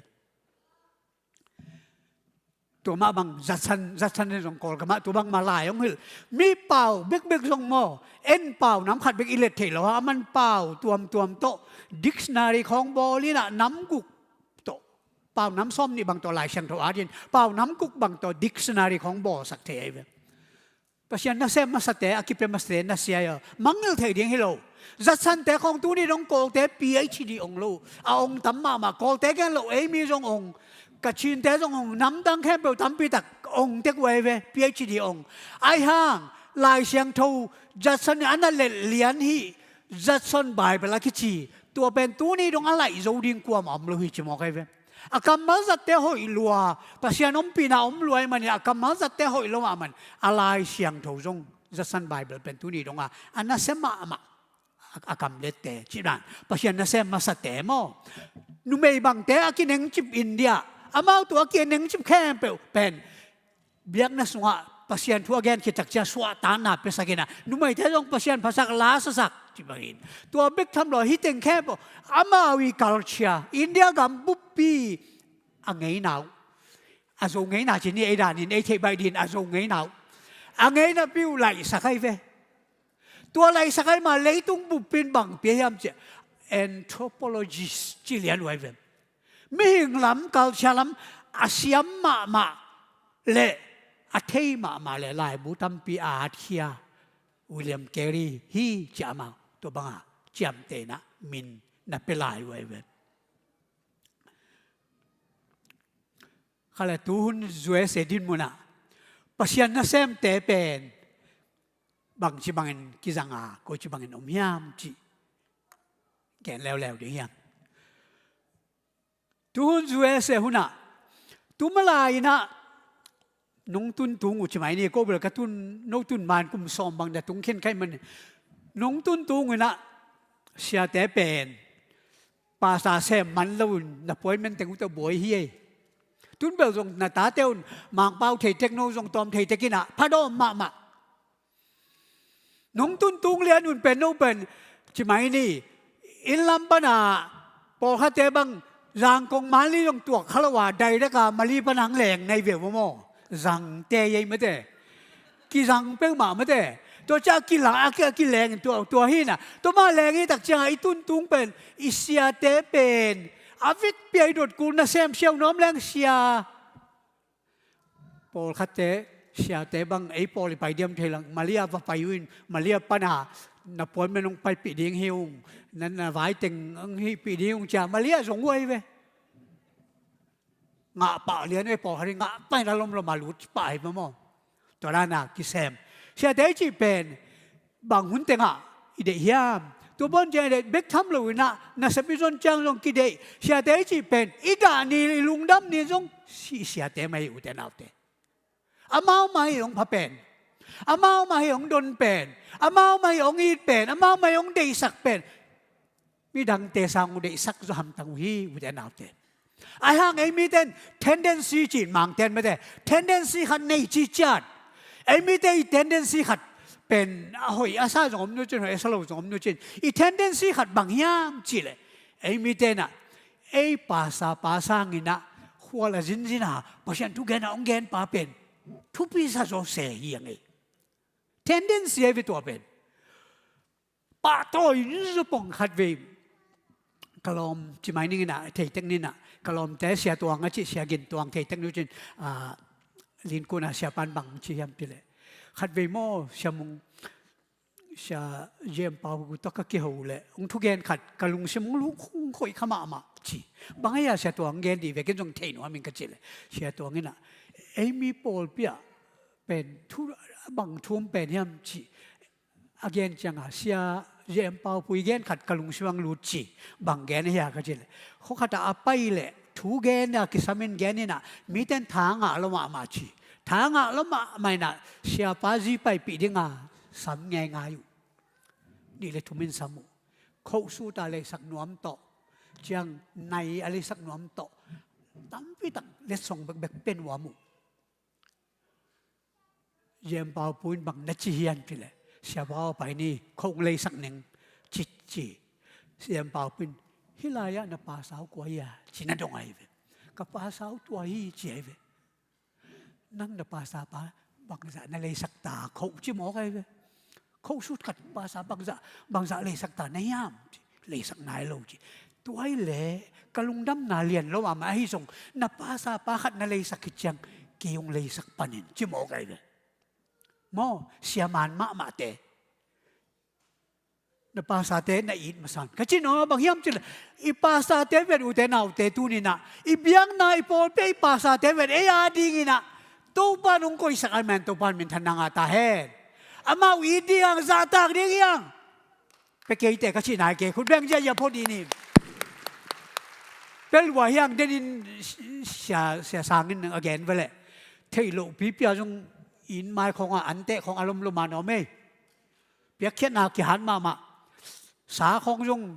Tua mah bang Judson, Judson in zong Kawlgam ah tua bangmah lai hong hilh. Mi pau bekbek zong maw, en pau nam khat bek i let theih loh a, a man pau tuamtuam tawh dictionary khawng bawl in ah, nam guk tawh, pau nam sawm nih bang tawh Lai Siangtho at in, pau nam guk bang tawh dictionary khawng bawlsak thei ahi ve. Pasian nasem masate, a kipia masate nasia hi a, mangngilh theih ding hi lo. Judson-te khawng tuni dong Kawlte PhD ong lo, a ong tam mahmah. Kawlte gen lo, ei mi zong ong, Kachinte zong ong, namdang khempeuh tampi tak ong tek uh ahi ve, PhD ong. Ahi hang Lai Siangtho Judson in a na let lian hi, Judson Bible a kici, tua pen tuni dong a laih zo ding kuamah om lo hi ci mawk ahi ve. A kammal zatte hoih lua, Pasian ompihna om lua ahih manin a kammal zatte hoih lo ahih manin a Lai Siangtho zong, Judson Bible pen tuni dong a, a nasia mahmah, a, a kamlette cih dan, Pasian nasem masate maw. Numei bangte a kinengcip India, amau tua a kinengcip khempeuh pen biakna sungah Pasian thu a gen khit tak ciang suahtakna piasak in ah, numeite zong Pasian phasak, la sasak cih bangin. Tua bek tham lo, hih teng khempeuh amau i culture, India gam buppi a ngeina uh, a Zo ngeina ci ni, ei danin ei theih baih dingin a Zo ngeina uh, a ngeinapi uh laihsak ahi ve. Tua laihsak ahih manin leitung buppi in bang pia hiam cih leh, anthropologist cih lian uh ahi ve. Mihing lam, culture lam a siam mahmah leh a thei mahmah leh laibu tampi a atkhia William Carey hi ci-a amau tua banga ciamtehna min na pia lai uh ahi ve. Kha leh tuhun U S A dinmun ah Pasian nasemte pen bangci bangin kizang a, koici bangin om hiam cih gen leuleu ding hi hang. Tuhun U S A hun ah, tu mah lai-in ah nong tun tung uh ci mai ni, ko bel ka tun, no tun man kum sawm bang na tung khin ka hih manin, nong tun tung uh in ah siate pen pastor sem man lo in na appointment teng uh tawh buai hi ei. Tun bel zong na tate un Mangpau thei tek, no zong tawm thei tek in ah, pha dawm mahmah. Nong tun tung lian un pen no pen ci mai ni, inn lam pan a pawlkhatte bang Zangkong Manli zong tuak kha lo a, direct a Manli pan hong leng na hi ve uh maw. Zangte hi ei mate. Kizang peuhmah mate. Tua ciang a kila, a ki, a kileng in tua, tua hi in ah, tua mah leng hi tak ciangin i tun tung pen, i siate pen a vekpi-a i dot kul, nasem siau nuam leng sia. Pawlkhatte, siate bang, ei pawl i pai diam thei leng, Manli ah va pai uh in, Manli ah pan a na appointment hong paipih ding hi ung, na, na vai teng hong hihpih ding hi ung ci-a Manli ah zong uh ahi ve. Ngah pah lian ei, pawlkhat in ngah pah in a lomlom a lut pah hi maw. Tua dan a kisem. Siate i cih pen bang hun tengah i deih hiam? Tua bawn ciang i deih bek tham lo in ah, nasep i zon ciang zong kideih. Siate i cih pen i dah ni, i lungdam ni zong si, siate mah hi, ute naute. Amau mah hi hong pha pen. Amau mah hi hong don pen. Amau mah hi hong it pen. Amau mah hi hong deihsak pen. Midangte sang uh deihsak zaw hamtang uh hi, ute naute. Ahi hang ei mite in tendency ci-in Mangte in mate, tendency khat nei ci ciat. Ei mite i tendency khat pen a hoih a sa zong om nu cin, hoih a sa lo zong om nu cin. I tendency khat bang hiam cih leh, ei mite in ah ei pastor pa sangin ah khual a zinzin a, Pasian thugen a hong gen pa pen thupi sa zaw se hi a ngei. Tendency ahi ve tua pen. Pahtawi in zupong khatvei ka lawm ci mai ning in ah, thei tek ni in ah, ka lawmte Sia Tuang a cih, Sia Gin Tuang, thei tek ni uh cin, ah, Linkun a Sia Pan bang ci hiam cih leh, khatvei maw Sia Mung, Sia Jem Pau Gu tawh ka kiho leh hong thugen khat ka lungsim hong lu hong khoih kha mahmah ci. Bang hia Sia Tuang gen dih ve, ken zong thei nuam ing ka cih leh Sia Tuang in ah, ei mi pawlpi ah pen thu bang thu om pen hiam ci. A gen ciangah Sia Jem Pau Pui gen khat ka lungsim ah hong lut ci. Bang gen hia ka cih leh, khua khat ah a pai leh thu gen a kisam in gen in ah, mite in tha ngah lo mahmah ci. Tha ngah lo mahmah in ah siapa zi paipih ding a sam ngeingai uh. Nih le thum in sam uh. Khohsut a leisak nuam tawh, ciang nai a leisak nuam tawh, tampi tak letsong bekbek pia nuam uh. Jem Pau Pui in bang na ci hiam cih leh, Sia Pau, pai ni, khoh hong leisak ning ci ci. Jem Pau Pui in, hih lai-ah na pastor kua hi a ci na dong ahi ve. Ka pastor tua hi ci ahi ve. Nang na pastor pa bangzah na leisak ta khoh ci mawk ahi ve. Khohsut khat pastor bangzah, bangzah leisak ta na hiam ci. Leisak nai lo ci. Tua hi leh ka lungdamna lian lo mahmah ahi zong, na pastor pa khat na leisak khit ciang kei hong leisak pan in ci mawk ahi ve. Maw, siaman mahmahte, na pastorte na it masa un ka cih nuam a, bang hiam cih leh, i pastorte vet, ute naute, tuni-in ah i biakna, i pawlpi ah i pastorte vet ei adingin ah Topa in hong koihsak ahih manin Topa in minthanna ngah ta hen. Amau it ding hang, zahtak ding hi hang. Pia kei teh ka cihna hi kei, khut beng ziahziah phot dih ni. Pia lua hi hang. Denin Sia, Sia Sang in a gen ve leh, theih loh pipi a zong inn mai khawngah anteh khawng a lomlom a na om ei. Piakkhiatna kihat mahmah. Sa khawng zong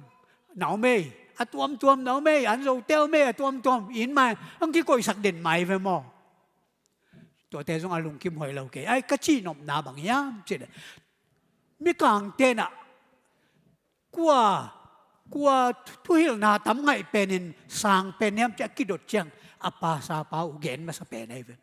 na om ei. A tuamtuam na om ei. An zote om ei, a tuamtuam. Inn mai hong kikoihsak den mai ve maw. Tuate zong a lungkim hoih lo kei. Ai, ka cihnopna bang hiam cih leh, Mikangte in ah kua, kua thuhilhna tam ngaih penin sang pen hiam cih a kidot ciang, a pastor pa uh gen masa pen ahi ve.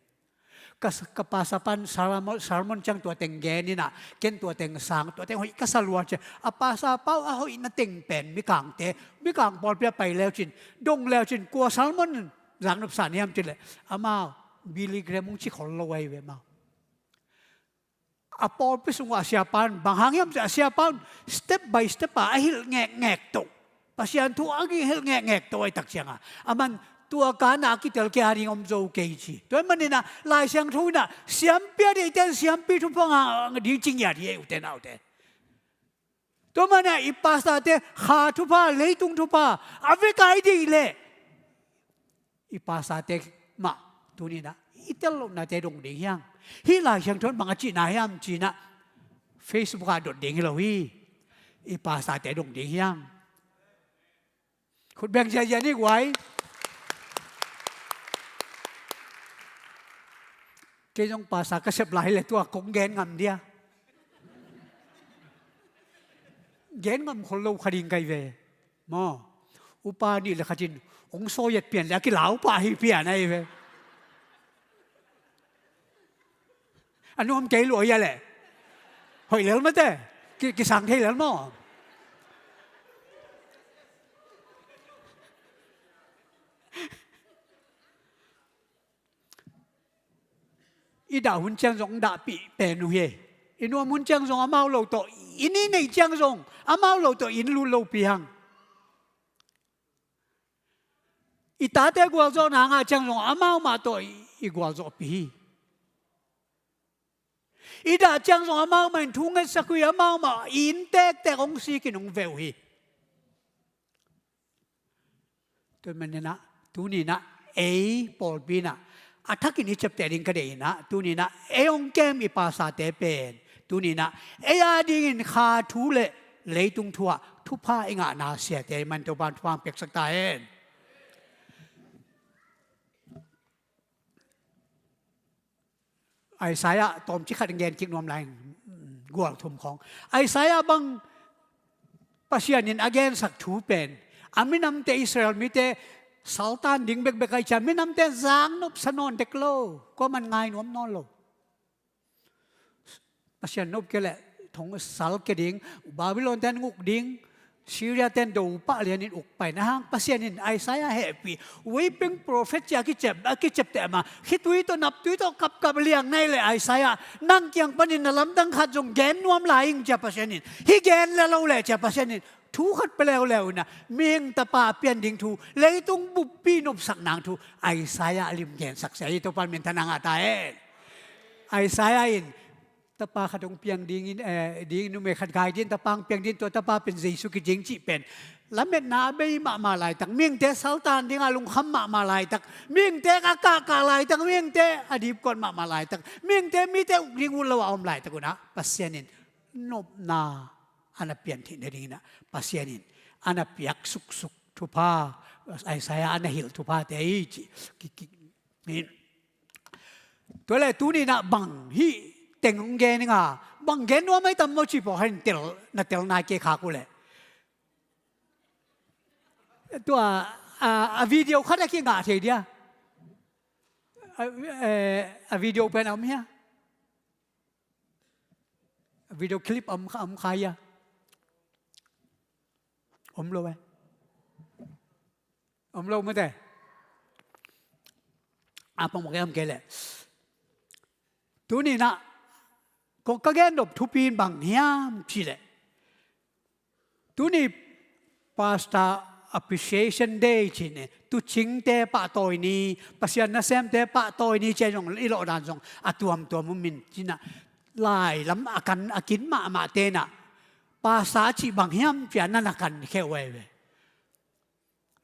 Ka, ka pastor pa in sermon, sermon ciang tua teng gen in ah, ken tua teng sang, tua teng hoih ka sa lua ci a, a pastor pa uh a hoihna teng pen Mikangte, Mikang pawlpi ah pai leu cin, dong leu cin, kua sermon zaknop sa na hiam cih leh, amau Billy Graham hong ci khol lo ahi ve maw. A pawlpi sungah a siapa in, bang hang hiam cih leh a siapa in step by step a a hilh ngekngek toh, Pasian thu a hilh ngekngek toh ahih tak ciangah, aman tua ka-in ah a kitel kei ading om zo kei ci. Tua ahih manin ah Lai Siangtho in ah siampi a deihte in siampi thupha ngah ding ci ngiat hi ei, ute naute. Tua manin ah i pastorte kha thupha, leitung thupha a vek a i deih leh, i pastorte mah tuni-in ah i tel lohnate dong ding hi hang. Hih Lai Siangtho in bang a cihna hiam ci-in ah Facebook ah dot ding hi lo hi. I pastorte dong ding hi hang. Khut beng ziahziah ni guai. Kei zong pastor ka sep lai hi leh tua kong gen ngam dia. Gen ngam khol lo kha ding ka hi ve. Maw, upa nih le khat in hong sawi et pian leh a kilau pah hi pian ahi ve. A nuam kei lua hia leh. Hoih lel mate. Ki, kisang thei lel maw. I dah hun ciang zong dahpih pen uh hi. I nuam hun ciang zong amau lo tawh, i inn i neih ciang zong amau lo tawh inn lut lopi hang. I tate gualzawhna ngah ciang zong amau mah tawh i, i gualzawhpih hi. I dah ciang zong amau mah in thu ngetsak uh hi, amau mah i inn tektek hong sik in hong veh uh hi. Tua manin ah, tuni-in ah, ei pawlpi in ah, a thakin i ciapteh ding ka deih in ah, tuni-in ah, ei hong kem i pastorte pen, tuni-in ah, ei adingin kha thu le leitung thu ah thupha i ngahna siate ahih manin Topa in thupha hong piaksak ta hen. Isaiah tawmcik khat gen kik nuam lai, gual thum khawng. Isaiah bang Pasian in a gensak thu pen, a minamte, Israel mite saltan ding bekbek ahih ciang minamte zaknop sa nawn dek lo, kuaman ngai nuam nawn lo. Pasian nop kei leh thong sal kia ding, Babylon-te an nguk ding, Syria ten do pah lianin uk pai na hang Pasian in Isaiah hehpih. Weeping prophet ci a kiciap, a kiciapteh mah, khitui tawh naptui tawh kapkap liang nai leh Isaiah, nang kiang panin na lamdang khat zong gen nuam lai ing ci a Pasian in, hih gen leh lo leh ci a Pasian in thu khat pia leuleu in ah, mihing tapa a pian ding thu, leitung buppi nopsak nang thu Isaiah a lim gensak sia hi. Topa'n minthanna ngah ta hen. Isaiah in tapa khat hong piang dingin, eh, ding numei khat gai dingin tapa hong piang dingin, tua tapa pen Jesu kici ing cih pen lametna a bei mahmah laitak, mihingte saltan dingah lungkham mahmah laitak, mihingte a kahkah laitak, mihingte a dipkuat mahmah laitak, mihingte mite uk ding ut lo a om laitak un ah Pasian in nopna a na piantheih nadingin ah Pasian in a na piak suksuk thupha, Isaiah a na hilh thuphate hi ci. Ki, ki, in. Tua leh tuni in ah bang hih teng hong gen ing a, bang gen nuam ahi tam maw ci pawh khat in tel, na tel nai kei khak uh leh. Tua, a, a video khat a kingah thei dia. A, eh, a video pen a om hia? A video clip a om kha, a om kha hia? Om lo eh. Om lo mate. A pang mawk em kei leh. Tuni in ah, ko ka gen nop thupi in bang hiam cih leh, tuni Pastor Appreciation Day ci ni, tuucingte pahtawi ni, Pasian nasemte pahtawi ni ci a zong i lawh dan zong a tuamtuam om in ci in ah, lai lam a kan a kin mahmahte in ah, pastor cih bang hiam ci a na na kankhia uh ahi ve.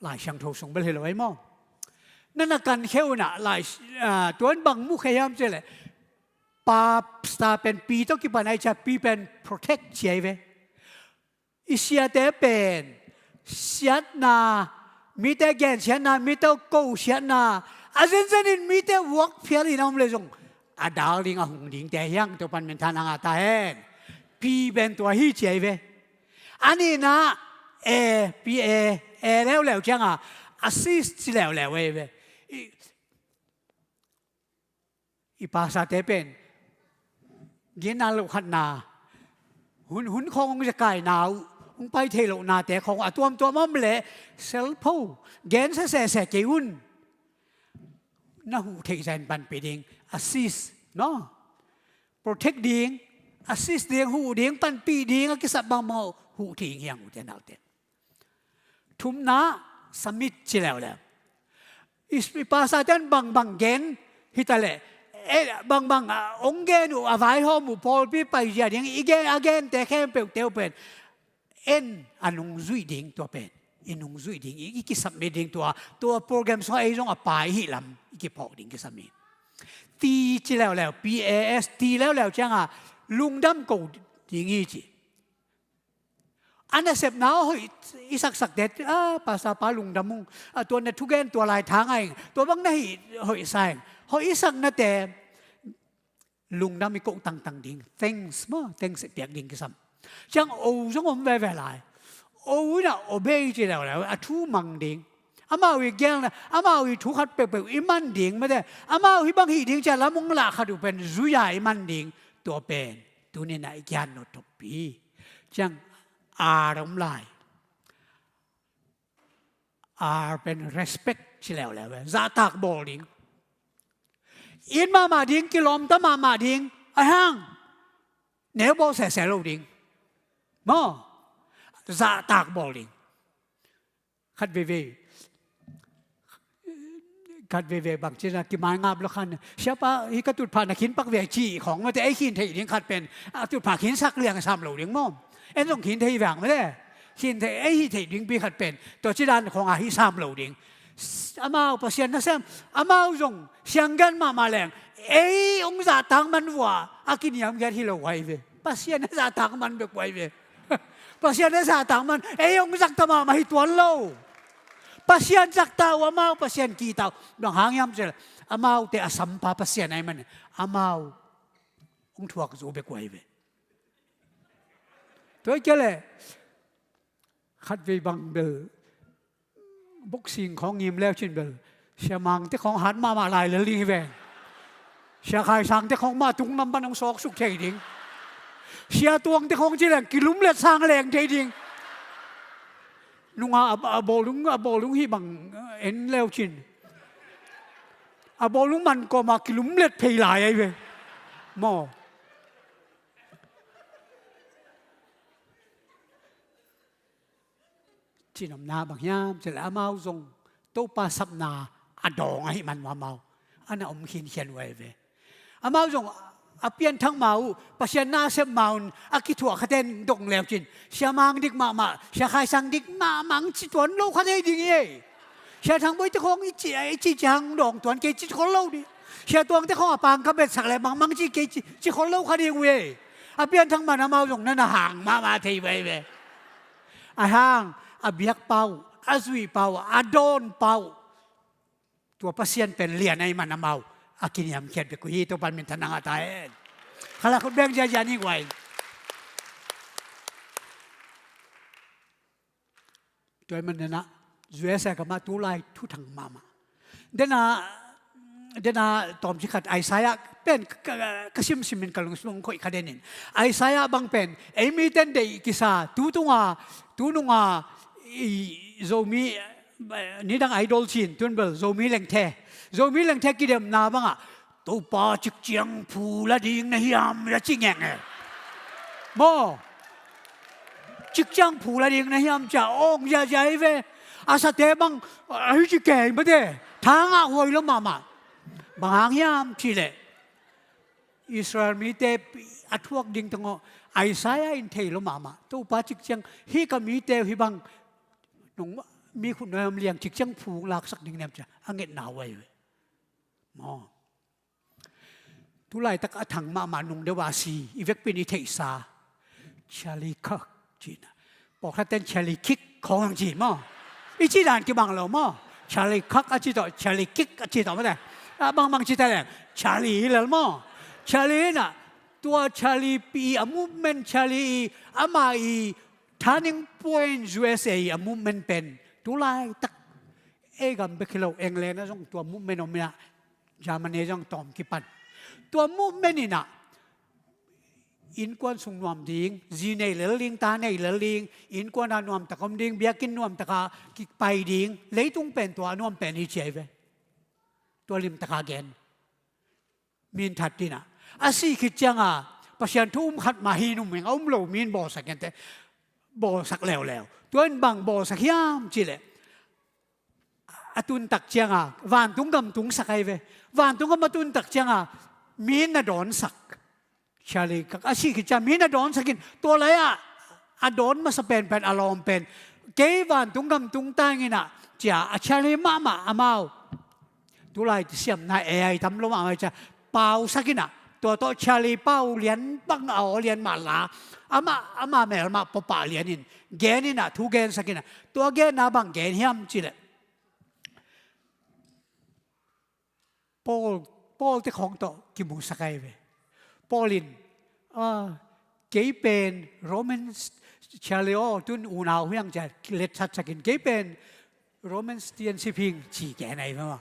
Lai Siangtho sung bel hi lo ahi maw? Na na kankhia uh in ah, lai, ah, tua in bang mukhia hiam cih leh, pastor pen pi tawh kipan ahi ci a, pi pen protect ci ahi ve. I siate pen siatna, mite gensiatna, mite kosiatna, a zenzen in mite uak phial in a om leh zong a dal ding a hung dingte hi hang, Topa'n minthanna ngah ta hen. Pi pen tua hi ci ahi ve. A nihna, e, pi e, e leuleu ciang a, assist ci leuleu ahi ve. I, i pastorte pen ginna loh khatna, hun, hun khawng hong zekaina uh, hong pai thei lohnate khawng a tuamtuam om leh, selpho, gensia sehseh kei un. Na huh theih zah in panpih ding, assist, no? Protect ding, assist ding, huh ding, panpih ding a kisap bangmah huh ding hi hang, ute naute. Thumna, submit ci leuleu. I, i pastorte'n bangbang gen hi ta leh, e, bangbang, a, hong gen uh, a vaihawm uh, pawlpi paizia ding i gen, a gente khempeuhte uh pen en a nungzuih ding, tua pen i nungzuih ding, i, i kisubmit ding, tua, tua program sungah ei zong a pai hi lam i kiphawk ding kisam hi. Ti ci leuleu, P A S, ti leuleu ciang a lungdam ko ding hi ci. A nasepna hoih i saksakte, a, pastor pa lungdam ung, a, tua na thugen tua lai thang a ing, tua bang na hih hoih sa ing, hoih i saknate lungdam i koh tangtang ding, thanks maw, thanks i piak ding kisam. Ciang o zong om veve lai. O in a obey ci leuleu, a thu mang ding. Amau i gelna, amau i thu khat peuhpeuh i man ding mate. Amau hih bang hih ding ci a lam hong lah khat uh pen zui a i man ding. Tua pen tuni in a i kian nop thupi. Ciang R om lai. R pen respect ci leuleu ve. Zahtak bawl ding. It mahmah ding, kilawmta mahmah ding. Ahih hang neu bawl sehseh lo ding. Maw? Zahtak bawl ding. Khat veivei, khat veivei bang ci na, kimai ngap lo khan, siapa, hih ka tutphah na khin pak ve ci khawng mate, ei khin theih ding khat pen, a, tutphah khinsak liang sam lo ding maw? En zong khin thei vang mate. Khin thei, ei hih theih dingpi khat pen tua ci dan khawng a hih sam lo ding. Amau Pasian nasem, amau zong sianggen mahmah leng, ei hong zahtak man uh a, a kiniamkhiat hi lo uh ahi ve. Pasian a zahtak man bek uh ahi ve. Pasian a zahtak man, ei hong zakta mahmah hi tuan lo. Pasian zakta uh, amau Pasian kihta uh. Bang hang hiam cih leh, amaute a sampa Pasian ahih manin amau hong thuak zo bek uh ahi ve. Tua hi kei leh khatvei bang bel boxing khawng ngim leu cin bel, Sia Mangte khawng hat mahmah lai lel ding hi ven. Sia Khai Sangte khawng mah tung lam pan hong sawksuk thei ding. Sia Tuangte khawng ci leng kilumlet sang leng thei ding. Nunga a, a bawlung, a bawlung hih bang en leu cin. A bawlung man kawma kilumlet phei lai ahi ve. Maw. Cinomna bang hiam cih leh amau zong Topa sapna a dawng ahih man uh amau a na om khinkhian uh ahi ve. Amau zong a pianthak ma uh, Pasian na a sep ma un a kithuah khaten dong leu cin, Sia Mang dik mahmah, Sia Khai Sang dik mahmah, ang ci tuan lo kha thei ding hi ei. Sia Thang Bawi te khawng i ci, i ci ciang dawng tuan kei ci khol lo ding. Sia Tuang te khawng a pang ka betsak leh bangmang ci kei ci, ci khol lo kha ding uh ei. A pianthak man amau zong na na hang mahmah thei uh ahi ve. A hang, a biak pa uh, a zuih pa uh, a dawn pa uh, tua Pasian pen lian ahih man amau a kiniamkhiat bek uh hi. Topan minthanna ngah ta hen. Khala khut beng ziazia ni guai. Tua ahih man dena U S A gam ah tulai thuthang mahmah. Dena, dena tawmcik khat Isaiah pen ka, ka, ka simsim in ka lungsim hong khoih kha den in. Isaiah bang pen ei miten deih kisa, tu tunga, tu nunga i Zomi, eh, nidang idol cin, tun bel Zomi lengthe. Zomi lengthe kidemna bangah Topa cikciang phu la ding na hiam, a ci ngeng e. Maw. Cikciang phu la ding na hiam cia awng ziazia hi ve. A sate bang, a hi ci kei mate. Thangah huai lo mahmah. Bang hang hiam cih leh Israel mite a thuak ding tengawh Isaiah in thei lo mahmah. Topa cikciang hih ka mite uh hih bang nong mi khut nuai om liang cikciang phu laksak ding niam cia a ngetna huai ve. Maw. Tulaitak a thang mahmah nung deuh a si, i vekpi in i theihsa Charlie Kirk cihna. Pawlkhat ten Charlie Kirk khawng ang ci maw. I ci dan kibang lo maw. Charlie Kirk a ci tawh, Charlie Kirk a ci tawh maw te. A bangbang ci ta leng Charlie hi lel maw. Charlie inah tua Charlie pi a movement, Charlie i ama i turning point U S A a movement pen tulaitak ei gam bek hi lo, England ah zong tua movement om inah, Germany zong tawm kipan. Tua movement inah innkuan sung nuam ding, zi nei lel ding, ta nei lel ding, innkuan ah nuamtak om ding, biakinn nuamtak ah kipai ding, leitung pen tua a nuam pen hi ci ahi ve. Tua limtak a gen. Min that dinah a sih khit cianga Pasian thu um khat mah hi num hing a um lo min bawlsak gente, bawlsak leuleu. Tua in bang bawlsak hiam cih leh a tuntak cianga vantung gam tungsak ahi ve. Vantung gam a tuntak cianga mi na dawnsak. Charlie Kirk a sih khit ciang mi na dawnsak in tua lai-ah a dawn masa penpen a lawm pen kei vantung gam tungtang inah cia a Charlie mahmah amau. Tulai siamna A I tam lo mahmah cia pausak inah tua tawh Charlie pau lian bang a aw lian mah la amah, amah melmah pawpah lian in gen inah thu gensak inah tua genna bang gen hiam cih leh Paul, Paul te khawng tawh kimusak ahi ve. Paul in, ah, kei pen Romans, Charlie aw, tun unau hiang cia letsatsak in kei pen Romans tiansi phing ci gen ahi ve maw.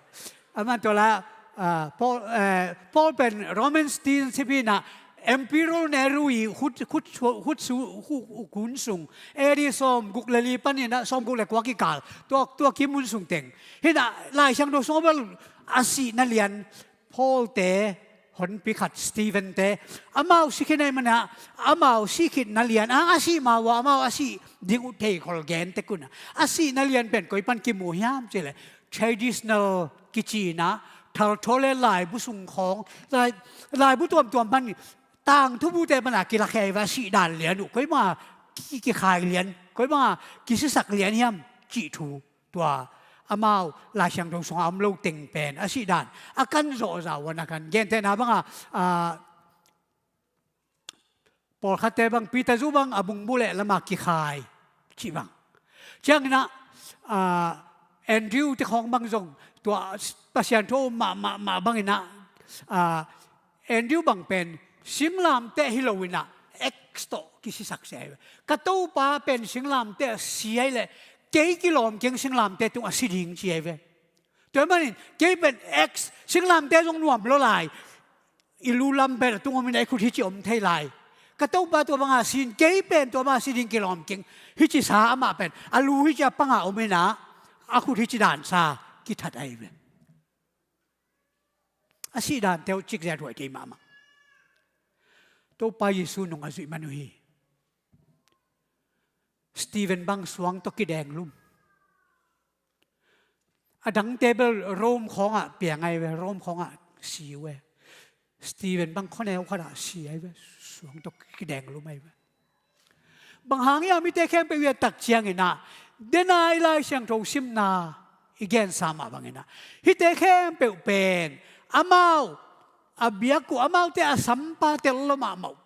Aman tua la, ah, Paul, eh, Paul pen Romans tiansi phing ah Emperor Nero i khut, khut, khut su, khu, khu, kun sung A D sawm guk le li panin ah sawm guk le kua kikal tua, tua kimun sung teng. Hinah Lai Siangtho sung bel a sihna lian Paul te honpi khat Stephen te amau sih khit na hih manah amau sih khit na lian ang a sih ma uh a amau a sih ding uh theikhol gen tek unah a sihna lian pen koi pan kimu hiam cih leh traditional kici inah thalthawl le laibu sung khawng, lai, laibu tuamtuam pan tangthu bute pana kilakhia hi va, a sih dan lian uh koi banga ki, kikhai lian, koi banga kisisak lian hiam cih thu tua amau Lai Siangtho sungah a om lo teng pen a sih dan a kan zawhzah uh a na kan gentehna banga, ah, pawlkhatte bang Peter zu bang a bungbu le lama kikhai cih bang. Cianginah, ah, Andrew te khawng bang zong tua Pasian thu mah, mah, mah banginah, ah, Andrew bang pen singlamteh hi loinah X tawh kisisak sia hi ve. Ka Topa pen singlamteh a si ahi leh kei kilawm keng singlamteh tung a si ding ci ahi ve. Tua manin kei pen X singlamteh zong nuam lo lai. I lu lam pen a tung omin a i khut hi ci om thei lai. Ka Topa tua banga sin, kei pen tua banga sin ding kilawm keng. Hici sa amah pen a lu hici a panga om inah, a khut hici dan sa kithat ahi ve. A sih dante uh cikzia duai kei mahmah. Topa Jesu nung a zuih man uh hi. Stephen bang suang tawh kidenglum. A dangte bel Rome khawngah piang ahi ve, Rome khawngah si uh e. Stephen bang khuaneu khatah si ahi ve, suang tawh kidenglum ahi ve. Bang hang hiam hihte khempeuh i et tak cianginah, dena i Lai Siangtho simna i gensa mah banginah, hihte khempeuh pen amau a biak uh, amaute a sampa tel lo mahmah uh.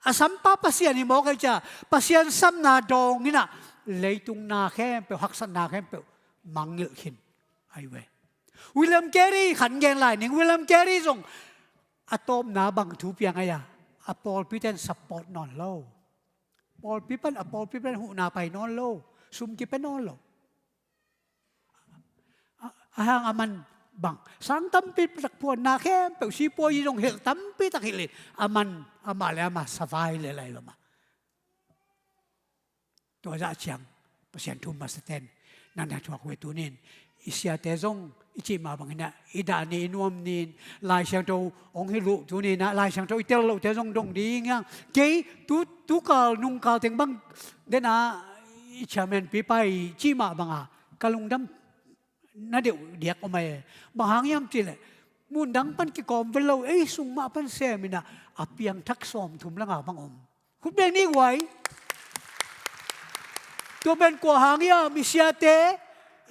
A sampa Pasian hi mawk ahi cia, Pasian samna dawnginah leitung na khempeuh, haksatna khempeuh mangngilh khin ahi ve. William Carey khat gen lai ning. William Carey zong a tawpna bang thu piang ahi a, a pawlpi ten support nawn lo. Pawlpi pan, a pawlpi pan huhna pai nawn lo, sum kipia nawn lo. A, a hang a man bang sang tampi tak phuanna khempeuh, sipuai zong hilh tampi tak hilh in, a man amah le amah savai le lai lo mah. Tua zah ciang Pasian thu masa ten na na thuak uh e. Tunin i siate zong i cih mah banginah i dah ni, i nuam ni in, Lai Siangtho hong hilh uh. Tuninah Lai Siangtho i tel lohte zong dong ding hiang. Kei tu, tukal nungkal teng bang dena i chairman pipa i cih mah banga ka lungdam na deuh diak om ahi. Bang hang hiam cihleh, mundang pan kikawm vel lo, ei sung mah pan seminah a piangthak sawmthum langa bang om. Khut beng ni guai. Tua pen kua hang hiam? I siate,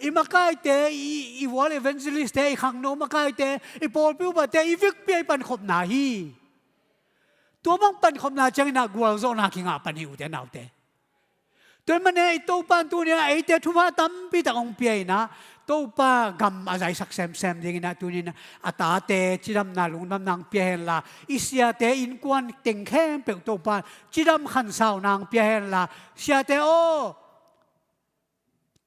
i makaite, i, i world evangelist te, i khangno makaite, i pawlpi upate, i vekpi a i pankhopna hi. Tua bang pankhopna cianginah gualzawhna kingah pan hi, ute naute. Tua ahih manin i Topa in tuni-ah eite thupha tampi tak hong pia inah, Topa gam a zaisak semsem dinginah tuninah a tate cidamna lungdamna hong pia henla, i siate innkuan teng khempeuh Topa cidam khansauna hong pia henla, siate aw,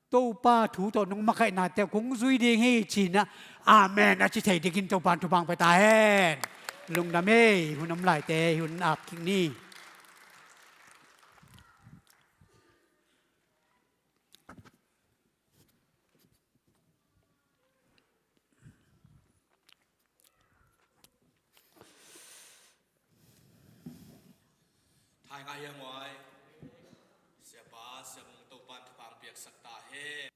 Topa thu tawh nong makaihnate kong zui ding hi cinah, amen a ci thei dingin Topa in thupha hong pia ta hen. Lungdam ei. Hun om laite hun ap kik ni. Thai ngah hiam, nguai? Siapa, Siamung, Topan thupha hong piaksak ta hen.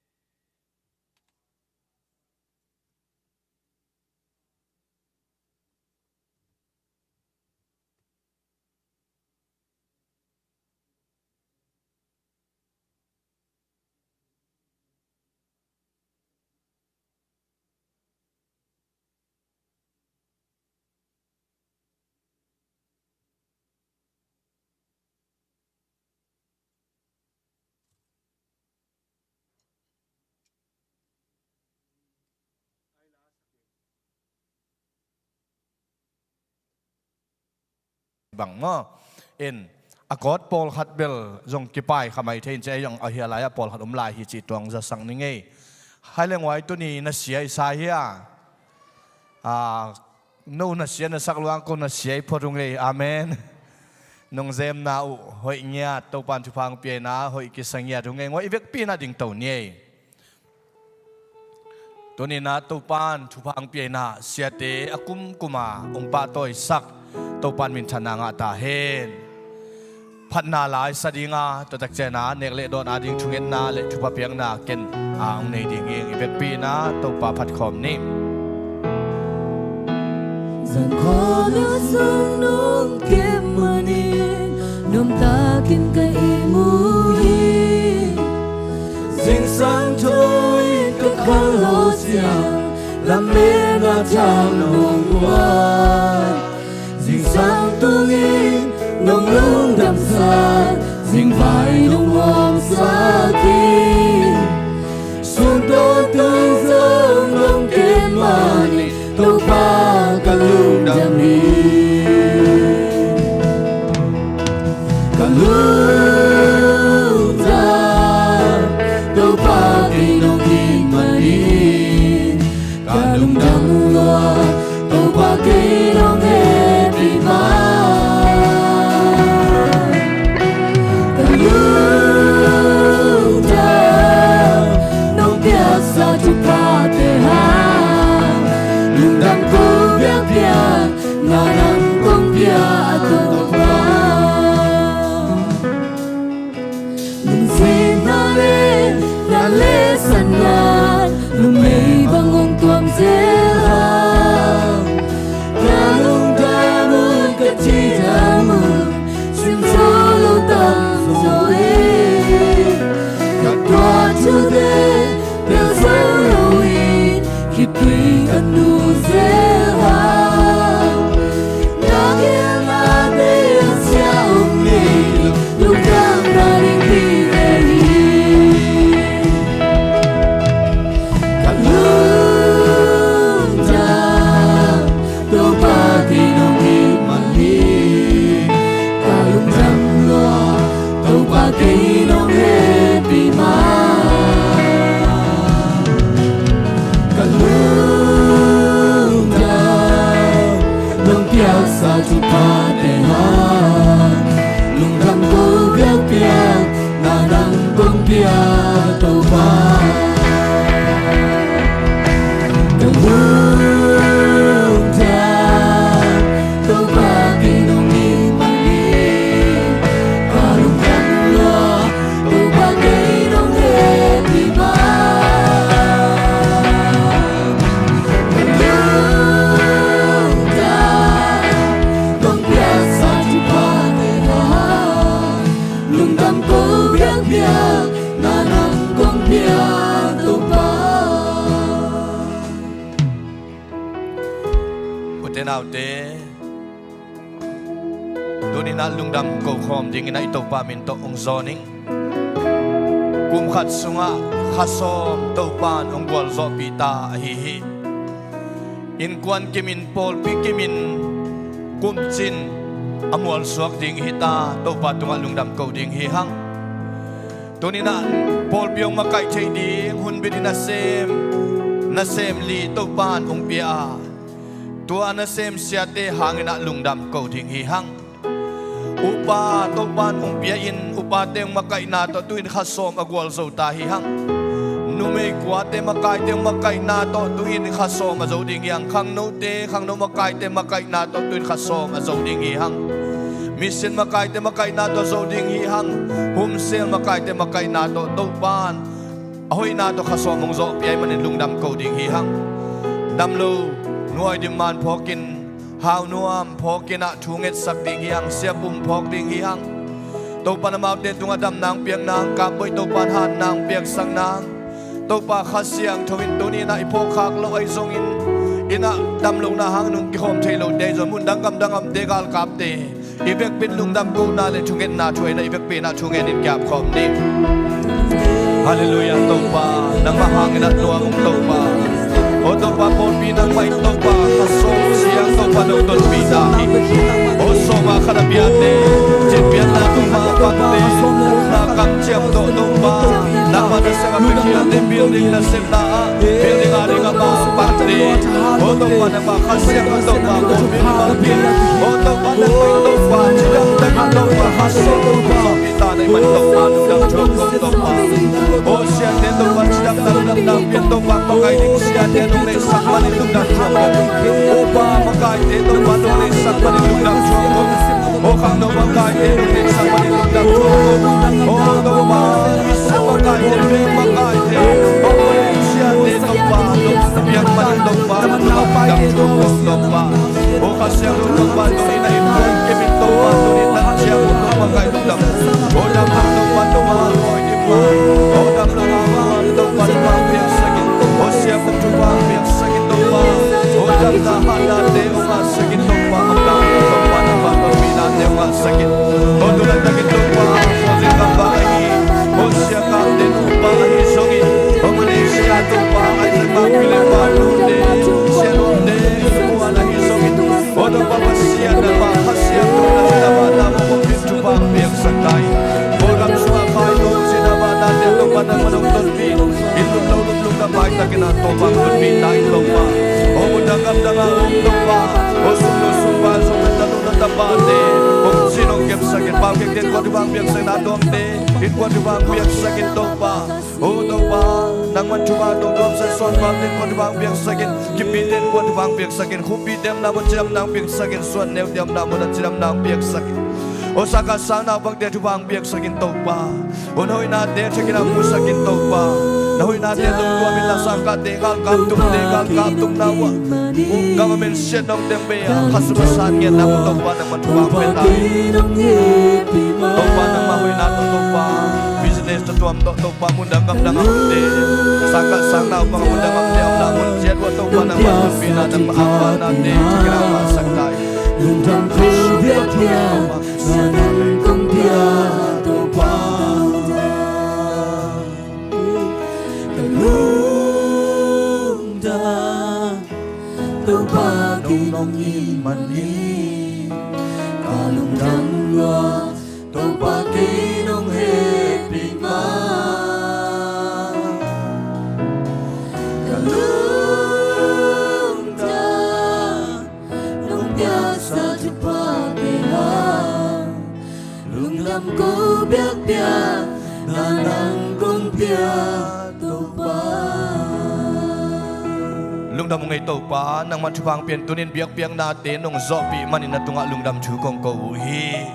Bang maw? In, a kawt pawlkhat bel zong kipai kha mai thei in ci, ei zong ahi a lai-ah pawlkhat om lai hi cih tuang zasak ni ngei. Hai le nguai, tuni na sia i sa hia? A, no na sia na sak luang ko na sia i phot uh ngei. Amen. Nong zemna uh hoih ngiat, Topan thupha hong pia inah hoih kisa ngiat uh ngei. Nguai, i vekpi inah dingto ni ei. Tuninah Topan thupha hong pia inah siate a kumkuma hong pahtawisak Topan minthanna ngah ta hen. Phatna lai sa dinga, tua tak ciangin nek le dawn ading thungetna le thupha piakna ken a hong nei ding ing. I vekpi inah Topa phatkhawm ni. Zan khawleu sung nong kem manin nuamtakin ka ihmu hi. Zingsang thawi ka khanlawh ciang lametna ciang nong guan. Zingsang tungin nong lungdamsak, zingvai nong hawmsak hi. Sun tawntung zong nong kem manin Topa ka lungdam hi. Ka lungdam, Topa kei nong it manin ka lungdam lua, Topa kei nong hehpih manin. Naute, tuni-in ah lungdam ko khawm dingin ah i Topa min tawh hong zawn ing. Kum khat sungah kha sawm Topa in hong gualzawhpih ta ahi hi. Innkuan kimin, pawlpi kimin, kumcin a mualsuak ding hi ta. Topa tungah lungdam ko ding hi hang. Tuni-in ah pawlpi hong makaih theih ding hunbi ding nasem, nasem li Topa in hong pia a, tua nasem siate hangin ah lungdam ko ding hi hang. Upa Topa in hong pia in, upate hong makaihna tawh tu-in kha sawm a gualzo ta hi hang. Numei kuate makaite hong makaihna tawh tu-in kha sawm a zo ding hi hang. Khangnote, khangno makaite makaihna tawh tu-in kha sawm a zo ding hi hang. Mission makaite makaihna tawh zo ding hi hang. Humsel makaite makaihna tawh Topa in a hoihna tawh kha sawm hong zawhpih ahih manin lungdam ko ding hi hang. Damlo, Nu Awi Dim Man phawkin, Hau Nuam phawkin ah thu ngetsak ding hi hang. Sia Pum phawk ding hi hang. Topa in amaute tungah damna hong piak nang, Kap Bawi Topa in hatna hong piaksak nang. Topa Kha Siangtho in tuni-in ah i phawkkhak loh ahi zongin, inn ah damlohna hangin hong kikhawm thei lote ahi zong, mundang gamdang a omte, galkapte, i vekpi in lungdam kohna le thungetna thu-in ah i vekpi in ah thungen in ki-ap khawm ni. Halleluiah Topa, nangmah hangin ah nuam ung Topa. O Topa, pawlpi nangmah in Topa, kha sawm siang Topa nong tonpih ta hi. O sawm a khat a piate, cin pianna Topa a pangte, na kamciam tawh Topa, nangmah nasem a pianna building nasepna ah, building a ding a pangte. O Topa nangmah Kha Siangtho Topa, pawlpi nangmah pia. O Topa nangmah in Topa, cidam takin Topa, kha sawm Topa, ta na i man Topa, lungdam thuak ko Topa. O siate Topa, cidam takin lungdam pian Topa, makaih ding siate nong neihsak manin lungdam thuak ko. Upa makaite Topa, nong neihsak manin lungdam thuak ko. O khangno makaite nong neihsak manin lungdam thuak ko. O Topa, mission makaite, bank makaite, o siate Topa, nong piak manin Topa, lungdam thuak ko Topa. O Kha Siangtho Topa, tuni-in ah innkuan kimin Topa, tuni-in ah ciang Topa, kai lungdam. O damlo Topa, Topa, o damlo Topa, Topa, piaksak in. O Sia Pum Topa, piaksak in Topa. O damna hatnate hong ngahsak in Topa, a damna Topa, nangmah tonpihnate hong ngahsak in. O tu laitakin Topa, o zingkam bang ahi, o sia Kap Deng Upa ahi zongin, o Malaysia Topa, Isaac Bang Philip Bang Lunde, Sia Lunde, Upa ahi zongin, o Topa Pasian nangmah Kha Siangtho in a cina bana mo ko pin thupha piaksak ta hi. O gam sungah khai lo cina bana te Topa nangmah nong tonpih in, lunglo lunglo na pai takin a Topa tonpih ta in Topa. O mundang gamdang a om Topa, o sum lo sum pa, sum lo ta lo na ta pa te, o sin hong kepsak in, pau kek ten kuan thupha piaksak na tuamte, in kuan thupha piaksak in Topa. O Topa, nangman thupha tong tuam sa suan pau ten kuan thupha piaksak in, kipi ten kuan thupha piaksak in, khupi tem na mo cidam nang piaksak in, suan neu tem na mo na cidam nang piaksak in. O saka sang na bang te thupha piaksak in Topa. O na hoihnate thakina musak in Topa. Na hoihnate tong tuam in la sangkahte galkap tupte galkap tupna uah, government siat nong tem be a kha sum a san ngen na Topa nangman thupha pia ta. Topa nangmah hoihna tawh Topa, business tawh tuam tawh Topa, mundang gamdang a omte, sangkah sang na upa mundang a omte, omna mun ciat uah Topa nangmah tonpihna nangmah a panate thakina musak ta hi. Lungdam ko biakpiak na nang kong pia Topa. Ka lungdam Topa kei nong it manin, ka lungdam lua Topa kei nong hehpih ma. Ka lungdam nong piaksa thupha kei hang, lungdam ko biakpiak na nang kong pia Topa. Lungdam ung ei Topa, nangman thupha pian tunin biakpiaknate nong zawhpih manin na tungah lungdam thu kong ko uh hi.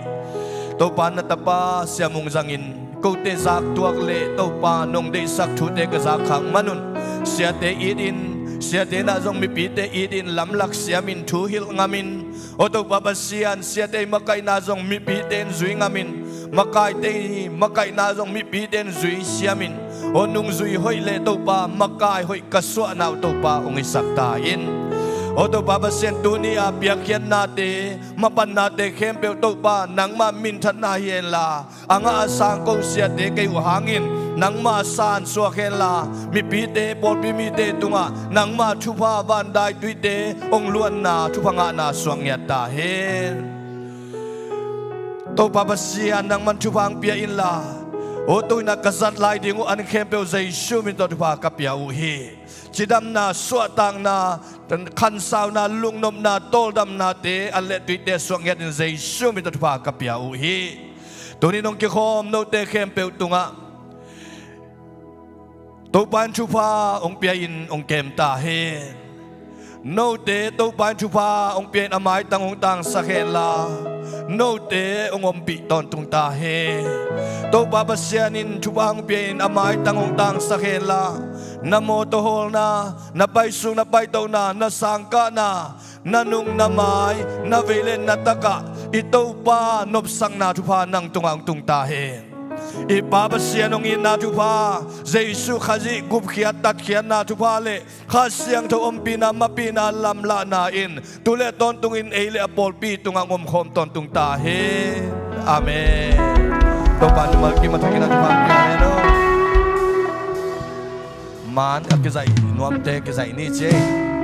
Topa na tapa Sia Mung zangin kote zaktuak le Topa nong deihsak thute ka zakkhak manun siate it in, siate na zong mipite it in, lamlak siamin, thuhilh ngamin, aw Topa Pasian, siate i makaihna zong mipite in zui ngamin, makaite i makaihna zong mipite in zui siamin, aw nungzui hoih le Topa makai hoih ka suahna uh Topa hong hisak ta in. Aw Topa Pasian, tuni-a piakkhiatnate, mapannate khempeuh Topa nangmah minthanna hi henla, a ngah a sang kosiate kei uh hangin nangmah sansuak henla, mipite, pawlpi mite tungah nangmah thupha vandaituite hong luanna thupha ngahna suak ngiat ta hen. Topa Pasian, nangman thupha hong pia inla, aw tu-in ah ka zat lai ding uh an khempeuh Jesu min tawh thupha ka pia uh hi. Cidamna, suahtakna, khansauna, lungnopna, tawldamnate an le tuite suak ngiatin Jesu min tawh thupha ka pia uh hi. Tuni nong kikhawm note khempeuh tungah Topa in thupha hong pia-in hong kem ta hen. Note Topa in thupha hong pia-in a maitang hong tangsak henla, note hong ompih tawntung ta hen. Topa Pasian in thupha hong pia-in a maitang hong tangsak henla, na mawtaw hawlna, na paisuk na paitohna, na sangkahna, na nung na mai, na vei le na takah i Topa nopsakna thupha nang tungah hong tung ta hen. I Pa Pasian hong itna thupha, Jesu Khazih gupkhiat tatkhiatna thupha le Kha Siangtho ompihna mapihna lamlahna in tu le tawntungin ei le a pawlpi tungah hong omkhawm tawntung ta hen. Amen. Topa in mimal kim a thakin a thupha hong pia hen aw. Man a kizaih nuamte kizaih ni ci ei.